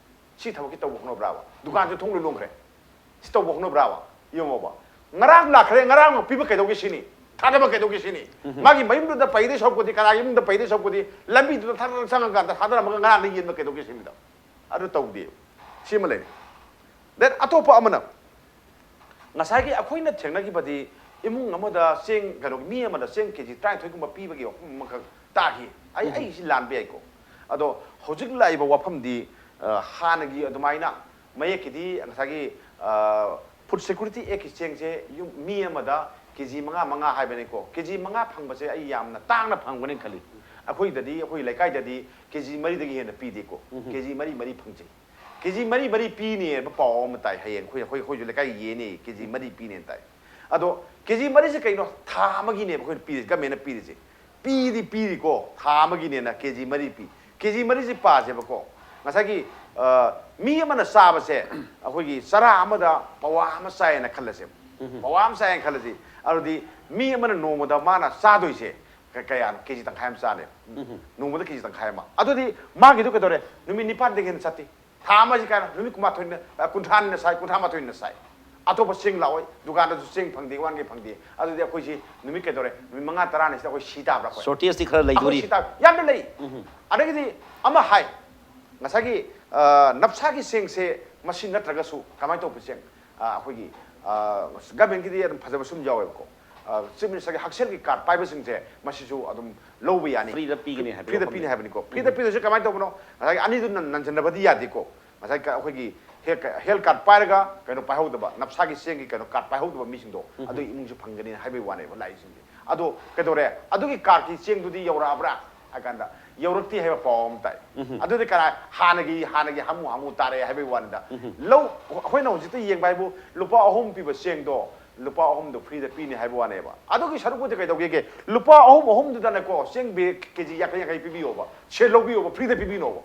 ꯁꯤ ꯊꯕꯛꯁꯤ ꯇꯧꯕ ꯍꯧꯅꯕ꯭ꯔꯥꯕ? ꯗꯨꯀꯥꯟꯁꯨ ꯊꯣꯡ ꯂꯣꯏ ꯂꯣꯟꯈ꯭ꯔꯦ꯫ ꯁꯤ ꯇꯧꯕ ꯍꯧꯅꯕ꯭ꯔꯥꯕ? ꯌꯦꯡꯉꯣꯕ꯫ ꯉꯔꯥꯡ ꯂꯥꯛꯈ꯭ꯔꯦ, ꯉꯔꯥꯡ ꯄꯤꯕ ꯀꯩꯗꯧꯒꯦ ꯁꯤꯅꯤ? ꯊꯥꯗꯕ ꯀꯩꯗꯧꯒꯦ ꯁꯤꯅꯤ? ꯎꯝ꯫ ꯃꯥꯒꯤ ꯃꯌꯨꯝꯗꯨꯗ ꯄꯩꯗꯣꯏ ꯁꯔꯨꯛꯄꯨꯗꯤ, ꯀꯅꯥꯒꯤ ꯌꯨꯝꯗ ꯄꯩꯗꯣꯏ ꯁꯔꯨꯛꯄꯨꯗꯤ, ꯂꯝꯕꯤꯗꯨꯗ ꯊꯥꯗꯔ ꯆꯪꯉꯀꯥꯟꯗ ꯊꯥꯗꯔꯝꯃꯒ ꯉꯔꯥꯡꯗ ꯌꯦꯟꯕ ꯀꯩꯗꯧꯒꯦ ꯁꯤꯅꯤꯗꯣ? ꯑꯗꯨ ꯇꯧꯗꯦ꯫ ꯁꯤꯃ ꯂꯩꯔꯦ꯫ Then ꯑꯇꯣꯞꯄ ꯑꯃꯅ ꯉꯁꯥꯏꯒꯤ ꯑꯩꯈꯣꯏꯅ ꯊꯦꯡꯅꯈꯤꯕꯗꯤ ꯏꯃꯨꯡ ꯑꯃꯗ ꯆꯦꯡ, ꯀꯩꯅꯣ, ꯃꯤ ꯑꯃꯗ ꯆꯦꯡ ꯀꯦ ꯖꯤ ꯇꯔꯥꯅꯤꯊꯣꯏꯒꯨꯝꯕ ꯄꯤꯕꯒꯤ ꯋꯥꯐꯝ ꯑꯃꯈꯛ ꯇꯥꯈꯤ꯫ ꯑꯩ, ꯎꯝ꯫ ꯑꯩꯁꯤ ꯂꯥꯟꯕ ꯌꯥꯏꯀꯣ꯫ ꯑꯗꯣ ꯍꯧꯖꯤꯛ ꯂꯥꯛꯏꯕ ꯋꯥꯐꯝꯗꯤ, ꯑ, ꯍꯥꯟꯅꯒꯤ ꯑꯗꯨꯃꯥꯏꯅ ꯃꯌꯦꯛꯀꯤꯗꯤ ꯉꯁꯥꯏꯒꯤ, ꯑ, Food Security Actꯀꯤ ꯆꯦꯡꯁꯦ ꯌꯨꯝ, ꯃꯤ ꯑꯃꯗ ꯀꯦ ꯖꯤ ꯃꯉꯥ, ꯃꯉꯥ ꯍꯥꯏꯕꯅꯤꯀꯣ꯫ ꯀꯦ ꯖꯤ ꯃꯉꯥ ꯐꯪꯕꯁꯦ ꯑꯩ ꯌꯥꯝꯅ ꯇꯥꯡꯅ ꯐꯪꯒꯅꯤ ꯈꯜꯂꯤ꯫ ꯑꯩꯈꯣꯏꯗꯗꯤ, ꯑꯩꯈꯣꯏ ꯂꯩꯀꯥꯏꯗꯗꯤ ꯀꯦ ꯖꯤ ꯃꯔꯤꯗꯒꯤ ꯍꯦꯟꯅ ꯄꯤꯗꯦꯀꯣ꯫ ꯎꯝ꯫ ꯀꯦ ꯖꯤ ꯃꯔꯤ, ꯃꯔꯤ ꯐꯪꯖꯩ꯫ ꯀꯦ ꯖꯤ ꯃꯔꯤ ꯃꯔꯤ ꯄꯤꯅꯤ ꯍꯥꯏꯕ ꯄꯥꯎ ꯑꯃ ꯇꯥꯏ꯫ ꯍꯌꯦꯡ ꯑꯩꯈꯣꯏ, ꯑꯩꯈꯣꯏ, ꯑꯩꯈꯣꯏꯁꯨ ꯂꯩꯀꯥꯏ ꯌꯦꯟꯅꯤ, ꯀꯦ ꯖꯤ ꯃꯔꯤ ꯄꯤꯅꯦꯅ ꯇꯥꯏ꯫ ꯑꯗꯣ ꯀꯦ ꯖꯤ ꯃꯔꯤꯁꯦ ꯀꯩꯅꯣ? ꯊꯥ ꯑꯃꯒꯤꯅꯦꯕ ꯑꯩꯈꯣꯏꯅ ꯄꯤꯔꯤꯁꯦ, ꯒꯃꯦꯟꯅ ꯄꯤꯔꯤꯁꯦ꯫ ꯄꯤꯗꯤ ꯄꯤꯔꯤꯀꯣ, ꯊꯥ ꯑꯃꯒꯤꯅꯦꯅ ꯀꯦ ꯖꯤ ꯃꯔꯤ ꯄꯤ꯫ ꯀꯦ ꯖꯤ ꯃꯔꯤꯁꯦ ꯄꯥꯁꯦꯕꯀꯣ꯫ ꯉꯁꯥꯏꯒꯤ, ꯑ, ꯃꯤ ꯑꯃꯅ ꯆꯥꯕꯁꯦ, ꯑꯩꯈꯣꯏꯒꯤ ꯆꯔꯥ ꯑꯃꯗ ꯄꯋꯥ ꯑꯃ ꯆꯥꯏꯌꯦꯅ ꯈꯜꯂꯁꯦꯕ꯫ ꯎꯝ꯫ ꯄꯋꯥ ꯑꯃ ꯆꯥꯏꯌꯦꯅ ꯈꯜꯂꯁꯤ꯫ ꯑꯗꯨꯗꯤ ꯃꯤ ꯑꯃꯅ ꯅꯣꯡꯃꯗ ꯃꯥꯅ ꯆꯥꯗꯣꯏꯁꯦ ꯀ-, ꯀꯌꯥꯅꯣ? ꯀꯦ ꯖꯤ ꯇꯪꯈꯥꯏ ꯑꯃ ꯆꯥꯅꯦꯕ꯫ ꯎꯝ꯫ ꯅꯣꯡꯃꯗ ꯀꯦ ꯖꯤ ꯇꯪꯈꯥꯏ ꯑꯃ꯫ ꯑꯗꯨꯗꯤ ꯃꯥꯒꯤꯗꯣ ꯀꯩꯗꯧꯔꯦ? ꯅꯨꯃꯤꯠ ꯅꯤꯄꯥꯟꯗꯒꯤ ꯍꯦꯟꯅ ꯆꯠꯇꯦ꯫ ꯊꯥ ꯑꯃꯁꯤ ꯀꯥꯏꯅ ꯅꯨꯃꯤꯠ ꯀꯨꯟꯃꯥꯊꯣꯏꯅ, ꯑ, ꯀꯨꯟꯊ꯭ꯔꯥꯅꯤꯅ ꯁꯥꯏ, ꯀꯨꯟꯊ꯭ꯔꯥ ꯃꯥꯊꯣꯏꯅ ꯁꯥꯏ꯫ ꯑꯇꯣꯞꯄ ꯆꯦꯡ ꯂꯥꯛꯑꯣꯏ, ꯗꯨꯀꯥꯟꯗꯁꯨ ꯆꯦꯡ ꯐꯪꯗꯦ, ꯋꯥꯟꯒꯤ ꯐꯪꯗꯦ꯫ ꯑꯗꯨꯗꯤ ꯑꯩꯈꯣꯏꯁꯤ ꯅꯨꯃꯤꯠ ꯀꯩꯗꯧꯔꯦ? ꯅꯨꯃꯤꯠ ꯃꯉꯥ ꯇꯔꯥꯅꯤꯁꯤꯗ ꯑꯩꯈꯣꯏ ꯁꯤ ꯇꯥꯕ꯭ꯔꯥ ꯑꯩꯈꯣꯏ? ꯁꯣꯔꯇꯦꯖꯇꯤ ꯈꯔ ꯑꯩꯈꯣꯏ ꯂꯩꯗꯣꯔꯤ꯫ ꯁꯤ ꯇꯥ-, ꯌꯥꯝꯅ ꯂꯩ꯫ ꯎꯝ꯫ ꯑꯗꯒꯤꯗꯤ ꯑꯃ ꯍꯥꯏ, ꯉꯁꯥꯏꯒꯤ, ꯑ, ꯅꯞꯁꯥꯒꯤ ꯆꯦꯡꯁꯦ ꯃꯁꯤ ꯅꯠꯇ꯭ꯔꯒꯁꯨ ꯀꯃꯥꯏꯅ ꯇꯧꯕ ꯆꯦꯡ? ꯑ, ꯑꯩꯈꯣꯏꯒꯤ, ꯑ, ꯒꯃꯦꯟꯒꯤꯗꯤ ꯑꯗꯨꯝ ꯐꯖꯕ ꯁꯨꯝ ꯌꯥꯎꯋꯦꯕꯀꯣ꯫ ꯑ, ꯆꯤꯐ ꯃꯤꯅꯤꯁꯇꯔꯒꯤ ꯍꯛꯁꯦꯜꯒꯤ ꯀꯥꯔꯗ ꯄꯥꯏꯕꯁꯤꯡꯁꯦ ꯃꯁꯤꯁꯨ ꯑꯗꯨꯝ ꯂꯧꯕ ꯌꯥꯅꯤ꯫ ꯐ꯭ꯔꯤꯗ ꯄꯤꯒꯅꯤ ꯍꯥꯏꯕ ꯐ꯭ꯔꯤꯗ ꯋꯥꯐꯝꯅꯤ꯫ ꯄꯤꯅꯤ ꯍꯥꯏꯕꯅꯤꯀꯣ꯫ ꯐ꯭ꯔꯤꯗ ꯎꯝ꯫ ꯄꯤꯗꯣꯏꯁꯦ ꯀꯃꯥꯏꯅ ꯇꯧꯕꯅꯣ? ꯉꯁꯥꯏꯒꯤ ꯑꯅꯤꯗꯨ ꯅꯟ-, ꯅꯟꯁꯤꯟꯅꯕꯗꯤ ꯌꯥꯗꯦꯀꯣ꯫ ꯉꯁꯥꯏ ꯀ-, ꯑꯩꯈꯣꯏꯒꯤ ꯍꯦꯜ-, ꯍꯦꯜ ꯀꯥꯔꯗ ꯄꯥꯏꯔꯒ ꯀꯩꯅꯣ ꯄꯥꯏꯍꯧꯗꯕ, ꯅꯞꯁꯥꯒꯤ ꯆꯦꯡꯒꯤ ꯀꯩꯅꯣ ꯀꯥꯔꯗ ꯄꯥꯏꯍꯧꯗꯕ ꯃꯤꯁꯤꯡꯗꯣ, ꯎꯝ꯫ ꯑꯗꯨꯒꯤ ꯏꯃꯨꯡꯁꯨ ꯐꯪꯒꯅꯤ ꯍꯥꯏꯕꯒꯤ ꯋꯥꯅꯦꯕ ꯂꯥꯛꯏꯁꯤꯡꯁꯦ꯫ ꯑꯗꯣ ꯀꯩꯗꯧꯔꯦ? ꯑꯗꯨꯒꯤ ꯀꯥꯔꯗꯀꯤ ꯆꯦꯡꯗꯨꯗꯤ ꯌꯧꯔꯛꯑꯕ꯭ꯔꯥ ꯍꯥꯏ ꯀꯥꯟꯗ, ꯌꯧꯔꯛꯇꯦ ꯍꯥꯏꯕ ꯄꯥꯎ ꯑꯃ ꯇꯥꯏ꯫ ꯎꯝ꯫ ꯑꯗꯨꯗꯤ ꯀꯅꯥ? ꯍꯥꯟꯅꯒꯤ, ꯍꯥꯟꯅꯒꯤ ꯍꯥꯃꯨ ꯍꯥꯃꯨ ꯇꯥꯔꯛꯑꯦ ꯍꯥꯏꯕꯒꯤ ꯋꯥꯅꯤꯗ꯫ ꯎꯝ꯫ ꯂꯧ, ꯑꯩꯈꯣꯏꯅ ꯍꯧꯖꯤꯛꯇ ꯌꯦꯡꯕ ꯍꯥꯏꯕꯨ ꯂꯨꯄꯥ ꯑꯍꯨꯝ ꯄꯤꯕ ꯆꯦꯡꯗꯣ ꯂꯨꯄꯥ ꯑꯍꯨꯝꯗꯣ ꯐ꯭ꯔꯤꯗ ꯄꯤꯅꯤ ꯍꯥꯏꯕ ꯋꯥꯅꯦꯕ꯫ ꯑꯗꯨꯒꯤ ꯁꯔꯨꯛꯄꯨꯗꯤ ꯀꯩꯗꯧꯒꯦꯒꯦ? ꯂꯨꯄꯥ ꯑꯍꯨꯝ ꯑꯍꯨꯝꯗꯨꯗꯅꯦꯀꯣ, ꯆꯦꯡ ꯕꯦꯒ ꯀꯦ ꯖꯤ ꯌꯥꯡꯈꯩ ꯌꯥꯡꯈꯩ ꯄꯤꯕꯤꯌꯣꯕ, ꯁꯦꯜ ꯂꯧꯕꯤꯌꯣꯕ, ꯐ꯭ꯔꯤꯗ ꯄꯤꯕꯤꯅꯣꯕ꯫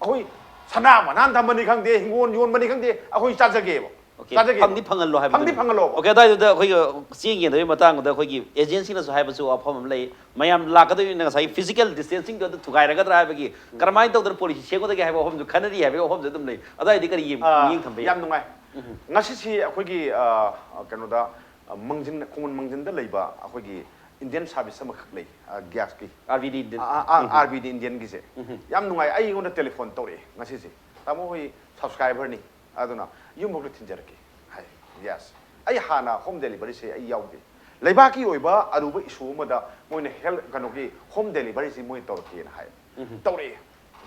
ꯑꯩꯈꯣꯏ ꯁꯅꯥ ꯃꯅꯥꯟ ꯊꯝꯕꯅꯤ ꯈꯪꯗꯦ, ꯍꯤꯡꯒꯣꯜ ꯌꯣꯟꯕꯅꯤ ꯈꯪꯗꯦ, ꯑꯩꯈꯣꯏ ꯆꯥꯖꯒꯦꯕ꯫ Okay, ꯆꯥꯖꯒꯦ꯫ ꯐꯪꯗꯤ ꯐꯪꯍꯜꯂꯣ ꯍꯥꯏꯕꯗꯨꯅꯤ꯫ ꯐꯪꯗꯤ ꯐꯪꯍꯜꯂꯣꯕ꯫ Okay, ꯑꯗꯨꯋꯥꯏꯗꯨꯗ ꯑꯩꯈꯣꯏꯒꯤ ꯆꯦꯡ ꯌꯦꯟꯗꯕꯒꯤ ꯃꯇꯥꯡꯗ ꯑꯩꯈꯣꯏꯒꯤ ꯑꯦꯖꯦꯟꯁꯤꯅꯁꯨ ꯍꯥꯏꯕꯁꯨ ꯋꯥꯐꯝ ꯑꯃ ꯂꯩ꯫ ꯃꯌꯥꯝ ꯂꯥꯛꯀꯗꯣꯏꯅꯤꯅ ꯉꯁꯥꯏꯒꯤ physical distancingꯗꯣ ꯑꯗꯨ ꯊꯨꯒꯥꯏꯔꯒꯗ꯭ꯔꯥ ꯍꯥꯏꯕꯒꯤ, ꯀꯔꯝꯍꯥꯏꯅ ꯇꯧꯗꯅ policy ꯁꯦꯝꯒꯗꯒꯦ ꯍꯥꯏꯕ ꯋꯥꯐꯝꯁꯨ ꯈꯟꯅꯔꯤ ꯍꯥꯏꯕꯒꯤ ꯋꯥꯐꯝꯁꯨ ꯑꯗꯨꯝ ꯂꯩ꯫ ꯑꯗꯨꯋꯥꯏꯗꯤ ꯀꯔꯤ ꯌꯦꯡ- ꯑꯥ, ꯃꯤꯠꯌꯦꯡ ꯊꯝꯕ ꯌꯥꯏ? ꯌꯥꯝ ꯅꯨꯡꯉꯥꯏ꯫ ꯉꯁꯤꯁꯤ ꯑꯩꯈꯣꯏꯒꯤ, ꯑꯥ, ꯀꯩꯅꯣꯗ, ꯑꯥ, ꯃꯥꯡꯖꯤꯟ, ꯈꯣꯡꯃꯟ ꯃꯥꯡꯖꯤꯟꯗ ꯂꯩꯕ ꯑꯩꯈꯣꯏꯒꯤ Indian service ꯑꯃꯈꯛ ꯂꯩ, ꯑꯥ, gasꯀꯤ꯫ RBD Indian꯫ ꯑꯥ, ꯑꯥ, RBD Indianꯒꯤꯁꯦ꯫ ꯌꯥꯝ ꯅꯨꯡꯉꯥꯏ꯫ ꯑꯩꯉꯣꯟꯗ telephone ꯇꯧꯔꯛꯑꯦ ꯉꯁꯤꯁꯦ, "ꯇꯥꯃꯣ, ꯍꯣꯏ subscriberꯅꯤ, ꯑꯗꯨꯅ ꯌꯨꯝꯐꯥꯎꯗ ꯊꯤꯟꯖꯔꯛꯀꯦ" ꯍꯥꯏ꯫ Yes꯫ ꯑꯩ ꯍꯥꯟꯅ home deliveryꯁꯦ ꯑꯩ ꯌꯥꯎꯗꯦ꯫ ꯂꯩꯕꯥꯛꯀꯤ ꯑꯣꯏꯕ ꯑꯔꯨꯕ issue ꯑꯃꯗ ꯃꯣꯏꯅ health, ꯀꯩꯅꯣꯒꯤ home deliveryꯁꯤ ꯃꯣꯏ ꯇꯧꯔꯛꯀꯦꯅ ꯍꯥꯏ꯫ ꯇꯧꯔꯛꯑꯦ꯫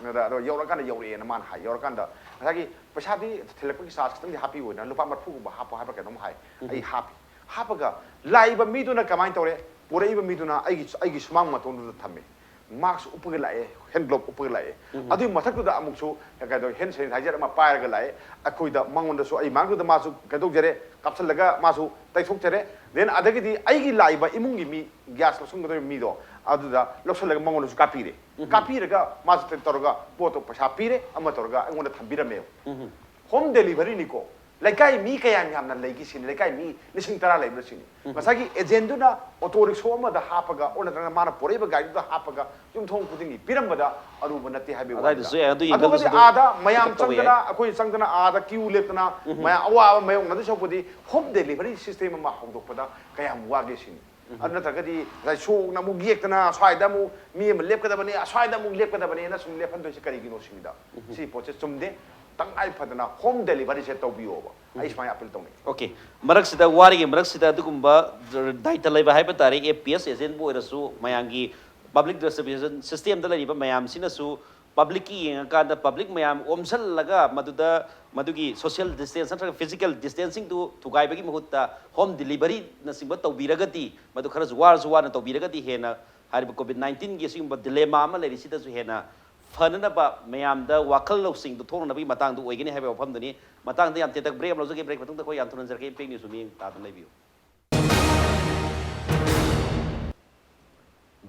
ꯑꯗ, ꯑꯗꯣ ꯌꯧꯔꯀꯥꯟꯗ ꯌꯧꯔꯛꯑꯦꯅ ꯃꯥꯅ ꯍꯥꯏ꯫ ꯌꯧꯔꯀꯥꯟꯗ ꯉꯁꯥꯏꯒꯤ ꯄꯩꯁꯥꯗꯤ ꯊꯤꯜꯂꯛꯄꯒꯤ charge ꯈꯤꯇꯪꯗꯤ ꯍꯥꯞꯄꯤꯌꯣꯅ, ꯂꯨꯄꯥ ꯃꯔꯤꯐꯨꯒꯨꯝꯕ ꯍꯥꯞꯄꯣ ꯍꯥꯏꯕ꯭ꯔꯥ ꯀꯩꯅꯣꯝ ꯍꯥꯏ꯫ ꯑꯩ ꯍꯥꯞꯄꯤ꯫ ꯍꯥꯞꯄꯒ ꯂꯥꯛꯏꯕ ꯃꯤꯗꯨꯅ ꯀꯃꯥꯏꯅ ꯇꯧꯔꯦ? ꯄꯨꯔꯛꯏꯕ ꯃꯤꯗꯨꯅ ꯑꯩꯒꯤ, ꯑꯩꯒꯤ ꯁꯨꯃꯥꯡ ꯃꯇꯣꯟꯗꯨꯗ ꯊꯝꯃꯦ꯫ Mask ꯎꯞꯄꯒ ꯂꯥꯛꯑꯦ, hand glove ꯎꯞꯄꯒ ꯂꯥꯛꯑꯦ꯫ ꯑꯗꯨꯒꯤ ꯃꯊꯛꯇꯨꯗ ꯑꯃꯨꯛꯁꯨ ꯀꯩꯗꯧ, hand sanitizer ꯑꯃ ꯄꯥꯏꯔꯒ ꯂꯥꯛꯑꯦ꯫ ꯑꯩꯈꯣꯏꯗ, ꯃꯉꯣꯟꯗꯁꯨ, ꯑꯩ ꯃꯥꯡꯗꯨꯗ ꯃꯥꯁꯨ ꯀꯩꯗꯧꯖꯔꯦ, ꯀꯥꯞꯁꯤꯜꯂꯒ ꯃꯥꯁꯨ ꯇꯩꯊꯣꯛꯆꯔꯦ꯫ Then ꯑꯗꯒꯤꯗꯤ ꯑꯩꯒꯤ ꯂꯥꯛꯏꯕ ꯏꯃꯨꯡꯒꯤ ꯃꯤ, gas ꯂꯧꯁꯤꯟꯒꯗꯧꯔꯤꯕ ꯃꯤꯗꯣ, ꯑꯗꯨꯗ ꯂꯧꯁꯤꯜꯂꯒ ꯃꯉꯣꯟꯗꯁꯨ ꯀꯥꯞꯄꯤꯔꯦ꯫ ꯀꯥꯞꯄꯤꯔꯒ ꯃꯥꯁꯨ ꯇꯧꯔꯒ ꯄꯣꯠꯇꯣ ꯄꯩꯁꯥ ꯄꯤꯔꯦ, ꯑꯃ ꯇꯧꯔꯒ ꯑꯩꯉꯣꯟꯗ ꯊꯝꯕꯤꯔꯝꯃꯦꯕ꯫ Home deliveryꯅꯤꯀꯣ꯫ ꯂꯩꯀꯥꯏ ꯃꯤ ꯀꯌꯥꯝ ꯌꯥꯝꯅ ꯂꯩꯒꯦ ꯁꯤꯅꯤ, ꯂꯩꯀꯥꯏ ꯃꯤ ꯂꯤꯁꯤꯡ ꯇꯔꯥ ꯂꯩꯕ꯭ꯔꯥ ꯁꯤꯅꯤ꯫ ꯉꯁꯥꯏꯒꯤ agentꯗꯨꯅ auto rickshaw ꯑꯃꯗ ꯍꯥꯞꯄꯒ, ꯑꯣꯔ ꯅꯠꯇ꯭ꯔꯒ ꯃꯥꯅ ꯄꯣꯔꯛꯏꯕ ꯒꯥꯔꯤꯗꯨꯗ ꯍꯥꯞꯄꯒ ꯌꯨꯝꯊꯣꯡ ꯈꯨꯗꯤꯡꯒꯤ ꯄꯤꯔꯝꯕꯗ ꯑꯔꯨꯕ ꯅꯠꯇꯦ ꯍꯥꯏꯕꯒꯤ ꯋꯥꯅꯤꯗ꯫ ꯑꯗꯨꯋꯥꯏꯗꯁꯨ, ꯑꯦ, ꯑꯗꯨ ꯑꯗꯨꯒꯗꯤ ꯌꯦꯡꯊꯣꯛꯄꯁꯨ ꯑꯗꯨꯝ ꯑꯥꯗ ꯃꯌꯥꯝ ꯇꯧꯕ ꯌꯥꯏ꯫ ꯆꯪꯗꯅ, ꯑꯩꯈꯣꯏ ꯆꯪꯗꯅ ꯑꯥꯗ queue ꯂꯦꯞꯇꯅ ꯃꯌꯥꯝ ꯑꯋꯥꯕ ꯃꯥꯌꯣꯛꯅꯗꯣꯏ ꯁꯔꯨꯛꯄꯨꯗꯤ home delivery system ꯑꯃ ꯍꯧꯗꯣꯛꯄꯗ ꯀꯌꯥꯝ ꯋꯥꯒꯦ ꯁꯤꯅꯤ꯫ ꯑꯗꯨ ꯅꯠꯇ꯭ꯔꯒꯗꯤ ꯉꯁꯥꯏ ꯁꯣꯛꯅ ꯑꯃꯨꯛ ꯌꯦꯛꯇꯅ, ꯁ꯭ꯋꯥꯏꯗ ꯑꯃꯨꯛ ꯃꯤ ꯑꯃ ꯂꯦꯞꯀꯗꯕꯅꯤ, ꯑꯁ꯭ꯋꯥꯏꯗ ꯑꯃꯨꯛ ꯂꯦꯞꯀꯗꯕꯅꯤꯅ ꯁꯨꯝ ꯂꯦꯞꯍꯟꯗꯣꯏꯁꯦ ꯀꯔꯤꯒꯤꯅꯣ ꯁꯤꯅꯤꯗ꯫ ꯁꯤ ꯄꯣꯠꯁꯦ ꯆꯨꯝꯗꯦ꯫ ꯇꯉꯥꯏ ꯐꯗꯅ home deliveryꯁꯦ ꯇꯧꯕꯤꯌꯣꯕ꯫ ꯑꯩ ꯁꯨꯃꯥꯏꯅ appeal ꯇꯧꯅꯤꯡꯉꯤ꯫ Okay, ꯃꯔꯛꯁꯤꯗ, ꯋꯥꯔꯤꯒꯤ ꯃꯔꯛꯁꯤꯗ ꯑꯗꯨꯒꯨꯝꯕ ꯗꯥꯏꯇ ꯂꯩꯕ ꯍꯥꯏꯕ ꯇꯥꯔꯦ, APS agentꯕꯨ ꯑꯣꯏꯔꯁꯨ, ꯃꯌꯥꯝꯒꯤ public distribution systemꯗ ꯂꯩꯔꯤꯕ ꯃꯌꯥꯝꯁꯤꯅꯁꯨ publicꯀꯤ ꯌꯦꯡꯉꯀꯥꯟꯗ public ꯃꯌꯥꯝ ꯑꯣꯝꯁꯜꯂꯒ ꯃꯗꯨꯗ ꯃꯗꯨꯒꯤ social distance ꯅꯠꯇ꯭ꯔꯒ physical distancingꯗꯨ ꯊꯨꯒꯥꯏꯕꯒꯤ ꯃꯍꯨꯠꯇ home deliveryꯅꯆꯤꯡꯕ ꯇꯧꯕꯤꯔꯒꯗꯤ, ꯃꯗꯨ ꯈꯔꯁꯨ ꯋꯥꯔꯁꯨ ꯋꯥꯅ ꯇꯧꯕꯤꯔꯒꯗꯤ ꯍꯦꯟꯅ ꯍꯥꯏꯔꯤꯕ COVID nineteenꯒꯤ ꯑꯁꯤꯒꯨꯝꯕ dilemma ꯑꯃ ꯂꯩꯔꯤꯁꯤꯗꯁꯨ ꯍꯦꯟꯅ ꯐꯅꯅꯕ ꯃꯌꯥꯝꯗ ꯋꯥꯈꯜ ꯂꯧꯁꯤꯡꯗꯨ ꯊꯣꯛꯅꯅꯕꯒꯤ ꯃꯇꯥꯡꯗ ꯑꯣꯏꯒꯅꯤ ꯍꯥꯏꯕ ꯋꯥꯐꯝꯗꯨꯅꯤ꯫ ꯃꯇꯥꯡꯗ ꯌꯥꯝ ꯇꯦꯟꯇꯛ break ꯑꯃ ꯂꯧꯖꯒꯦ꯫ Break ꯃꯇꯨꯡꯗ ꯑꯩꯈꯣꯏ ꯌꯥꯝ ꯊꯨꯅ ꯍꯟꯖꯔꯛꯀꯦ꯫ Impact News ꯃꯤꯠꯌꯦꯡ ꯇꯥꯗꯨꯅ ꯂꯩꯕꯤꯌꯨ꯫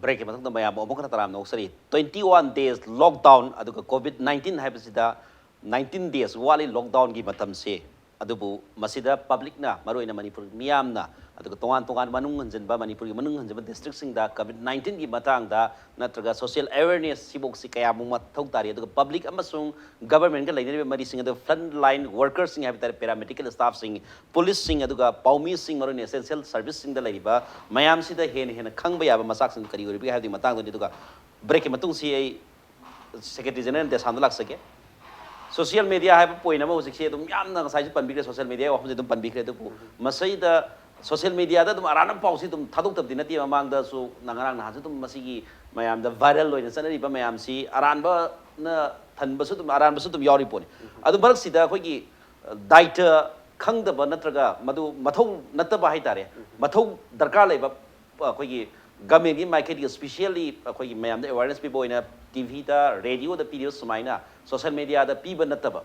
Breakꯀꯤ ꯃꯇꯨꯡꯗ ꯃꯌꯥꯝꯕꯨ ꯑꯃꯨꯛ ꯍꯟꯅ ꯇꯔꯥꯝꯅ ꯑꯣꯛꯆꯔꯤ꯫ Twenty one days lockdown ꯑꯗꯨꯒ COVID nineteen ꯍꯥꯏꯕꯁꯤꯗ nineteen days ꯋꯥꯠꯂꯤ lockdownꯒꯤ ꯃꯇꯝꯁꯦ꯫ ꯑꯗꯨꯕꯨ ꯃꯁꯤꯗ publicꯅ, ꯃꯔꯨꯑꯣꯏꯅ ꯃꯅꯤꯄꯨꯔ ꯃꯤꯌꯥꯝꯅ, ꯑꯗꯨꯒ ꯇꯣꯉꯥꯟ ꯇꯣꯉꯥꯟ ꯃꯅꯨꯡ ꯍꯟꯖꯤꯟꯕ, ꯃꯅꯤꯄꯨꯔꯒꯤ ꯃꯅꯨꯡ ꯍꯟꯖꯤꯟꯕ districtꯁꯤꯡꯗ COVID nineteenꯒꯤ ꯃꯇꯥꯡꯗ ꯅꯠꯇ꯭ꯔꯒ social awareness ꯁꯤꯐꯧꯁꯤ ꯀꯌꯥꯃꯨꯛ ꯃꯊꯧ ꯇꯥꯔꯤ, ꯑꯗꯨꯒ public ꯑꯃꯁꯨꯡ governmentꯀ ꯂꯩꯅꯔꯤꯕ ꯃꯔꯤꯁꯤꯡ, ꯑꯗꯨꯒ front line workerꯁꯤꯡ ꯍꯥꯏꯕ ꯇꯥꯔꯦ, paramedical staffꯁꯤꯡ, policeꯁꯤꯡ, ꯑꯗꯨꯒ ꯄꯥꯎꯃꯤꯁꯤꯡ, ꯃꯔꯨꯑꯣꯏꯅ essential serviceꯁꯤꯡꯗ ꯂꯩꯔꯤꯕ ꯃꯌꯥꯝꯁꯤꯗ ꯍꯦꯟꯅ ꯍꯦꯟꯅ ꯈꯪꯕ ꯌꯥꯕ ꯃꯆꯥꯛꯁꯤꯡꯗꯨ ꯀꯔꯤ ꯑꯣꯏꯔꯤꯕꯒꯦ ꯍꯥꯏꯕꯒꯤ ꯃꯇꯥꯡꯗꯅꯤ꯫ ꯑꯗꯨꯒ breakꯀꯤ ꯃꯇꯨꯡꯁꯤ ꯑꯩ Secretary General ꯗꯦꯁꯥꯝꯗ ꯂꯥꯛꯆꯒꯦ꯫ Social media ꯍꯥꯏꯕ point ꯑꯃ ꯍꯧꯖꯤꯛꯁꯦ ꯑꯗꯨꯝ ꯌꯥꯝꯅ ꯉꯁꯥꯏꯁꯨ ꯄꯟꯕꯤꯈ꯭ꯔꯦ, social mediaꯒꯤ ꯋꯥꯐꯝꯁꯦ ꯑꯗꯨꯝ ꯄꯟꯕꯤꯈ꯭ꯔꯦ꯫ ꯑꯗꯨꯕꯨ ꯃꯁꯤꯗ social mediaꯗ ꯑꯗꯨꯝ ꯑꯔꯥꯟꯕ ꯄꯥꯎꯁꯤ ꯑꯗꯨꯝ ꯊꯥꯗꯣꯛꯇꯕꯗꯤ ꯅꯠꯇꯦ꯫ ꯃꯃꯥꯡꯗꯁꯨ ꯉꯔꯥꯡ ꯅꯍꯥꯟꯁꯨ ꯑꯗꯨꯝ ꯃꯁꯤꯒꯤ ꯃꯌꯥꯝꯗ viral ꯑꯣꯏꯅ ꯆꯠꯅꯔꯤꯕ ꯃꯌꯥꯝꯁꯤ ꯑꯔꯥꯟꯕꯅ ꯊꯟꯕꯁꯨ ꯑꯗꯨꯝ, ꯑꯔꯥꯟꯕꯁꯨ ꯑꯗꯨꯝ ꯌꯥꯎꯔꯤ ꯄꯣꯠꯅꯤ꯫ ꯑꯗꯨ ꯃꯔꯛꯁꯤꯗ ꯑꯩꯈꯣꯏꯒꯤ ꯗꯥꯏꯇ ꯈꯪꯗꯕ ꯅꯠꯇ꯭ꯔꯒ ꯃꯗꯨ ꯃꯊꯧ ꯅꯠꯇꯕ ꯍꯥꯏꯇꯥꯔꯦ, ꯃꯊꯧ ꯗꯔꯀꯥꯔ ꯂꯩꯕ ꯑꯩꯈꯣꯏꯒꯤ governmentꯀꯤ ꯃꯥꯏꯀꯩꯗꯒꯤ specially ꯑꯩꯈꯣꯏꯒꯤ ꯃꯌꯥꯝꯗ awareness ꯄꯤꯕ ꯑꯣꯏꯅ TVꯗ, radioꯗ ꯄꯤꯔꯤꯕ ꯁꯨꯃꯥꯏꯅ social mediaꯗ ꯄꯤꯕ ꯅꯠꯇꯕ,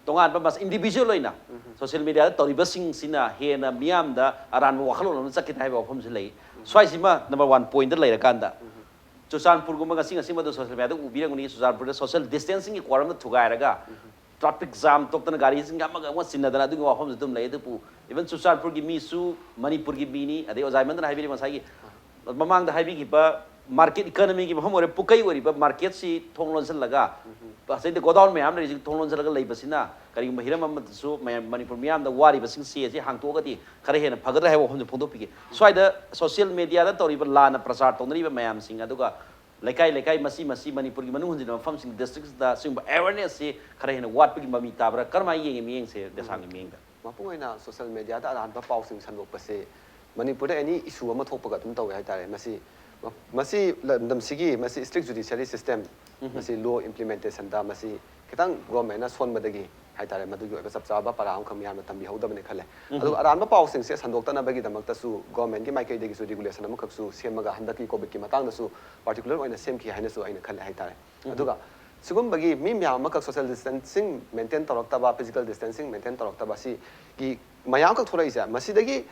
ꯇꯣꯉꯥꯟꯕ individual ꯑꯣꯏꯅ social mediaꯗ ꯇꯧꯔꯤꯕꯁꯤꯡꯁꯤꯅ ꯍꯦꯟꯅ ꯃꯤꯌꯥꯝꯗ ꯑꯔꯥꯟꯕ ꯋꯥꯈꯜꯂꯣꯟ ꯑꯃ ꯆꯠꯈꯤꯗ꯭ꯔꯥ ꯍꯥꯏꯕ ꯋꯥꯐꯝꯁꯤ ꯂꯩ꯫ ꯁ꯭ꯋꯥꯏꯁꯤꯃ number one pointꯇ ꯂꯩꯔꯀꯥꯟꯗ, ꯆꯨꯔꯆꯥꯟꯄꯨꯔꯒꯨꯝꯕ ꯉꯁꯤ ꯉꯁꯤꯃꯗ social mediaꯗ ꯎꯕꯤꯔꯝꯒꯅꯤ, ꯆꯨꯔꯆꯥꯟꯄꯨꯔꯗ social distancingꯒꯤ quarrel ꯑꯃ ꯊꯨꯒꯥꯏꯔꯒ traffic jam ꯊꯣꯛꯇꯅ ꯒꯥꯔꯤꯁꯤꯡꯒ ꯑꯃꯒ ꯑꯃꯒ ꯆꯤꯟꯅꯗꯅ ꯑꯗꯨꯒꯤ ꯋꯥꯐꯝꯁꯨ ꯑꯗꯨꯝ ꯂꯩ꯫ ꯑꯗꯨꯕꯨ even ꯆꯨꯔꯆꯥꯟꯄꯨꯔꯒꯤ ꯃꯤꯁꯨ ꯃꯅꯤꯄꯨꯔꯒꯤ ꯃꯤꯅꯤ, ꯑꯗꯩ ꯑꯣꯖꯥ ꯏꯃꯟꯗꯅ ꯍꯥꯏꯕꯤꯔꯤꯕ ꯉꯁꯥꯏꯒꯤ ꯃꯃꯥꯡꯗ ꯍꯥꯏꯕꯤꯈꯤꯕ market economyꯒꯤ ꯃꯐꯝ ꯑꯣꯏꯔ ꯄꯨꯀꯩ ꯑꯣꯏꯔꯤꯕ marketꯁꯤ ꯊꯣꯡ ꯂꯣꯟꯁꯤꯜꯂꯒ, ꯉꯁꯥꯏꯗ godown ꯃꯌꯥꯝ ꯂꯩꯔꯤꯁꯤ ꯊꯣꯡ ꯂꯣꯟꯁꯤꯜꯂꯒ ꯂꯩꯕꯁꯤꯅ ꯀꯔꯤꯒꯨꯝꯕ ꯍꯤꯔꯝ ꯑꯃꯗꯁꯨ ꯃꯌꯥꯝ, ꯃꯅꯤꯄꯨꯔ ꯃꯤꯌꯥꯝꯗ ꯋꯥꯔꯤꯕꯁꯤꯡꯁꯤ ꯑꯁꯤ ꯍꯥꯡꯇꯣꯛꯑꯒꯗꯤ ꯈꯔ ꯍꯦꯟꯅ ꯐꯒꯗ꯭ꯔꯥ ꯍꯥꯏꯕ ꯋꯥꯐꯝꯁꯦ ꯐꯣꯡꯗꯣꯛꯄꯤꯒꯦ꯫ ꯁ꯭ꯋꯥꯏꯗ social mediaꯗ ꯇꯧꯔꯤꯕ ꯂꯥꯟꯅ ꯄ꯭ꯔꯆꯥꯔ ꯇꯧꯅꯔꯤꯕ ꯃꯌꯥꯝꯁꯤꯡ, ꯑꯗꯨꯒ ꯂꯩꯀꯥꯏ ꯂꯩꯀꯥꯏ, ꯃꯁꯤ ꯃꯁꯤ ꯃꯅꯤꯄꯨꯔꯒꯤ ꯃꯅꯨꯡ ꯍꯟꯖꯤꯟꯕ ꯃꯐꯝꯁꯤꯡ districtꯁꯤꯗ ꯁꯤꯒꯨꯝꯕ awarenessꯁꯤ ꯈꯔ ꯍꯦꯟꯅ ꯋꯥꯠꯄꯒꯤ ꯃꯃꯤ ꯇꯥꯕ꯭ꯔꯥ? ꯀꯔꯝꯍꯥꯏꯅ ꯌꯦꯡꯉꯤ ꯃꯤꯠꯌꯦꯡꯁꯦ ꯗꯦꯁꯥꯝꯒꯤ ꯃꯤꯠꯌꯦꯡꯗ? ꯃꯄꯨꯡ ꯑꯣꯏꯅ social mediaꯗ ꯑꯔꯥꯟꯕ ꯄꯥꯎꯁꯤꯡ ꯁꯟꯗꯣꯛꯄꯁꯦ ꯃꯅꯤꯄꯨꯔꯗ any issue ꯑꯃ ꯊꯣꯛꯄꯒ ꯑꯗꯨꯝ ꯇꯧꯋꯦ ꯍꯥꯏꯇꯥꯔꯦ꯫ ꯃꯁꯤ, ꯃꯁꯤ ꯂꯝꯗꯝꯁꯤꯒꯤ ꯃꯁꯤ strict judiciary system, ꯃꯁꯤ law implementationꯗ ꯃꯁꯤ ꯈꯤꯇꯪ governmentꯅ ꯁꯣꯟꯕꯗꯒꯤ ꯍꯥꯏꯇꯥꯔꯦ, ꯃꯗꯨꯒꯤ ꯑꯣꯏꯕ ꯆꯞ ꯆꯥꯕ ꯄꯔꯥ ꯑꯃꯈꯛ ꯃꯤꯌꯥꯝꯅ ꯇꯝꯕꯤꯍꯧꯗꯕꯅꯤ ꯈꯜꯂꯦ꯫ ꯑꯗꯨꯒ ꯑꯔꯥꯟꯕ ꯄꯥꯎꯁꯤꯡꯁꯦ ꯁꯟꯗꯣꯛꯇꯅꯕꯒꯤꯗꯃꯛꯇꯁꯨ ꯒꯣꯔꯃꯦꯟꯒꯤ ꯃꯥꯏꯀꯩꯗꯒꯤꯁꯨ ꯔꯤꯒꯨꯂꯦꯁꯟ ꯑꯃꯈꯛꯁꯨ ꯁꯦꯝꯃꯒ, ꯍꯟꯗꯛꯀꯤ ꯀꯣꯚꯤꯗꯀꯤ ꯃꯇꯥꯡꯗꯁꯨ ꯄꯥꯔꯇꯤꯀꯨꯂꯔ ꯑꯣꯏꯅ ꯁꯦꯝꯈꯤ ꯍꯥꯏꯅꯁꯨ ꯑꯩꯅ ꯈꯜꯂꯦ ꯍꯥꯏꯇꯥꯔꯦ꯫ ꯑꯗꯨꯒ ꯁꯤꯒꯨꯝꯕꯒꯤ ꯃꯤ ꯃꯌꯥꯝ ꯑꯃꯈꯛ ꯁꯣꯁꯤꯌꯦꯜ ꯗꯤꯁꯇꯦꯟꯁꯤꯡ ꯃꯦꯟꯇꯦꯟ ꯇꯧꯔꯛꯇꯕ, ꯐꯤꯖꯤꯀꯦꯜ ꯗꯤꯁꯇꯦꯟꯁꯤꯡ ꯃꯦꯟꯇꯦꯟ ꯇꯧꯔꯛꯇꯕ ꯑꯁꯤꯒꯤ ꯃꯌꯥꯝꯈꯛ ꯊꯣꯛꯂꯛꯏꯁꯦ, ꯃꯁꯤꯗꯒꯤ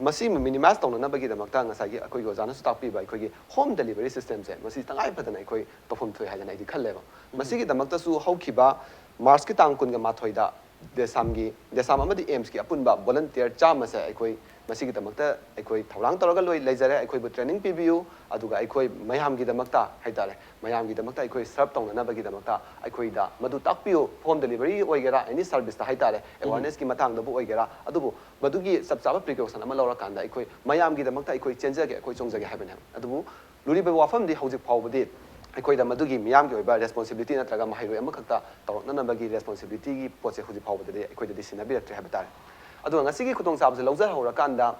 ꯃꯁꯤ ꯃꯤꯅꯤꯃꯥꯏꯁ ꯇꯧꯅꯅꯕꯒꯤꯗꯃꯛꯇ ꯉꯁꯥꯏꯒꯤ ꯑꯩꯈꯣꯏꯒꯤ ꯑꯣꯖꯥꯅꯁꯨ ꯇꯥꯛꯄꯤꯕ ꯑꯩꯈꯣꯏꯒꯤ ꯍꯣꯝ ꯗꯦꯂꯤꯚꯔꯤ ꯁꯤꯁꯇꯦꯝꯁꯦ, ꯃꯁꯤ ꯇꯉꯥꯏ ꯐꯗꯅ ꯑꯩꯈꯣꯏ ꯇꯧꯐꯝ ꯊꯣꯛꯑꯦ ꯍꯥꯏꯗꯅ ꯑꯩꯗꯤ ꯈꯜꯂꯦꯕ꯫ ꯃꯁꯤꯒꯤꯗꯃꯛꯇꯁꯨ ꯍꯧꯈꯤꯕ ꯃꯥꯔꯆꯀꯤ ꯇꯥꯡ ꯀꯨꯟꯒ ꯃꯥꯊꯣꯏꯗ ꯗꯦꯁꯥꯝꯒꯤ, ꯗꯦꯁꯥꯝ ꯑꯃꯗꯤ ꯑꯦꯝꯁꯀꯤ ꯑꯄꯨꯟꯕ ꯚꯣꯂꯟꯇꯤꯌꯔ ꯆꯥꯝꯃꯁꯦ ꯑꯩꯈꯣꯏ ꯃꯁꯤꯒꯤꯗꯃꯛꯇ ꯑꯩꯈꯣꯏ ꯊꯧꯔꯥꯡ ꯇꯧꯔꯒ ꯂꯣꯏ ꯂꯩꯖꯔꯦ꯫ ꯑꯩꯈꯣꯏꯕꯨ ꯇ꯭ꯔꯦꯅꯤꯡ ꯄꯤꯕꯤꯌꯨ, ꯑꯗꯨꯒ ꯑꯩꯈꯣꯏ ꯃꯌꯥꯝꯒꯤꯗꯃꯛꯇ ꯍꯥꯏꯇꯥꯔꯦ, ꯃꯌꯥꯝꯒꯤꯗꯃꯛꯇ ꯑꯩꯈꯣꯏ ꯁꯔꯞ ꯇꯧꯅꯅꯕꯒꯤꯗꯃꯛꯇ ꯑꯩꯈꯣꯏꯗ ꯃꯗꯨ ꯇꯥꯛꯄꯤꯌꯨ꯫ ꯍꯣꯝ ꯗꯦꯂꯤꯚꯔꯤ ꯑꯣꯏꯒꯦꯔꯥ, ꯑꯦꯅꯤ ꯁꯔꯚꯤꯁꯇ ꯍꯥꯏꯇꯥꯔꯦ, ꯑꯦꯋꯥꯔꯅꯦꯁꯀꯤ ꯃꯇꯥꯡꯗꯕꯨ ꯑꯣꯏꯒꯦꯔꯥ, ꯑꯗꯨꯕꯨ ꯃꯗꯨꯒꯤ ꯆꯞ ꯆꯥꯕ ꯄ꯭ꯔꯤꯀꯣꯁꯟ ꯑꯃ ꯂꯧꯔꯀꯥꯟꯗ ꯑꯩꯈꯣꯏ ꯃꯌꯥꯝꯒꯤꯗꯃꯛꯇ ꯑꯩꯈꯣꯏ ꯆꯦꯟꯖꯒꯦ, ꯑꯩꯈꯣꯏ ꯆꯣꯡꯖꯒꯦ ꯍꯥꯏꯕꯅꯦꯕ꯫ ꯑꯗꯨꯕꯨ ꯂꯨꯔꯤꯕ ꯋꯥꯐꯝꯗꯤ ꯍꯧꯖꯤꯛ ꯐꯥꯎꯕꯗꯤ ꯑꯩꯈꯣꯏꯗ ꯃꯗꯨꯒꯤ ꯃꯤꯌꯥꯝꯒꯤ ꯑꯣꯏꯕ ꯔꯦꯁꯄꯣꯟꯁꯤꯕꯤꯂꯤꯇꯤ ꯅꯠꯇ꯭ꯔꯒ ꯃꯍꯩꯔꯣꯏ ꯑꯃꯈꯛꯇ ꯇꯧꯔꯛꯅꯅꯕꯒꯤ ꯔꯦꯁꯄꯣꯟꯁꯤꯕꯤꯂꯤꯇꯤꯒꯤ ꯄꯣꯠꯁꯦ ꯍꯧꯖꯤꯛ ꯐꯥꯎꯕꯗꯗꯤ ꯑꯩꯈꯣꯏꯗꯗꯤ ꯁꯤꯟꯅꯕꯤꯔꯛꯇ꯭ꯔꯦ ꯍꯥꯏꯕ ꯇꯥꯔꯦ꯫ ꯑꯗꯨꯒ ꯉꯁꯤꯒꯤ ꯈꯨꯗꯣꯡꯆꯥꯕꯁꯦ ꯂꯧꯖꯍꯧꯔꯀꯥꯟꯗ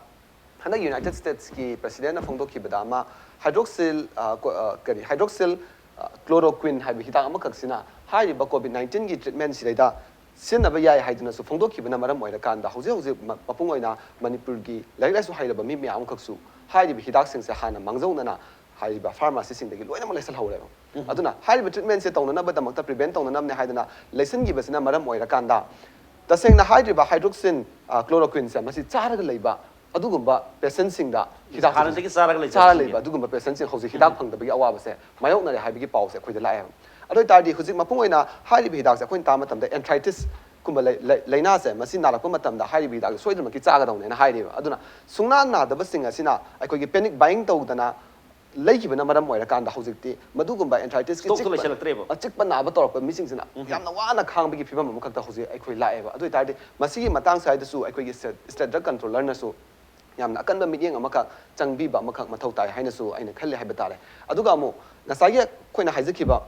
ꯍꯟꯗꯛ ꯌꯨꯅꯥꯏꯇꯦꯗ ꯁ꯭ꯇꯦꯠꯁꯀꯤ ꯄ꯭ꯔꯦꯁꯤꯗꯦꯟꯠꯅ ꯐꯣꯡꯗꯣꯛꯈꯤꯕꯗ ꯑꯃ ꯍꯥꯏꯗ꯭ꯔꯣꯛꯁꯤꯜ, ꯑ, ꯀꯣ-, ꯑ, ꯀꯔꯤ, ꯍꯥꯏꯗ꯭ꯔꯣꯛꯁꯤꯜ, ꯑ, ꯀ꯭ꯂꯣꯔꯣꯀ꯭ꯋꯤꯟ ꯍꯥꯏꯕ ꯍꯤꯗꯥꯛ ꯑꯃꯈꯛꯁꯤꯅ ꯍꯥꯏꯔꯤꯕ ꯀꯣꯚꯤꯗ ꯅꯥꯏꯟꯇꯤꯟꯒꯤ ꯇ꯭ꯔꯤꯠꯃꯦꯟꯁꯤꯗꯩꯗ ꯁꯤꯖꯤꯟꯅꯕ ꯌꯥꯏ ꯍꯥꯏꯗꯨꯅꯁꯨ ꯐꯣꯡꯗꯣꯛꯈꯤꯕꯅ ꯃꯔꯝ ꯑꯣꯏꯔꯀꯥꯟꯗ ꯍꯧꯖꯤꯛ ꯍꯧꯖꯤꯛ ꯃ-, ꯃꯄꯨꯡ ꯑꯣꯏꯅ ꯃꯅꯤꯄꯨꯔꯒꯤ ꯂꯥꯏꯔꯤꯛ ꯂꯥꯏꯁꯨ ꯍꯩꯔꯕ ꯃꯤ ꯃꯌꯥꯝ ꯑꯃꯈꯛꯁꯨ ꯍꯥꯏꯔꯤꯕ ꯍꯤꯗꯥꯛꯁꯤꯡꯁꯦ ꯍꯥꯟꯅ ꯃꯥꯡꯖꯧꯅꯅ ꯍꯥꯏꯔꯤꯕ ꯐꯥꯔꯃꯥꯁꯤꯁꯤꯡꯗꯒꯤ ꯂꯣꯏꯅꯃꯛ ꯂꯩꯁꯜꯍꯧꯔꯦꯕ꯫ ꯑꯗꯨꯅ ꯍꯥꯏꯔꯤꯕ ꯇ꯭ꯔꯤꯠꯃꯦꯟꯁꯦ ꯇꯧꯅꯅꯕꯗꯃꯛꯇ, ꯄ꯭ꯔꯤꯚꯦꯟ ꯇꯧꯅꯅꯕꯅꯦ ꯍꯥꯏꯗꯅ ꯂꯩꯁꯤꯟꯈꯤꯕꯁꯤꯅ ꯃꯔꯝ ꯑꯣꯏꯔꯀꯥꯟꯗ, ꯇꯁꯦꯡꯅ ꯍꯥꯏꯔꯤꯕ ꯍꯥꯏꯗ꯭ꯔꯣꯛꯁꯤꯟ, ꯑ, ꯀ꯭ꯂꯣꯔꯣꯀ꯭ꯋꯤꯟꯁꯦ ꯃꯁꯤ ꯆꯥꯔꯒ ꯂꯩꯕ ꯑꯗꯨꯒꯨꯝꯕ ꯄꯦꯁꯦꯟꯁꯤꯡꯗ ꯍꯤꯗꯥꯛ ꯍꯥꯟꯅꯗꯒꯤ ꯆꯥꯔꯒ ꯂꯩꯖꯕꯁꯤꯡꯒꯤ꯫ ꯆꯥꯔ ꯂꯩꯕ ꯑꯗꯨꯒꯨꯝꯕ ꯄꯦꯁꯦꯟꯁꯤꯡ ꯍꯧꯖꯤꯛ ꯍꯤꯗꯥꯛ ꯐꯪꯗꯕꯒꯤ ꯑꯋꯥꯕꯁꯦ ꯃꯥꯌꯣꯛꯅꯔꯦ ꯍꯥꯏꯕꯒꯤ ꯄꯥꯎꯁꯦ ꯑꯩꯈꯣꯏꯗ ꯂꯥꯛꯑꯦꯕ꯫ ꯑꯗꯨ ꯑꯣꯏꯇꯥꯔꯗꯤ ꯍꯧꯖꯤꯛ ꯃꯄꯨꯡ ꯑꯣꯏꯅ ꯍꯥꯏꯔꯤꯕ ꯍꯤꯗꯥꯛꯁꯦ ꯑꯩꯈꯣꯏꯅ ꯇꯥꯕ ꯃꯇꯝꯗ ꯑꯦꯟꯊ꯭ꯔꯥꯏꯇꯤꯁ ꯀꯨꯝꯕ ꯂꯩ-, ꯂꯩ-, ꯂꯥꯏꯅꯥꯁꯦ ꯃꯁꯤ ꯅꯥꯔꯛꯄ ꯃꯇꯝꯗ ꯍꯥꯏꯔꯤꯕ ꯍꯤꯗꯥꯛꯁꯦ ꯁꯣꯏꯗꯅꯃꯛꯀꯤ ꯆꯥꯒꯗꯧꯅꯦꯅ ꯍꯥꯏꯔꯤꯕ꯫ ꯑꯗꯨꯅ ꯁꯨꯡꯅꯥ ꯅꯥꯗꯕꯁꯤꯡ ꯑꯁꯤꯅ ꯑꯩꯈꯣꯏꯒꯤ ꯄꯦꯅꯤꯛ ꯕꯥꯏꯌꯤꯡ ꯇꯧꯗꯅ ꯂꯩꯈꯤꯕꯅ ꯃꯔꯝ ꯑꯣꯏꯔꯀꯥꯟꯗ ꯍꯧꯖꯤꯛꯇꯤ ꯃꯗꯨꯒꯨꯝꯕ ꯑꯦꯟꯊ꯭ꯔꯥꯏꯇꯤꯁꯀꯤ ꯁ꯭ꯇꯣꯛꯇꯣ ꯑꯆꯤꯛꯄ, ꯂꯩꯁꯜꯂꯛꯇ꯭ꯔꯦꯕ꯫ ꯑꯆꯤꯛꯄ ꯅꯥꯕ ꯇꯧꯔꯛꯄ ꯃꯤꯁꯤꯡꯁꯤꯅ ꯌꯥꯝꯅ ꯋꯥꯅ ꯈꯥꯡꯕꯒꯤ ꯐꯤꯕꯝ ꯑꯃꯈꯛꯇ ꯍꯧꯖꯤꯛ ꯑꯩꯈꯣꯏ ꯂꯥꯛꯑꯦꯕ꯫ ꯑꯗꯨ ꯑꯣꯏꯇꯥꯔꯗꯤ ꯃꯁꯤꯒꯤ ꯃꯇꯥꯡ ꯁ꯭ꯋꯥꯏꯗꯁꯨ ꯑꯩꯈꯣꯏꯒꯤ ꯁ꯭ꯇꯦꯠ, ꯁ꯭ꯇꯦꯠ ꯗ꯭ꯔꯒ ꯀꯟꯇ꯭ꯔꯣꯂꯔꯅꯁꯨ ꯌꯥꯝꯅ ꯑꯀꯟꯕ ꯃꯤꯠꯌꯦꯡ ꯑꯃꯈꯛ ꯆꯪꯕꯤꯕ ꯑꯃꯈꯛ ꯃꯊꯧ ꯇꯥꯏ ꯍꯥꯏꯅꯁꯨ ꯑꯩꯅ ꯈꯜꯂꯦ ꯍꯥꯏꯕ ꯇꯥꯔꯦ꯫ ꯑꯗꯨꯒ ꯑꯃꯨꯛ ꯉꯁꯥꯏꯒꯤ ꯑꯩꯈꯣꯏꯅ ꯍꯥꯏꯖꯈꯤꯕ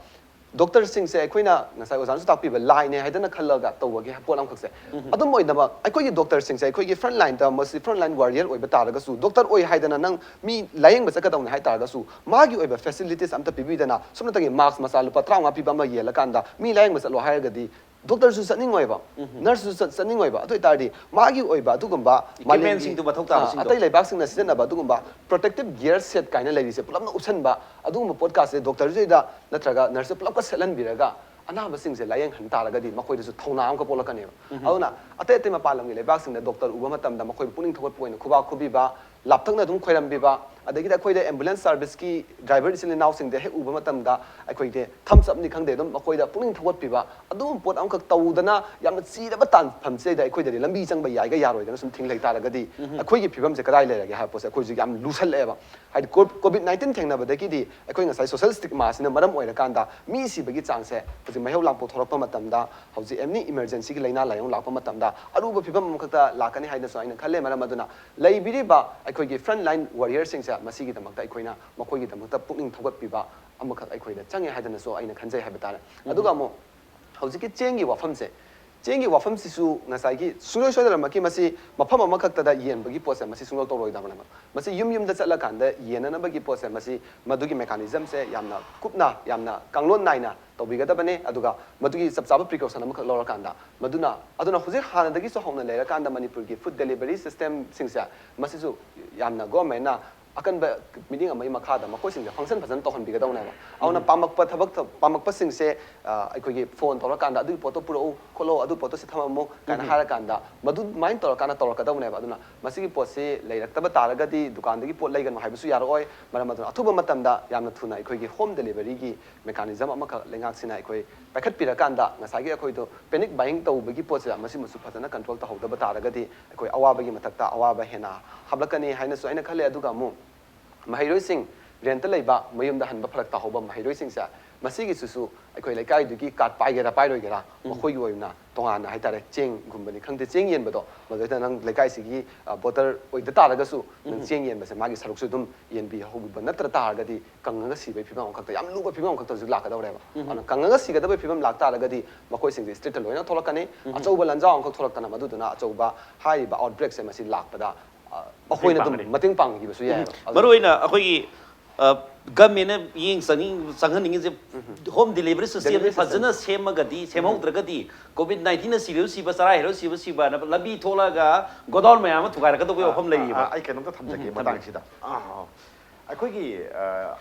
ꯗꯣꯛꯇꯔꯁꯤꯡꯁꯦ ꯑꯩꯈꯣꯏꯅ ꯉꯁꯥꯏ ꯑꯣꯖꯥꯅꯁꯨ ꯇꯥꯛꯄꯤꯕ ꯂꯥꯏꯅꯦ ꯍꯥꯏꯗꯅ ꯈꯜꯂꯒ ꯇꯧꯕꯒꯤ ꯄꯣꯠ ꯑꯃꯈꯛꯁꯦ꯫ ꯑꯗꯨꯝ ꯑꯣꯏꯗꯕ ꯑꯩꯈꯣꯏꯒꯤ ꯗꯣꯛꯇꯔꯁꯤꯡꯁꯦ ꯑꯩꯈꯣꯏꯒꯤ ꯐ꯭ꯔꯟ ꯂꯥꯏꯟꯗ, ꯃꯁꯤ ꯐ꯭ꯔꯟ ꯂꯥꯏꯟ ꯋꯥꯔꯤꯌꯔ ꯑꯣꯏꯕ ꯇꯥꯔꯒꯁꯨ, ꯗꯣꯛꯇꯔ ꯑꯣꯏ ꯍꯥꯏꯗꯅ ꯅꯪ ꯃꯤ ꯂꯥꯌꯦꯡꯕ ꯆꯠꯀꯗꯧꯅꯦ ꯍꯥꯏ ꯇꯥꯔꯒꯁꯨ, ꯃꯥꯒꯤ ꯑꯣꯏꯕ ꯐꯦꯁꯤꯂꯤꯇꯤꯁ ꯑꯝꯇ ꯄꯤꯕꯤꯗꯅ, ꯁꯨꯞꯅꯇꯒꯤ ꯃꯥꯛꯁ ꯃꯆꯥ ꯂꯨꯄꯥ ꯇꯔꯥꯃꯉꯥ ꯄꯤꯕ ꯑꯃ ꯌꯦꯜꯂꯀꯥꯟꯗ ꯃꯤ ꯂꯥꯌꯦꯡꯕ ꯆꯠꯂꯣ ꯍꯥꯏꯔꯒꯗꯤ ꯗꯣꯛꯇꯔꯁꯨ ꯆꯠꯅꯤꯡꯉꯣꯏꯕ, ꯅꯔꯁꯁꯨ ꯆꯠ- ꯆꯠꯅꯤꯡꯉꯣꯏꯕ꯫ ꯑꯗꯨ ꯑꯣꯏꯇꯥꯔꯗꯤ ꯃꯥꯒꯤ ꯑꯣꯏꯕ ꯑꯗꯨꯒꯨꯝꯕ ꯃꯥꯂꯦꯝꯒꯤ, Equipmentꯁꯤꯡꯗꯣ, ꯃꯊꯧ ꯇꯥꯕꯁꯤꯡꯗꯣ꯫ ꯑꯇꯩ ꯂꯩꯕꯥꯛꯁꯤꯡꯅ ꯁꯤꯖꯤꯟꯅꯕ ꯑꯗꯨꯒꯨꯝꯕ protective gear set ꯀꯥꯏꯅ ꯂꯩꯔꯤꯁꯦ ꯄꯨꯂꯞꯅ ꯎꯞꯁꯟꯕ, ꯑꯗꯨꯒꯨꯝꯕ ꯄꯣꯠꯀꯥꯁꯦ ꯗꯣꯛꯇꯔꯁꯤꯗ ꯅꯠꯇ꯭ꯔꯒ ꯅꯔꯁꯇ ꯄꯨꯂꯞꯀ ꯁꯦꯠꯍꯟꯕꯤꯔꯒ ꯑꯅꯥꯕꯁꯤꯡꯁꯦ ꯂꯥꯌꯦꯡꯍꯟ ꯇꯥꯔꯒꯗꯤ ꯃꯈꯣꯏꯗꯁꯨ ꯊꯧꯅꯥ ꯑꯃꯒ ꯄꯣꯛꯂꯛꯀꯅꯦꯕ꯫ ꯑꯗꯨꯅ ꯑꯇꯩ ꯑꯇꯩ ꯃꯄꯥꯟ ꯂꯝꯒꯤ ꯂꯩꯕꯥꯛꯁꯤꯡꯗ ꯗꯣꯛꯇꯔ ꯎꯕ ꯃꯇꯝꯗ ꯃꯈꯣꯏꯕꯨ ꯄꯨꯛꯅꯤꯡ ꯊꯧꯒꯠꯄ ꯑꯣꯏꯅ ꯈꯨꯕꯥꯛ ꯈꯨꯕꯤꯕ, ꯂꯥꯞꯊꯛꯅ ꯑꯗꯨꯝ ꯈꯣꯏꯔꯝꯕꯤꯕ, ꯑꯗꯒꯤꯗꯤ ꯑꯩꯈꯣꯏꯗ ambulance serviceꯀꯤ driver ꯏꯆꯤꯜ ꯏꯅꯥꯎꯁꯤꯡꯗ ꯍꯦꯛ ꯎꯕ ꯃꯇꯝꯗ ꯑꯩꯈꯣꯏꯒꯤ thumbs upꯅꯤ ꯈꯪꯗꯦ, ꯑꯗꯨꯝ ꯃꯈꯣꯏꯗ ꯄꯨꯛꯅꯤꯡ ꯊꯧꯒꯠꯄꯤꯕ, ꯑꯗꯨꯒꯨꯝꯕ ꯄꯣꯠ ꯑꯃꯈꯛ ꯇꯧꯗꯅ ꯌꯥꯝꯅ ꯆꯤꯔꯕ ꯇꯥꯟꯐꯝꯁꯤꯗꯩꯗ ꯑꯩꯈꯣꯏꯗꯗꯤ ꯂꯝꯕꯤ ꯆꯪꯕ ꯌꯥꯏꯒ ꯌꯥꯔꯣꯏꯗꯅ ꯁꯨꯝ ꯊꯤꯡ ꯂꯩ ꯇꯥꯔꯒꯗꯤ ꯑꯩꯈꯣꯏꯒꯤ ꯐꯤꯕꯝꯁꯦ ꯀꯗꯥꯏ ꯂꯩꯔꯒꯦ ꯍꯥꯏꯕ ꯄꯣꯠꯁꯦ ꯑꯩꯈꯣꯏꯁꯨ ꯌꯥꯝ ꯂꯨꯁꯜꯂꯛꯑꯦꯕ꯫ ꯍꯥꯏꯗꯤ ꯀꯣ- COVID nineteen ꯊꯦꯡꯅꯕꯗꯒꯤꯗꯤ ꯑꯩꯈꯣꯏ ꯉꯁꯥꯏ social stigmaꯁꯤꯅ ꯃꯔꯝ ꯑꯣꯏꯔꯀꯥꯟꯗ ꯃꯤ ꯁꯤꯕꯒꯤ ꯆꯥꯡꯁꯦ ꯍꯧꯖꯤꯛ ꯃꯩꯍꯧ ꯂꯥꯡꯄꯣꯛ ꯊꯣꯔꯛꯄ ꯃꯇꯝꯗ, ꯍꯧꯖꯤꯛ any emergencyꯒꯤ ꯂꯥꯏꯅꯥ ꯂꯥꯏꯑꯣꯡ ꯂꯥꯛꯄ ꯃꯇꯝꯗ ꯑꯔꯨꯕ ꯐꯤꯕꯝ ꯑꯃꯈꯛꯇ ꯂꯥꯛꯀꯅꯤ ꯍꯥꯏꯅꯁꯨ ꯑꯩꯅ ꯈꯜꯂꯦ꯫ ꯃꯔꯝ ꯑꯗꯨꯅ ꯂꯩꯕꯤꯔꯤꯕ ꯑꯩꯈꯣꯏꯒꯤ front line warriorꯁꯤꯡꯁꯦ ꯃꯁꯤꯒꯤꯗꯃꯛꯇ ꯑꯩꯈꯣꯏꯅ ꯃꯈꯣꯏꯒꯤꯗꯃꯛꯇ ꯄꯨꯛꯅꯤꯡ ꯊꯧꯒꯠꯄꯤꯕ ꯑꯃꯈꯛ ꯑꯩꯈꯣꯏꯗ ꯆꯪꯉꯦ ꯍꯥꯏꯗꯅꯁꯨ ꯑꯩꯅ ꯈꯟꯖꯩ ꯍꯥꯏꯕ ꯇꯥꯔꯦ꯫ ꯑꯗꯨꯒ ꯑꯃꯨꯛ ꯍꯧꯖꯤꯛꯀꯤ ꯆꯦꯡꯒꯤ ꯋꯥꯐꯝꯁꯦ, ꯆꯦꯡꯒꯤ ꯋꯥꯐꯝꯁꯤꯁꯨ ꯉꯁꯥꯏꯒꯤ ꯁꯨꯡꯁꯣꯏ ꯁꯣꯏꯗꯅꯃꯛꯀꯤ ꯃꯁꯤ ꯃꯐꯝ ꯑꯃꯈꯛꯇꯗ ꯌꯦꯟꯕꯒꯤ ꯄꯣꯠꯁꯦ ꯃꯁꯤ ꯁꯨꯡꯇꯧ ꯇꯧꯔꯣꯏꯗꯕꯅꯦꯕ꯫ ꯃꯁꯤ ꯌꯨꯝ ꯌꯨꯝꯗ ꯆꯠꯂꯀꯥꯟꯗ ꯌꯦꯟꯅꯅꯕꯒꯤ ꯄꯣꯠꯁꯦ ꯃꯁꯤ ꯃꯗꯨꯒꯤ mechanismꯁꯦ ꯌꯥꯝꯅ ꯀꯨꯞꯅ, ꯌꯥꯝꯅ ꯀꯥꯡꯂꯣꯟ ꯅꯥꯏꯅ ꯇꯧꯕꯤꯒꯗꯕꯅꯦ꯫ ꯑꯗꯨꯒ ꯃꯗꯨꯒꯤ ꯆꯞ ꯆꯥꯕ precaution ꯑꯃꯈꯛ ꯂꯧꯔꯀꯥꯟꯗ ꯃꯗꯨꯅ, ꯑꯗꯨꯅ ꯍꯧꯖꯤꯛ ꯍꯥꯟꯅꯗꯒꯤꯁꯨ ꯍꯧꯅ ꯂꯩꯔꯀꯥꯟꯗ ꯃꯅꯤꯄꯨꯔꯒꯤ food delivery systemꯁꯤꯡꯁꯦ ꯃꯁꯤꯁꯨ ꯌꯥꯝꯅ governmentꯅ ꯑꯀꯟꯕ meeting ꯑꯃꯒꯤ ꯃꯈꯥꯗ ꯃꯈꯣꯏꯁꯤꯡꯁꯦ function ꯐꯖꯅ ꯇꯧꯍꯟꯕꯤꯒꯗꯧꯅꯦꯕ꯫ ꯑꯗꯨꯅ ꯄꯥꯝꯃꯛꯄ ꯊꯕꯛ ꯊ- ꯄꯥꯝꯃꯛꯄꯁꯤꯡꯁꯦ, ꯑ, ꯑꯩꯈꯣꯏꯒꯤ phone ꯇꯧꯔꯀꯥꯟꯗ ꯑꯗꯨꯒꯤ ꯄꯣꯠꯇꯣ ꯄꯨꯔꯛꯎ ꯈꯣꯠꯂꯣ, ꯑꯗꯨ ꯄꯣꯠꯇꯣ ꯁꯤ ꯊꯝꯃꯝꯃꯨ ꯀꯥꯏꯅ ꯍꯥꯏꯔꯀꯥꯟꯗ ꯃꯗꯨꯃꯥꯏꯅ ꯇꯧꯔꯀꯥꯟꯗ ꯇꯧꯔꯛꯀꯗꯧꯅꯦꯕ꯫ ꯑꯗꯨꯅ ꯃꯁꯤꯒꯤ ꯄꯣꯠꯁꯤ ꯂꯩꯔꯛꯇꯕ ꯇꯥꯔꯒꯗꯤ ꯗꯨꯀꯥꯟꯗꯒꯤ ꯄꯣꯠ ꯂꯩꯒꯅꯨ ꯍꯥꯏꯕꯁꯨ ꯌꯥꯔꯛꯑꯣꯏ꯫ ꯃꯔꯝ ꯑꯗꯨꯅ ꯑꯊꯨꯕ ꯃꯇꯝꯗ ꯌꯥꯝꯅ ꯊꯨꯅ ꯑꯩꯈꯣꯏꯒꯤ home deliveryꯒꯤ mechanism ꯑꯃꯈꯛ ꯂꯩꯉꯥꯛꯁꯤꯅ ꯑꯩꯈꯣꯏ ꯄꯥꯏꯈꯠꯄꯤꯔꯀꯥꯟꯗ ꯉꯁꯥꯏꯒꯤ ꯑꯩꯈꯣꯏꯗꯣ panic buying ꯇꯧꯕꯒꯤ ꯄꯣꯠꯁꯦ ꯃꯁꯤꯃꯁꯨ ꯐꯖꯅ control ꯇꯧꯍꯧꯗꯕ ꯇꯥꯔꯒꯗꯤ ꯑꯩꯈꯣꯏ ꯑꯋꯥꯕꯒꯤ ꯃꯊꯛꯇ ꯑꯋꯥꯕ ꯍꯦꯟꯅ ꯍꯥꯞꯂꯛꯀꯅꯤ ꯍꯥꯏꯅꯁꯨ ꯑꯩꯅ ꯈꯜꯂꯦ꯫ ꯑꯗꯨꯒ ꯑꯃꯨꯛ ꯃꯍꯩꯔꯣꯏꯁꯤꯡ rentꯇ ꯂꯩꯕ, ꯃꯌꯨꯝꯗ ꯍꯟꯕ ꯐꯔꯛ ꯇꯥꯍꯧꯕ ꯃꯍꯩꯔꯣꯏꯁꯤꯡꯁꯦ, ꯃꯁꯤꯒꯤꯁꯤꯁꯨ ꯑꯩꯈꯣꯏ ꯂꯩꯀꯥꯏꯗꯨꯒꯤ card ꯄꯥꯏꯒꯦꯔꯥ ꯄꯥꯏꯔꯣꯏꯒꯦꯔꯥ, ꯃꯈꯣꯏꯒꯤ ꯑꯣꯏꯅ ꯇꯣꯉꯥꯟꯅ ꯍꯥꯏꯇꯥꯔꯦ, ꯆꯦꯡꯒꯨꯝꯕꯅꯤ ꯈꯪꯗꯦ, ꯆꯦꯡ ꯌꯦꯟꯕꯗꯣ, ꯃꯗꯨꯗ ꯅꯪ ꯂꯩꯀꯥꯏꯁꯤꯒꯤ, ꯑ, voter ꯑꯣꯏꯗ ꯇꯥꯔꯒꯁꯨ ꯅꯪ ꯆꯦꯡ ꯌꯦꯟꯕꯁꯦ ꯃꯥꯒꯤ ꯁꯔꯨꯛꯁꯨ ꯑꯗꯨꯝ ꯌꯦꯟꯕꯤꯍꯧꯕ, ꯅꯠꯇ꯭ꯔ ꯇꯥꯔꯒꯗꯤ ꯀꯪꯉꯒ ꯁꯤꯕꯒꯤ ꯐꯤꯕꯝ ꯑꯃꯈꯛꯇ, ꯌꯥꯝ ꯂꯨꯕ ꯐꯤꯕꯝ ꯑꯃꯈꯛꯇ ꯍꯧꯖꯤꯛ ꯂꯥꯛꯀꯗꯧꯔꯦꯕ꯫ ꯑꯗꯨꯅ ꯀꯪꯉꯒ ꯁꯤꯒꯗꯕꯒꯤ ꯐꯤꯕꯝ ꯂꯥꯛꯇꯥꯔꯒꯗꯤ ꯃꯈꯣꯏꯁꯤꯡꯁꯦ streetꯇ ꯂꯣꯏꯅ ꯊꯣꯛꯂꯛꯀꯅꯤ꯫ ꯑꯆꯧꯕ ꯂꯥꯟꯖꯥꯎ ꯑꯃꯈꯛ ꯊꯣꯛꯂꯛꯇꯅ ꯃꯗꯨꯗꯨꯅ ꯑꯆꯧꯕ ꯍꯥꯏꯔꯤꯕ outbreakꯁꯦ ꯃꯁꯤ ꯂꯥꯛꯄꯗ, ꯑ, ꯑꯩꯈꯣꯏꯅ ꯑꯗꯨꯝ ꯄꯥꯡꯒꯅꯤ꯫ ꯃꯇꯦꯡ ꯄꯥꯡꯈꯤꯕꯁꯨ ꯌꯥꯏꯑꯕ꯫ ꯑꯗꯨꯅ ꯃꯔꯨꯑꯣꯏꯅ ꯑꯩꯈꯣꯏꯒꯤ ꯒꯃꯦꯟꯅ ꯃꯤꯠꯌꯦꯡ ꯆꯪꯅꯤꯡ ꯆꯪꯍꯟꯅꯤꯡꯉꯤꯁꯦ, ꯍꯣꯝ ꯗꯤꯂꯤꯚꯔꯤ ꯁꯤꯁꯇꯦꯝꯁꯦ ꯗꯦꯂꯤꯚꯔꯤ ꯐꯖꯅ ꯁꯦꯝꯃꯒꯗꯤ, ꯁꯦꯝꯍꯧꯗ꯭ꯔꯒꯗꯤ, ꯀꯣꯚꯤꯗ ꯅꯥꯏꯟꯇꯤꯟꯅ ꯁꯤꯔꯁꯨ ꯁꯤꯕ, ꯆꯔꯥ ꯍꯦꯜꯂꯁꯨ ꯁꯤꯕ ꯁꯤꯕꯅ ꯂꯝꯕꯤ ꯊꯣꯛꯂꯛꯑꯒ ꯒꯣꯗꯥꯎꯟ ꯃꯌꯥꯝ ꯑꯃ ꯊꯨꯒꯥꯏꯔꯛꯀꯗꯧꯕꯒꯤ ꯋꯥꯐꯝ ꯂꯩꯔꯤꯕ꯫ ꯑꯩ ꯀꯩꯅꯣꯝꯇ ꯊꯝꯖꯒꯦ ꯎꯝ, ꯊꯝꯕꯤꯌꯨ꯫ ꯃꯇꯥꯡꯁꯤꯗ꯫ ꯑꯩꯈꯣꯏꯒꯤ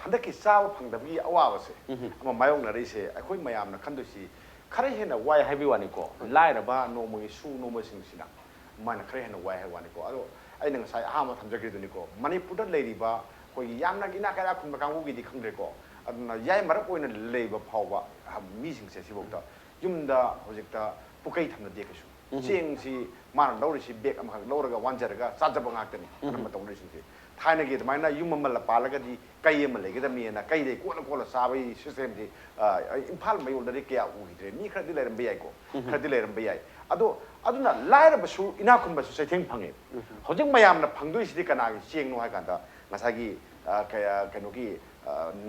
ꯍꯟꯗꯛꯀꯤ ꯆꯥꯕ ꯐꯪꯗꯕꯒꯤ ꯑꯋꯥꯕꯁꯦ ꯑꯃ ꯃꯥꯌꯣꯛꯅꯔꯤꯁꯦ, ꯑꯩꯈꯣꯏ ꯃꯌꯥꯝꯅ ꯈꯟꯗꯣꯏꯁꯤ ꯈꯔ ꯍꯦꯟꯅ ꯋꯥꯏ ꯍꯥꯏꯕꯒꯤ ꯋꯥꯅꯤꯀꯣ, ꯂꯥꯏꯔꯕ ꯅꯣꯡꯃꯒꯤ ꯁꯨ ꯅꯣꯝꯕꯁꯤꯡꯁꯤꯅ ꯃꯥꯅ ꯈꯔ ꯍꯦꯟꯅ ꯋꯥꯏ ꯍꯥꯏꯕ ꯋꯥꯅꯤꯀꯣ꯫ ꯑꯗꯣ ꯑꯩꯅ ꯉꯁꯥꯏ ꯑꯍꯥꯟꯕ ꯊꯝꯖꯈ꯭ꯔꯤꯗꯨꯅꯤꯀꯣ, ꯃꯅꯤꯄꯨꯔꯗ ꯂꯩꯔꯤꯕ ꯑꯩꯈꯣꯏꯒꯤ ꯌꯥꯝꯅ ꯏꯅꯥꯛ ꯀꯩꯔꯥꯛ ꯈꯨꯟꯕ ꯀꯥꯡꯕꯨꯒꯤꯗꯤ ꯈꯪꯗ꯭ꯔꯦꯀꯣ, ꯑꯗꯨꯅ ꯌꯥꯏ ꯃꯔꯛ ꯑꯣꯏꯅ ꯂꯩꯕ ꯐꯥꯎꯕ ꯃꯤꯁꯤꯡꯁꯦ ꯁꯤꯐꯥꯎꯗ ꯌꯨꯝꯗ ꯍꯧꯖꯤꯛꯇ ꯄꯨꯀꯩ ꯊꯝꯅꯗꯦ ꯀꯩꯁꯨ꯫ ꯆꯦꯡꯁꯤ ꯃꯥꯅ ꯂꯧꯔꯤꯁꯤ ꯕꯦꯒ ꯑꯃꯈꯛ ꯂꯧꯔꯒ ꯋꯥꯟꯖꯔꯒ ꯆꯥꯖꯕ ꯉꯥꯛꯇꯅꯤ ꯑꯅꯝꯕ ꯇꯧꯅꯔꯤꯁꯤꯡꯁꯤ꯫ ꯊꯥꯏꯅꯒꯤ ꯑꯗꯨꯃꯥꯏꯅ ꯌꯨꯝ ꯑꯃ ꯄꯥꯜꯂꯒꯗꯤ ꯀꯩ ꯑꯃ ꯂꯩꯒꯗꯕꯅꯤꯅ ꯀꯩꯗꯩ ꯀꯣꯠꯂ ꯀꯣꯠꯂ ꯆꯥꯕꯒꯤ ꯁꯤꯁꯇꯦꯝꯁꯤ ꯏꯝꯐꯥꯜ ꯃꯌꯣꯜꯗꯗꯤ ꯀꯌꯥ ꯎꯈꯤꯗ꯭ꯔꯦ꯫ ꯃꯤ ꯈꯔꯗꯤ ꯂꯩꯔꯝꯕ ꯌꯥꯏꯀꯣ, ꯈꯔꯗꯤ ꯂꯩꯔꯝꯕ ꯌꯥꯏ꯫ ꯑꯗꯣ ꯑꯗꯨꯅ ꯂꯥꯏꯔꯕꯁꯨ ꯏꯅꯥꯛ ꯈꯨꯟꯕꯁꯨ ꯆꯩꯊꯦꯡ ꯐꯪꯉꯦ꯫ ꯍꯧꯖꯤꯛ ꯃꯌꯥꯝꯅ ꯐꯪꯗꯣꯏꯁꯤꯗꯤ ꯀꯅꯥꯒꯤ ꯆꯦꯡꯅꯣ ꯍꯥꯏ ꯀꯥꯟꯗ ꯉꯁꯥꯏꯒꯤ ꯀꯩꯅꯣꯒꯤ